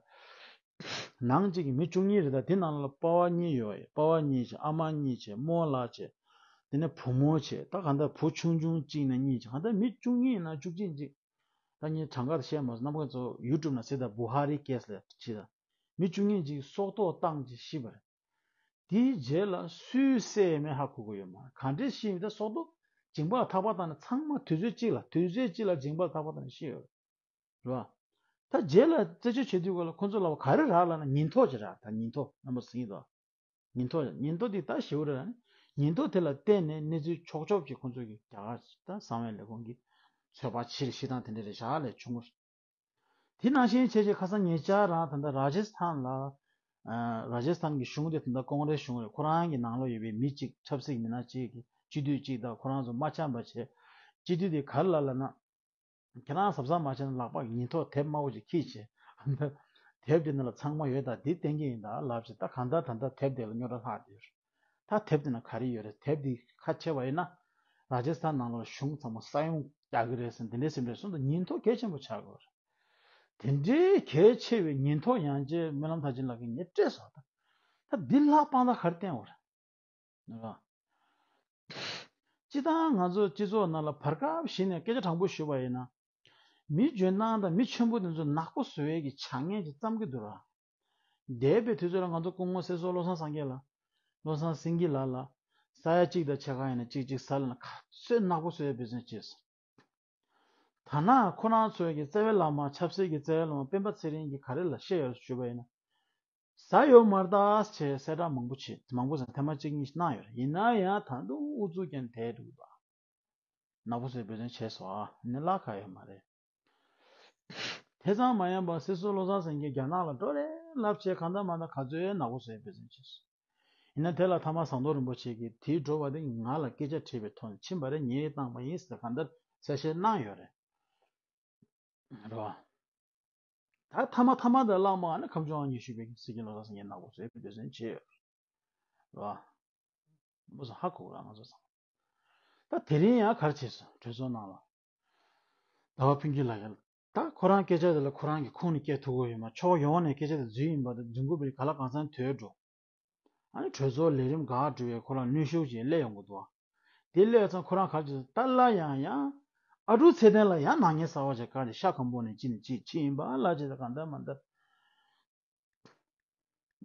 ནང་གཅིག་གི་མི་བཅུ་གཉིས་རེད་ད། དེ་ནང་ལ་པ་ཕ་གཉིས་ཡོད་རེད། པ་ཕ་གཉིས་བྱས། ཨ་མ་གཉིས་བྱས། རྨོ་ལགས་བྱས། དེ་ནས་བུ་མོ་བྱས། ད་གང་ལྟར་བུ་ཆུང་ཆུང་གཅིག་ནས་གཉིས་བྱས། གང་ལྟར་མི་བཅུ་གཉིས་ཡིན་ན་བཅུ་གཅིག་གཅིག་ད་ངས་གྲངས་ཀ་དེ་བཤད་མ་སོང་། རྣམ་པ་ཚོ་ཡུ་ཊུབ་ནང་གཟིགས་དང་། བུ་ཧ་རི་ཀེས་ལབ་བྱས་ད། མི་བཅུ་གཉིས་ཅིག་སྲོག་ཐོག་བཏང་ཅིག་ཤི་བ་རེད། དེའི་རྗེས་ལ་སུས་བསད་མེད་ཧ་གོ་གི་ཡོད་མ་རེད། ག་འདྲས་ཤི་ཡིན་ད་སྲོག་ཐོག་འཇིང་པ་ལ་ཐག་པ་བཏང་ནས་ཚང་མ་དུས་ཚོད་གཅིག་ལ་དུས་ཚོད་གཅིག་ལ་འཇིང་པ་ལ་ཐག་པ་བཏང་ནས་ཤི་ཡོད་རེད་བ། ད་རྗེས་ལ་རྩད་གཅོད་བྱེད་དུས་སྐབས་ལ་ཁོ་ཚོ་ལ་བ་ག་རེ་རག་ལབ་ན་ཉིན་ཐོ་ཅིག་རག་ད་ཉིན་ཐོ་རྣམ་པ་ཟིན་དོ། ཉིན་ཐོ་ཉིན་ཐོ་འདི་ད་ཞེ་པོ་རེད། ཉིན་ཐོ་དེ་ལ་བལྟས་ནས་གནས་ཚུལ་ཆོག་ཆོག་ཅིག་ཁོ་ཚོ་གི་རྒྱ་གར་ད་གསང་བའི་ལས་ཁུངས་ཀྱི་ཚོད་དཔག་ཕྱིར་ཤི་སྟངས་དེ་འདྲ་རེ་བཞག་ལས་བྱུང་། དེ་ནང་བཞིན་བྱས་བྱས་ཁ་སང་ཉེ་ཆར་རང་ད་ལྟ་ར་ཇེ་སི་ཐན་ལ། ཨ་ར་ཇེ་སི་ཐན་གྱི་གཞུང་དེ་ད་ལྟ་ཀོང་རེ་སི་གཞུང་རེད། ཁོ་རང་གི་ནང་ལོགས་ཡོད་པའི་མི་གཅིག་ཆབ་སྲིད་མི་སྣ་གཅིག་གིས་སྤྱི་འཐུས་གཅིག་དང་ཁོ་རང་ཚོ་མ་འཆམ་པ་བྱས། སྤྱི་འཐུས་དེ་ག་རེ་ལབ་ལབ་ན། ཁྱེད་རང་གཟབ་གཟབ་མ་བྱས་ན་ལག་པ་ཉིན་ཐོ་དེབ་དམར་པོ་ཅིག་འཁྱེར་བྱས། དེབ་དེ་ནང་ལ་ཚང་མ་ཡོད་ད་འདི་བསྟན་གྱི་ཡིན་ད་ལབ་བྱས་ད་གང་ལྟར་ད་ལྟ་དེབ་དེ་ལ་རྙོག་དྲ་ལྷག་བསྡད་ཡོད་རེད། ད་དེབ་དེ་ན་ག་རེ་ཡོད་རེད། དེབ་དེ་ཁ་ཕྱེ་བ་ཡིན་ན། ར་ཇེ་སི་ཐན་ནང་ལ་གཞུང་ཚང་མ་ས་ཡོམ་རྒྱག་གི་རེད་ཟེར་འདི་འདྲའི་སེམས་ཁྲལ་གསུངས་དུས་ཉིན་ཐོ་གལ་ཆེན་པོ་ཆགས་དགོས་རེད། དེ་འདྲའི་གལ་ཆེ་བའི་ཉིན་ཐོ་ཡང་རྗེ་སྨོན་ལམ་མཐར་ཕྱིན་ལགས་ཀྱིས་ངས་སྤྲད་སོང་ད། ད་འདི་ལྷག་དཔང་རྟགས་ག་རེ་བསྟན་དགོས་རེད། རེད་བ། སྤྱི་བཏང་ང་ཚོ་སྤྱི་ཚོགས་ནང་ལ་བར་སྐབས་ཤིག་ནས་སྐད་ཆ་དྲང་པོ་ཞུས་པ་ཡིན་ན། མི་འཇོན་ཐང་དང་མི་ཆེན་པོ་དེ་ཚོ་ནག་པོ་བཟོ་ཡས་ཀྱི་བྱ་ངན་ཅིག་བརྩམས་ཀྱི་འདུག་ར། འདས་པའི་དུས་ཚོད་ལ་ང་ཚོ་སྐུ་ངོ་སྲིད་ཟུར་བློ་བཟང་སངས་རྒྱས་ལགས། བློ་བཟང་སེང་གེ་ལགས་ལ། ས་ཡ་གཅིག་དང་ཕྱེད་ཀ་ཡིན་ན་གཅིག་གཅིག་ས་ལ་ན་ག་ཚོད་ནག་པོ་བཟོ་ཡས་འབད་བརྩོན་བྱས་སོང་། ཐ་ན་ཁོ་རང་ཚོའི་གི་རྩ་བའི་བླ་མ་ཆབ་སྲིད་ཀྱི་རྩ་བའི་བླ་མ་སྤེན་པ་ཚེ་རིང་གིས་ག་རེ་ལ་བཤད་ཡོད་ཞུས་པ་ཡིན་ན། ཟ་ཡོད་མ་རེད་ད་ཅེས་གསལ་བསྒྲགས་མང་པོ་བྱེད་མང་པོ་ཟེར་ཐེངས་མ་གཅིག་གཉིས་གནང་ཡོད་རེད། ཡིན་ན་ཡང་ད་དུང་ཨུ་ཚུགས་ཀྱང་དེ་འདུག་ད། ནག་པོ་བཟོས་འབད་བརྩོན་བྱས་སོང་ཨ་ནི་ལ་ཁ་ཡོད་མ་རེད། དེ་ཙམ་མ་ཡིན་པར་སྲིད་ཟུར་བློ་བཟང་སེང་གེས་རྒྱ་ནག་ལ་འགྲོ་རེད་ལབ་བྱས་གང་ལྟར་མ་ལྟར་ག་ཚོད་ནག་པོ་བཟོས་འབད་བརྩོན་བྱས་སོང་། ཡིན་ན་དེ་ལ་ཐ་མ་ཟམ་གདོང་རིན་པོ་ཆེ་གིས་དེའི་འགྲོ་བ་དེ་ང་ལ་སྐད་ཆ་དྲིས་པའི་ཐོག་ནས་ཕྱིན་པ་རེད། ངས་བཏང་པ་ཡིན་ཟེར་གང་ལྟར་གསལ་བཤད་གནང་ཡོད་རེད། རེད་བ། ད་ཐ་མ་ཐ་མ་དང་བླངས་མ་ནི་ཁམས་ལྗོངས་ཉི་ཤུ་པའི་སྲིད་སྐྱོང་བློ་བཟང་སེང་གེ་ནག་པོ་བཟོས་པའི་འབད་བརྩོན་བྱས་ཡོད་རེད་བ། མོ་ཚོ་ཧ་གོ་ར་ང་ཚོ་ཚང་། ད་དེ་རིང་ཡང་ག་རེ་བྱས་སོང་གྲོས་ཚོགས་ནང་ལ། ཟླ་བ་ཕུན་སྐྱིད་ལགས་ཀྱིས་ད་ཁོ་རང་སྐད་ཆ་དེ་ལ་ཁོ་རང་གི་ཁུངས་ནས་སྐད་ཐུག་གི་ཡོད་མ་ཕྱོགས་ཡོངས་ནས་སྐད་ཆ་དེ་རྫུན་ཡིན་པ་དང་རྫུན་དགོས་པའི་ག་ལ་གང་འཚམ་ཐོས་འགྲོ། ཨ་ནི་གྲོས་ཚོགས་ལས་རིམ་འགག་འགྲོ་བའི་ཁོ་རང་གནོན་ཤུགས་ཀྱིས་སླེབས་ཡོང་གི་འདུག་དེ་སླེབས་ཙང་ཁོ་རང་ག་རེ་བྱས་སོང་ད་སླར་ཡང་ཡང་ཨ་ཀྲུག་ཚེ་བརྟན་ལ་ཡང་ནག་ཉེས་གསར་པ་ཅིག་བཀག་ནས་ཤ་སྐམ་པོ་ནས་ཅི་ནས་ཅི་ཕྱིན་ཡིན་པ་ལ་ཅི་ད་གང་ལྟར་མ་ལྟར།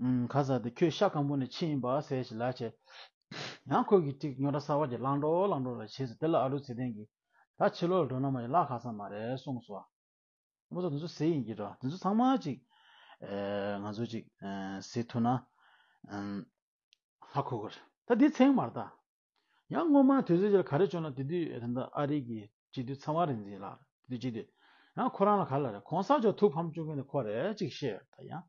ཨུམ། ཁ་ས་དེ་ཁྱོད་ཤ་སྐམ་པོ་ནས་ཕྱིན་ཡིན་པ་ཟེར་ཞིག་ལབ་བྱས། ཡང་ཁོ་གིས་ཅིག་རྙོག་དྲ་གསར་པ་ཅིག་བསླངས་འགྲོ་བསླངས་འགྲོ་ལ་བྱས་ཟེར་དེ་ལ་ཨ་ཀྲུག་ཚེ་བརྟན་གྱིས་ད་ཕྱི་ལོགས་ལ་འགྲོ་ན་མ་ཡིན་ལ་ཁ་ས་མ་རེད་གསུངས་སོང་། མོ་ཚོ་དེ་ཚོ་ཟེར་ཡིན་གྱི་རེད་བ། དེ་ཚོ་ཚང་མ་ཅིག་ཨེ་ང་ཚོ་ཅིག་ཨེ་ཟེར་ཐུབ་ན་ཨམ་ཧ་གོ་གི་རེད། ད་འདི་ཚེང་མ་རེད་ད། ཡང་སྔོན་མ་དུས་ཚོད་ཅིག་ལ་ག་རེ་བྱུང་ན་དེ་དུས་ད་ལྟ་ཨ་རི་གི་སྤྱི་འཐུས་ཚངས་པ་རིག་འཛིན་ལགས་དེ་དུས་སྤྱི་འཐུས་ཡང་ཁོ་རང་ལ་ག་ལ་རེད་གོང་ས་མཆོག་ཐུགས་ཕམ་བཅུག་མཁན་དེ་ཁོ་རེད་ཅིག་བཤད་ཡོད་ད་ཡང་།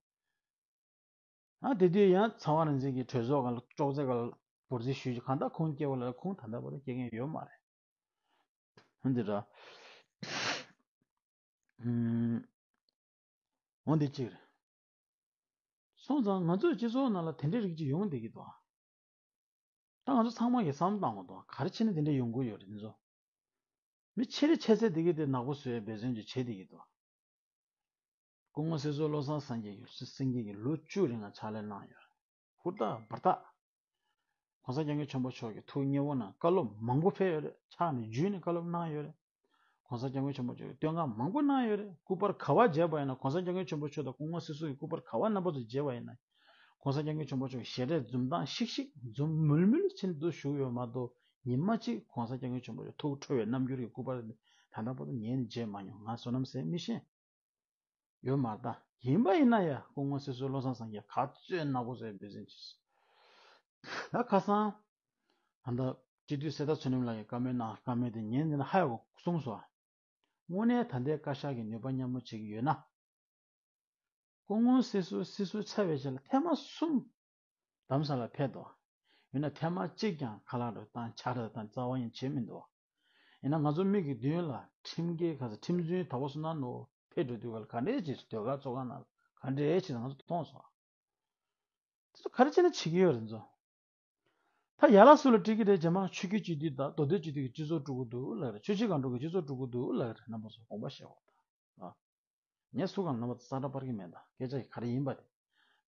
ཨ་དེ་དུས་ཡང་ཚངས་པ་རིག་འཛིན་གྱིས་གྲོས་ཚོགས་སྒང་ལ་ཅོག་ཙེ་སྒང་ལ་འབུར་རྩིས་ཞུས་ཀྱི་གང་ལྟར་ཁུངས་སྐྱེལ་བ་ལ་ཁུངས་ད་ལྟ་བར་དུ་སྐྱེལ་མཁན་ཡོད་མ་རེད། འདི་འདྲ། ཨུམ། འོ་འདི་གཅིག་རེད། སོང་ཙང་ང་ཚོའི་སྤྱི་ཚོགས་ནང་ལ་དེ་འདྲའི་རིགས་ཅིག་ཡོང་བསྡད་ཀྱི་འདུག་ད་ང་ཚོ་ཚང་མ་གིས་བསམ་བློ་བཏང་དགོས་འདུག་ག་རེ་བྱས་ནས་དེ་འདྲ་ཡོང་གི་ཡོད་རེད་འདི་ཚོ། མི་ཆེ་རེ་ཆེ་ཚད་དེ་གི་དེ་ནག་པོ་བཟོ་ཡའི་འབད་བརྩོན་ཅིག་བྱེད་བསྡད་ཀྱི་འདུག་སྐུ་ངོ་སྲིད་ཟུར་བློ་བཟང་སངས་རྒྱས་ཀྱིས་སེང་གེ་གི་ལོ་བཅུ་རིང་ལ་ཕྱག་ལས་གནང་ཡོད་རེད། ཧུར་ཐག་འབར་ཐག་གོང་ས་སྐྱབས་མགོན་ཆེན་པོ་མཆོག་གི་ཐུགས་མཉེས་པོ་ནང་བཀའ་སློབ་མང་པོ་ཕེབས་ཡོད་རེད། ཕྱག་ནས་བརྒྱུད་ནས་བཀའ་སློབ་གནང་ཡོད་རེད། གོང་ས་སྐྱབས་མགོན་ཆེན་པོ་མཆོག་གིས་བསྟོད་བསྔགས་མང་པོ་གནང་ཡོད་རེད། སྐུ་པར་ག་པར་མཇལ་བ་ཡིན་ན་གོང་ས་སྐྱབས་མགོན་ཆེན་པོ་མཆོག་དང་སྐུ་ངོ་སྲིད་ཟུར་གྱི་སྐུ་པར་ག་པར་རྣམ་པ་ཚོ་མཇལ་བ་ཡིན་ན། གོང་ས་སྐྱབས་མགོན་ཆེན་པོ་མཆོག་གི་ཞལ་རས་འཛུམ་མདངས་ཤིག་ཤིག་འཛུམ་མུལ་མུལ་བྱས་ནས་འདུག་བཞུགས་ཡོད་མ་གཏོགས་ཉི་མ་གཅིག་གོང་ས་སྐྱབས་མགོན་ཆེན་པོ་མཆོག་ཐུགས་ཁྲོ་བའི་རྣམ་འགྱུར་གྱི་སྐུ་པར་ད་ལྟ་བར་དུ་ངས་ནི་མཇལ་མ་མྱོང་། ང་བསོད་ནམས་ཟད་མི་ཤེས། ཡོད་མ་རེད་ད། ཡིན་པ་ཡིན་ན་ཡ་སྐུ་ངོ་སྲིད་ཟུར་བློ་བཟང་སངས་རྒྱས་ག་ཚོད་ནག་པོ་བཟོས་འབད་བརྩོན་བྱས། ད་ཁ་སང་། ད་ལྟ་སྤྱི་འཐུས་གསེར་རྟ་མཚོ་རྣམ་ལགས་ཀྱིས་བཀའ་མོལ་གནང་བཀའ་མོལ་དེ་ཉན་ནས་ཧ་ཡག་གསུངས་སོང་། དངོས་གནས་ད་ལྟའི་བཀའ་ཤག་གི་ནུས་པ་མཉམ་སྤྱོད་བྱེད་ཀྱི་ཡོད་ན། སྐུ་ངོ་སྲིད་ཟུར་སྲིད་ཟུར་ཚར་བའི་རྗེས་ལ་ཐེངས་མ་གསུམ། རྡ་རམ་ས་ལར་ཕེབས་འདུག་ཡིན་ན་ཐེངས་མ་གཅིག་ཀྱང་ཁ་ལག་རུ་བཏང་ཇ་རུ་བཏང་རྩ་བ་ཡང་བྱེད་མི་འདུག་ཡིན་ན་ང་ཚོ་མིག་གི་མདུན་ལ་ཁྲིམས་འགལ་ག་ཚོད་ཁྲིམས་རྫུན་ད་བོ་སུ་ན་ནོ་ཕེབས་འགྲོ་དུས་ག་ལ་ག་འདྲས་ཅིག་ཟྡོས་གར་ཚོགས་ཁང་ནང་ལ་ག་འདྲས་ཅིག་ང་ཚོ་མཐོང་སོང་། དེ་ཚོ་ག་རེ་བྱས་ན་བྱེད་ཀྱི་ཡོད་རེད་ཚོ། ད་ཡ་ལ་སུ་ལ་སྤྲད་ཀྱི་རེད་རྗེས་མ་ཆོས་བརྒྱུད་སྤྱི་འཐུས་དང་མདོ་སྟོད་སྤྱི་འཐུས་ཀྱི་སྤྱི་ཚོགས་དཀྲུག་གི་འདུག་ལབ་རེད། ཆོས་སྤྱི་སྒང་དྲུག་གི་སྤྱི་ཚོགས་དཀྲུག་གི་འདུག་ལབ་རེད། རྣམ་པ་ཚོ་དགོངས་པ་བཞེས་འོ་ད། ངས་སུ་གང་ལ་མ་ཙག་སྒྲ་སྤར་གྱི་མེད་ད་སྐད་ཆ་གི་ག་རེ་ཡིན་པ་དེ།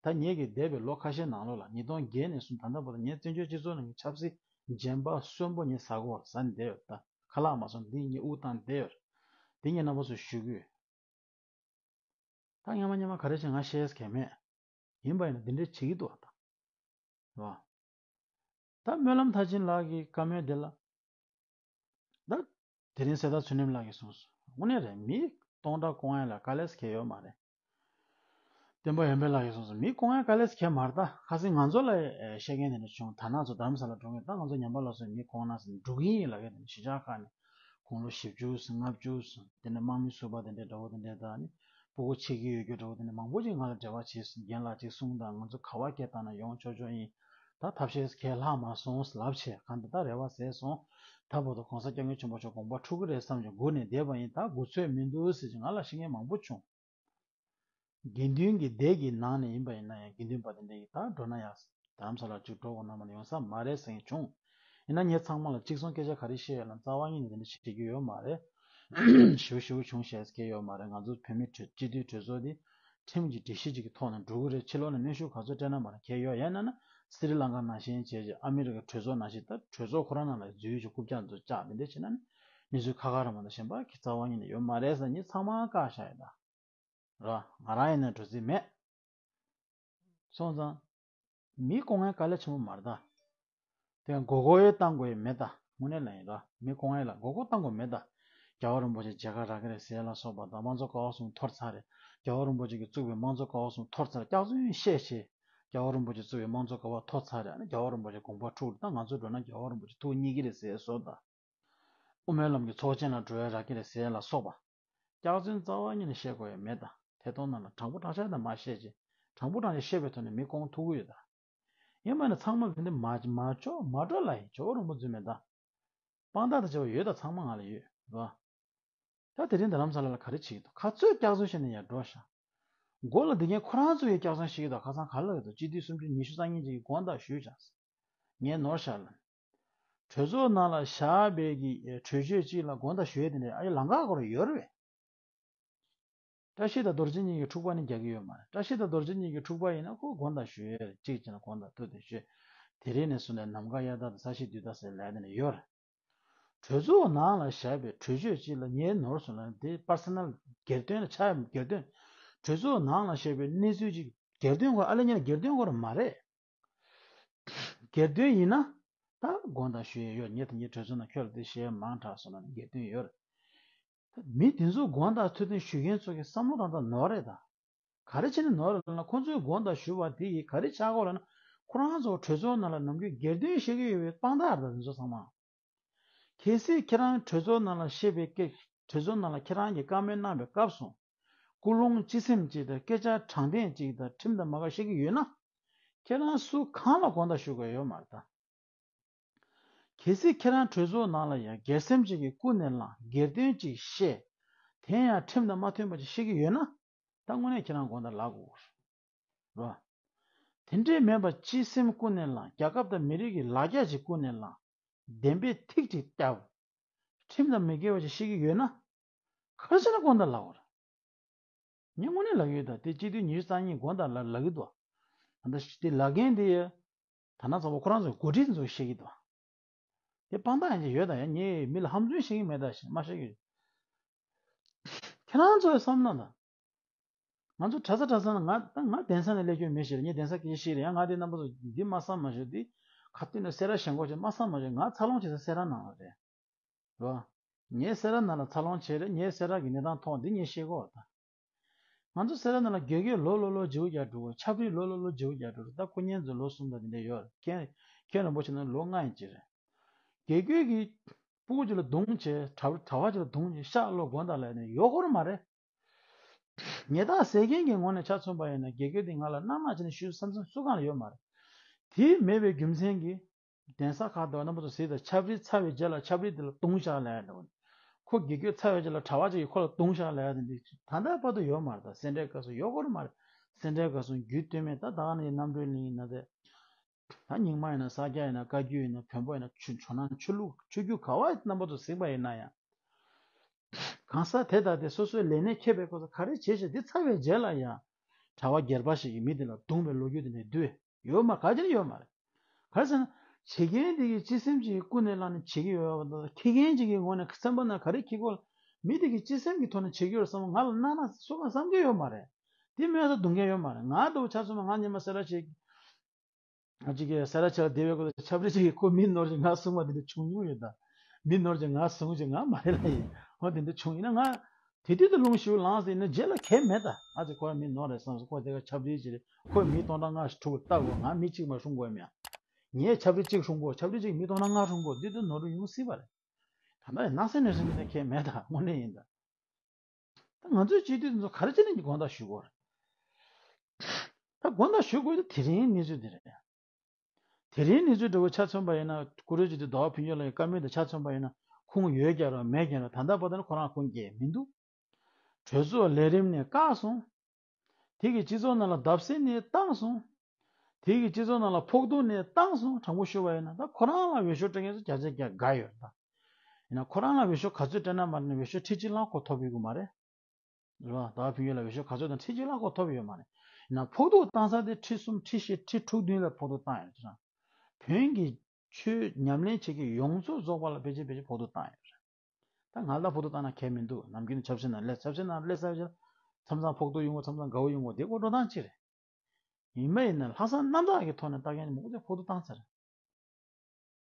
ད་ངེད་ཀྱི་འདས་པའི་ལོ་ཁ་ཤས་ནང་ལོགས་ལ་ཉིས་སྟོང་བརྒྱད་ནས་བཟུང་ད་ལྟ་བར་དུ་ངས་བཙན་བྱོལ་སྤྱི་ཚོགས་ནང་གི་ཆབ་སྲིད་རྗེན་པ་གསོན་པོ་ངས་ཟ་གོ་བར་ཟ་ནས་བསྡད་ཡོད་ད། ཁ་ལག་མ་སོང་འདི་ངས་དབུགས་བཏང་བསྡད་ཡོད། འདི་ངས་རྣམ་པ་ཚོ་ཞུ་གི་ཡོད། ད་སྔ་མ་སྔ་མ་ག་རེ་བྱས་ང་ཤེས་ཀྱི་མེད། ཡིན་པ་ཡིན་ན་འདི་འདྲས་བྱེད་ཀྱི་འདུག་ད། རེད་བ། ད་སྨོན་ལམ་མཐར་ཕྱིན་ལགས་ཀྱི་བཀའ་མོལ་འདི་ལ། ད་དེ་རིང་གསེར་རྟ་ཚུལ་ཁྲིམས་ལགས་ཀྱིས་གསུངས་སོང་། དངོས་གནས་རེད། མི་སྟོང་ཕྲག་བཀོང་ཡ་ལ་དཀའ་ལས་ཁེལ་ཡོད་མ་རེད། བསྟན་པ་ཡར་འཕེལ་ལགས་ཀྱིས་གསུངས་སོང་། མི་བཀོང་ཡ་དཀའ་ལས་ཁེལ་མ་རེད། ད་ཁ་སང་ང་ཚོ་ལ་བཤད་མཁན་དེ་འདྲ་བྱུང་། དར་ནག་ཚོ་རྡ་རམ་ས་ལ་འགྲོ་མཁན། ད་ང་ཚོ་ཉམས་པ་སླར་གསོའི་མི་བཀོང་ན་ཟེར་ནས་འགྲོ་གི་ཡིན་ལབ་མཁན་དེ་འདྲ་གཞིས་ཆགས་ཁག་ནས། དགུང་ལོ་བཞི་བཅུ་ཙམ་ལྔ་བཅུ་ཙམ། དེ་ནས་དམག་མི་ཟུར་པ་དེ་འདྲའི་འདྲ་བོ་དེ་འདྲའི་དང་ནི། སྤུ་གུ་ཆེ་གི་ཡོད་རྒྱུ་འདྲ་བོ་དེ་འདྲ་མང་པོ་ཅིག་ང་ལ་འབྲེལ་བ་བྱས་སོང་། རྒན་ལགས་ཅིག་གསུངས་དང་། ང་ཚོ་ག་བ་སྐད་བཏང་ན་ཡོང་ཆོག་ཆོག་ཡིན། ད་ཐབས་ཤེས་གང་ལྷག་མ་སོང་ལབ་བྱས། གང་འདི་ད་རེ་བ་ཟད་སོང་། ད་བར་དུ་གོང་ས་སྐྱབས་མགོན་ཆེན་པོ་མཆོག་དགོངས་པ་འཁྲུལ་གི་རེད་བསམ་བྱས་སྒུག་ནས་བསྡད་པ་ཡིན། ད་སྒུག་ཚོད་མི་འདུག་ཟེར་གྱི་ང་ལ་བཤད་མཁན་མང་པོ་བྱུང་། དགེ་འདུན་གྱི་སྡེ་གི་ནང་ནས་ཡིན་པ་ཡིན་ན་ཡང་། དགེ་འདུན་པ་དེ་འདྲ་ཡིན་ད་འགྲོ་ན་ཡང་། རྡ་རམ་ས་ལར་ཅིག་འགྲོ་དགོས་ན་མ་ནི་ཡོང་ས་མ་རེད་ཟེར་མཁན་བྱུང་། ཡིན་ན་ངས་ཚང་མ་ལ་གཅིག་གསུང་སྐད་ཆ་ག་རེ་བཤད་ཡོད་ལ། རྩ་བ་ཉིད་ནས་དེ་འདྲ་བྱེད་རྒྱུ་ཡོད་མ་རེད། ཞེ་པོ་ཞེ་པོ་བྱུང་བཤད་མཁན་ཡོད་མ་རེད། ང་ཚོ་བོད་མི་གྲོས་སྤྱི་འཐུས་གྲོས་ཚོགས་འདི་ཁྲིམས་ཀྱི་སྒྲིག་གཞི་ཅིག་གི་ཐོག་ནས་འགྲོ་གི་རེད། ཕྱི་ལོགས་ནས་གནོན་ཤུགས་ག་ཚོད་སྤྲད་ན་མ་རེད། གལ་ཡོད་ཡིན་ན་ན། སི་རི་ལང་ཀ་ནང་བཞིན་བྱས་བྱས། ཨ་མི་རི་ཀའི་གྲོས་ཚོགས་ནང་བཞིན། ད་གྲོས་ཚོགས་ཁོ་རང་ནང་ལ་འཛུལ་ཡོད་ཀྱི་རྐུབ་བཀྱག་ཚོ་བཅག་དེ་འདྲ་བྱས་ན་ནི། གནས་ཚུལ་ཁ་ཁ་ར་མ་ད་གཞན་པ་གི་རྩ་བ་ཉིད་ནས་ཡོད་མ་རེད་ཟེར། ངས་ཚང་མ་བཀག་བཞག་ཡོད་ད། ར། ང་རང་ཡིན་ན་འགྲོ་རྩིས་མེད། སོང་ཙང་། མི་བཀོང་ཡ་དཀའ་ལས་ཆེན་པོ་མ་རེད་ད། དེ་མགོ་སྐོར་ཡང་བཏང་དགོས་ཡ་མེད་ད། དངོས་གནས་ལ་ཡིན་ར། མི་བཀོང་ཡ་ལ་མགོ་སྐོར་བཏང་དགོས་མེད་ད། རྒྱལ་བ་རིན་པོ་ཆེ་མཇལ་ཁ་རག་གི་རེད་ཟེར་ལ་སོགས་པ་དང་། དམངས་གཙོ་ཀ་བ་གསུམ་འཐོར་ཚར་རེད། རྒྱལ་བ་རིན་པོ་ཆེ་གིས་བཙུགས་པའི་དམངས་གཙོ་ཀ་བ་གསུམ་འཐོར་ཚར། སྐྱག་རྫུན་བཤད་བྱས། རྒྱལ་བ་རིན་པོ་ཆེ་བཙུགས་པའི་དམངས་གཙོ་ཀ་བ་འཐོར་ཚར་རེད། ཨ་ནི་རྒྱལ་བ་རིན་པོ་ཆེ་དགོངས་པ་འཁྲུགས་རེད། ད་ང་ཚོ་འགྲོ་ན་རྒྱལ་བ་རིན་པོ་ཆེ་ཐུགས་མཉེས་ཀྱི་རེད་ཟེར་བཟོ་ད། དབུ་མའི་ལམ་གྱི་ཚོགས་ཆེན་ལ་འགྲོ་ཡ་རག་གི་རེད་ཟེར་ལ་སོགས་པ། སྐྱག་རྫུན་རྩ་བ་ཉིད་ནས་བཤད་དགོས་ཡ་མེད་ད། ཐད་གཏོང་ནང་ལ་དྲང་པོ་དྲང་བཞག་ད་མ་བཤད་ཅིག་དྲང་པོ་དྲང་བཞག་བཤད་པའི་ཐོག་ནས་མི་བཀོང་ཐུབ་ཀྱི་ཡོད་ད། ཡིན་པ་ན་ཚང་མ་གི་འདི་མ་མ་ཆོག་མ་འགྲོ་ལ་ཡིན། ཇོ་བོ་རིན་པོ་རྫུན་མེད་ད། དཔང་རྟགས་དང་བཅས་པ་ཡོད་ད། ཚང་མ་ང་ལ་ཡོད་ར། ད་དེ་རིང་རྡ་རམ་ས་ལ་ལ་ག་རེ་བྱེད་ཀྱི་འདུག་ག་ཚོད་སྐྱག་རྫུན་བཤད་ནས་ཡར་འགྲོ་ཤག་མགོ་ལ་འདི་ངས་ཁོ་རང་ཚོ་ཡི་སྐྱག་རྫུན་བཤད་ཀྱི་འདུག་ཁ་སང་ག་ལ་ཡོད་དོ། སྤྱི་འཐུས་སུམ་ཅུ་ཉི་ཤུ་རྩ་གཉིས་ཅིག་གིས་དགོངས་དག་ཞུས་ཤག་ངས་ནོར་ཤག་ལ། གྲོས་ཚོགས་ནང་ལ་བཞག་པའི་གི་གྲོས་ཆོད་ཅིག་ལ་དགོངས་དག་ཞུ་ཡས་དེ་འདྲ་ཨ་ཡི་ལམ་ཁ་སྐོར་ཡོད་རེད་པས། བཀྲ་ཤིས་དང་རྡོ་རྗེ་གཉིས་ཀྱི་འཁྲུག་པ་ནི་རྒྱག་གི་ཡོད་མ་རེད། བཀྲ་ཤིས་དང་རྡོ་རྗེ་གཉིས་ཀྱི་འཁྲུག་པ་ཡིན་ན་ཁོ་དགོངས་དག་ཞུ་ཡས་རེད། གཅིག་བྱས་ན་དགོངས་དག་ཐུག་དེ་ཞུས། དེ་རིང་ནས་བཟུང་ནས་ནམ་མཁའ་གཡའ་དག་དང་ས་གཞི་རྡུལ་དག་ཟེར་ལབ་དེ་འདྲ་ཡོད་རེད། གྲོས་ཚོགས་ནང་ལ་བཞག་པའི་གྲོས་ཆོད་ཅིག་ལ་ངའི་ནོར་སོང་ན་དེ་པར་སོ་ནལ་སྒེར་དོན་ལ་ཆགས་ཡ། སྒེར་དོན། གྲོས་ཚོགས་ནང་ལ་བཞག་པའི་གནས་ཚུལ་ཅིག་སྒེར་དོན་སྐོར། ཨ་ལེ་ཉེ་ལ་སྒེར་དོན་སྐོར་མ་རེད། སྒེར་དོན་ཡིན་ན་ད་དགོངས་དག་ཞུ་ཡས་ཡོད། ངས་ད་ངའི་གྲོས་ཚོགས་ནང་ཁྱོད་ལ་དེ་བཤད་ཡ་མང་དྲགས་སོང་ན་སྒེར་དོན་ཡོད་རེད། ད་མི་དེ་ཚོ་དགོངས་དག་ཐུགས་གཏན་ཞུ་མཁན་ཚོ་གི་བསམ་བློ་དང་ད་ནོར་རེད་ད། ག་རེ་བྱས་ནས་ནོར་རེད་ལབ་ན། ཁོང་ཚོས་དགོངས་དག་ཞུ་བ་དེ་ཡིས་ག་རེ་ཆགས་ཀྱི་ཡོད་ལབ་ན། ཁོ་རང་ཚོ་གྲོས་ཚོགས་ནང་ལ་ནམ་རྒྱུན་སྒེར་དོན་བཤད་ཀྱི་ཡོད་པའི་དཔང་རྟགས་རེད་ད། དེ་ཚོ་ཚང་མ། གལ་སྲིད་ཁྱེད་རང་གྲོས་ཚོགས་ནང་ལ་བཤད་པའི་སྐད། གྲོས་ཚོགས་ནང་ལ་ཁྱེད་རང་གིས་བཀའ་མོལ་གནང་བའི་སྐབས་སུ། ཀུན་སློང་སྤྱི་སེམས་ཅིག་དང་སྐད་ཆ་དྲང་བདེན་ཅིག་དང་ཁྲིམས་དང་མ་འགལ་བཤད་ཀྱི་ཡོད་ན། ཁྱེད་རང་སུ་གང་ལ་དགོངས་དག་ཞུ་དགོས་ཡོད་མ་རེད་ད། གལ་སྲིད་ཁྱེད་རང་གྲོས་ཚོགས་ནང་ལ་ཡང་སྒེར་སེམས་ཅིག་གིས་ཀུན་ནས་བསླངས། སྒེར་དོན་ཅིག་བཤད། དེ་ཡང་ཁྲིམས་དང་མ་མཐུན་པ་ཅིག་བཤད་ཀྱི་ཡོད་ན། ད་དངོས་གནས་ཁྱེད་རང་དགོངས་དག་ལབ་དགོས་རེད། དེ་འདྲས་མེད་པར་སྤྱི་སེམས་ཀུན་ནས་བསླངས། རྒྱལ་ཁབ་དང་མི་རིགས་ཀྱི་ལ་རྒྱ་ཅིག་ཀུན་ནས་བསླངས། བདེན་པའི་ཐིག་ཅིག་བརྒྱབ། ཁྲིམས་དང་མི་འགལ་བ་ཅིག་བཤད་ཀྱི་ཡོད་ན། ག་རེ་བྱས་ན་དགོངས་དག་ལབ་དགོས་རེད། ངས་དངོས་གནས་ལབ་ཀྱི་ཡོད་ད། དེ་སྤྱི་འཐུས་ཉི་ཤུ་རྩ་གཉིས་དགོངས་དག་ལ་ལབ་ཀྱི་འདུག་ད་ལྟ་དེ་ལབ་མཁན་དེ་ཡ། ད་ནང་ཚང་མ་ཁོ་རང་ཚོའི་འགོ་ཁྲིད་ཚོས་བཤད་ཀྱི་འདུག་དེ་དཔང་རྟགས་ཡང་ཅིག་ཡོད་ད། ཡང་ངས་མི་ལ་ཧམ་རྫུན་བཤད་ཀྱི་མེད་ད་ཞེས་མ་བཤད་ཀྱི་ཡོད། ཁྱེད་རང་ཚོས་བསམ་ན་ད། ང་ཚོ་གྲྭ་ས་གྲྭ་ས་ན་ང་ད་ང་གདན་ས་ནས་སླེབས་ཀྱི་མེད་ཞེས་རེད། ངས་གདན་ས་སྐད་ཆ་བཤད་རེད། ཡང་ང་དེ་རྣམ་པ་ཚོ་འདི་མ་བསམ་མ་ཞོག་འདི་ག་དུས་ནས་སེ་ར་ཞེན་ཁོག་ཅིག་མ་བསམ་མ་ཞོག་ང་འཚར་ལོངས་བྱེད་ས་སེ་ར་ནང་ལ་རེད། རེད་བ། ངས་སེ་ར་ནང་ལ་འཚར་ལོངས་བྱས་རེད། ངས་སེ་ར་གི་གནས་སྟངས་མཐོང་འདི་ངས་ཤེས་གོ་ད། ང་ཚོ་སེ་ར་ནང་ལ་དགེ་བསྐོས་ལོ་ལོ་ལོ་བརྗེ་པོ་རྒྱག་འགྲོ་གོ། ཆབ་རིལ་ལོ་ལོ་ལོ་བརྗེ་པོ་རྒྱག་འགྲོ་རེད། ད་སྐུ་བརྙན་ཚོ་ལོ་གསུམ་དང་དེ་འདྲ་ཡོད་རེད། མཁན་མཁན་རིན་པོ་ཆེ་ནང་ལོ་ལྔ་ཡིན་གྱི་རེད། དགེ་བསྐོས་ཀྱིས་སྤུ་གུ་ཅིག་ལ་རྡུང་བྱས། གྲྭ་གྲྭ་པ་ཅིག་ལ་རྡུང་བྱས་ཤག་ལོ་དགོངས་དག་ལབ་ནས་ཡོད་གོ་རེད་མ་རེད། ཉེས་རྡུང་ཟེར་མཁན་གྱི་ངོས་ནས་ཆ་མཚོན་པ་ཡིན་ན་དགེ་བསྐོས་འདི་ང་ལ་གནམ་མ་བྱས་ནས་ཞུ་བསམ་བསམ་སུ་གང་ལ་ཡོད་མ་རེད། དེ་མེད་པའི་རྒྱུ་མཚན་གྱིས། གདན་ས་ཁག་དང་རྣམ་པ་ཚོ་གཟིགས་དང་། ཆབ་རིལ་ཚར་བའི་རྗེས་ལ་ཆབ་རིལ་དེ་ལ་རྡུང་བཞག་ལབ་ཡ་འདྲ་བོ། ཁོ་དགེ་བསྐོས་ཚར་བའི་རྗེས་ལ་གྲྭ་པ་ཅིག་གིས་ཁོ་ལ་རྡུང་བཞག་ལབ་ཡ་དེ་འདྲ་ད་ལྟ་བར་དུ་ཡོད་མ་རེད། ད་སེ་འབྲས་དགའ་གསུམ་ཡོད་གོ་རེད་མ་རེད། སེ་འབྲས་དགའ་གསུམ་རྒྱུད་སྟོད་སྨད་ད་ད་ག་ནས་རྣམ་གྲོལ་གླིང་ཡིན་ན་དེ། ད་རྙིང་མ་ཡིན་ན་ས་སྐྱ་ཡིན་ན་བཀའ་བརྒྱུད་ཡིན་ན་བོན་པོ་ཡིན་ན་ཆོས་ཇོ་ནང་ཆོས་ལུགས་ཆོས་བརྒྱུད་ག་བ་རྣམ་པ་ཚོ་གཟིགས་པ་ཡིན་ན་ཡང་། གང་ཟག་དེ་དག་དེ་སོ་སོའི་ལས་གནས་ཁྱད་པར་ཁོ་ཚོ་ག་རེ་བྱེད་བྱེད་དེ་ཚར་བའི་རྗེས་ལ་ཡང་། གྲྭ་པ་སྒེར་པ་ཞིག་གིས་མི་དེ་ལ་རྡུང་བའི་ལོ་རྒྱུས་དེ་འདྲ་འདུག་ཡོད་མ་ག་ཅིག་ཡོད་མ་རེད། ག་རེ་ཟེར་ན། བྱེད་མཁན་དེ་གིས་སྤྱི་སེམས་ཅིག་ཀུན་ནས་བསླངས་ནས་བྱེད་ཀྱི་ཡོད་པ་དང་། འཁྱེར་མཁན་ཅིག་གི་ངོས་ནས་སེམས་པ་ནང་ག་རེ་འཁྱེར་གྱི་ཡོད་ལ། མི་དེ་གིས་སྤྱི་སེམས་ཀྱི་ཐོག་ནས་བྱེད་ཀྱི་ཡོད་བསམ་ང་ལ་གནང་ན་སུ་གང་བསམ་གྱི་ཡོད་མ་རེད། དེ་མེད་ད་རྡུང་མཁན་ཡོད་མ་རེད། ང་ལྟ་བུ་ཆ་མཚོན་ན་ང་སྔོན་མ་སེ་ར་བྱེས། ང་གཅིག་གིས་ས་ར་ཆ་ལ་བསྡད་པའི་སྐོར་དུ་ཆབ་རི་གཅིག་གིས་ཁོ་མི་ནོར་ཅིག་ང་སྲུང་བ་དེ་འདྲ་བྱུང་མྱོང་ཡོད་ད། མི་ནོར་ཅིག་ང་སྲུང་ཅིག་ང་མ་རེད་ལ་ཡིན། འོ་དེ་འདྲ་བྱུང་ཡིན་ན་ང་དེ་དུས་དུ་རླུང་ཞིག་ལངས་ཟིན་ན་རྗེས་ལ་གལ་མེད་ད། ཨ་ཅེ་ཁོ་རང་མི་ནོར་རེད་བསམ་སོང་། ཁོ་དེ་ག་ཆབ་རི་ཅིག་རེད། ཁོས་མི་སྟོང་ཕྲག་ལྔ་ཞིག་ཁྲུག་ལྟ་དགོས། ང་མི་གཅིག་མ་སྲུང་དགོས་མེད། ངས་ཆབ་རི་གཅིག་སྲུང་དགོས། ཆབ་རི་གཅིག་མི་སྟོང་ཕྲག་ལྔ་སྲུང་དགོས། འདི་དུ་ནོར་འཁྲུལ་ཡོང་སྲིད་པ་རེད། ད་ལྟ་ཡང་སྣང་སེམས་ནས་སེམས་ནས་ཁྱད་མེད་ད། དངོས་གནས་ཡིན་ད། ད་ང་ཚོའི་སྤྱི་འཐུས་ཚོ་ག་རེ་བྱས་ནས་དགོངས་དག་ཞུ་དགོས་རེད། ད་དགོངས་དག་ཞུ་དགོས་དེ་དེ་རིང་གནས་ཚུལ་འདི་རེད། དེ་རིང་གནས་ཚུལ་འདྲ་བོ་ཆ་མཚོན་པ་ཡིན་ན། བཀུར་འོས་སྤྱི་འཐུས་ཟླ་བ་ཕུན་ཚོགས་ལགས་ཀྱི་བཀའ་མོལ་དེ་ཆ་མཚོན་པ་ཡིན་ན། ཁུངས་ཡོད་ཀྱང་རེད་མེད་ཀྱང་རེད། ད་ལྟ་བར་དུ་ནི་ཁོ་རང་ཁུངས་སྐྱེལ་མི་འདུག། གྲོས་ཚོགས་ལས་རིམ་ནས་བཀག་སོང་། དེ་གི་སྤྱི་ཚོགས་ནང་ལ་བརྡབ་གསིག་ནས་བཏང་སོང་། དེ་གི་སྤྱི་ཚོགས་ནང་ལ་ཕོག་ཐུག་ནས་བཏང་སོང་། དྲང་པོ་ཞུ་བ་ཡིན་ན། ད་ཁོ་རང་ལ་འོས་ཤོག་སྤྲད་མཁན་ཚོ་བརྒྱ་ཆ་བརྒྱ་དགའ་ཡོད་ད། ཡིན་ན་ཁོ་རང་ལ་འོས་ཤོག་ག་ཚོད་སྤྲད་ན་མ་རེད་ན། འོས་ཤོག་ཁྲི་གཅིག་ལྷག་ཁོ་ཐོབ་ཡོད་ཀྱི་མ་རེད། རེད་བ། ཟླ་བ་ཕུན་ཚོགས་ལགས་འོས་ཤོག་ག་ཚོད་དང་། ཁྲི་གཅིག་ལྷག་ཁོ་ཐོབ་ཡོད་མ་རེད། ཡིན་ན་ཕོག་ཐུག་བཏང་ས་དེ་ཁྲི་གསུམ་ཁྲི་བཞི་ཁྲི་དྲུག་བདུན་ལ་ཕོག་ཐུག་བཏང་ཡོད་རེད། བོན་གྱི་ཆོས་ཉམས་ལེན་བྱེད་མཁན་ཡོངས་རྫོགས་རྫོགས་པ་ལ་ཕལ་ཆེར་ཕལ་ཆེར་ཕོག་ཐུག་བཏང་ཡོད་རེད། ད་ང་ལ་ཕོག་ཐུག་བཏང་ན་གལ་མི་འདུག། ནམ་རྒྱུན་ཆབ་སྲིད་ནང་སླེབས། ཆབ་སྲིད་ནང་སླེབས་ཚར་བའི་རྗེས་མཚམས་མཚམས་ཕོག་ཐུག་ཡོང་གི། མཚམས་མཚམས་དགའ་བོ་ཡོང་གི། དེ་ཁོ་འགྲོ་སྟངས་གཅིག་རེད། ཡིན་པ་ཡིན་ན་ལྷག་བསམ་རྣམ་དག་གི་ཐོག་ནས་ལྟ་མཁན་མང་པོ་ཅིག་ཕོག་ཐུག་བཏང་ཚར།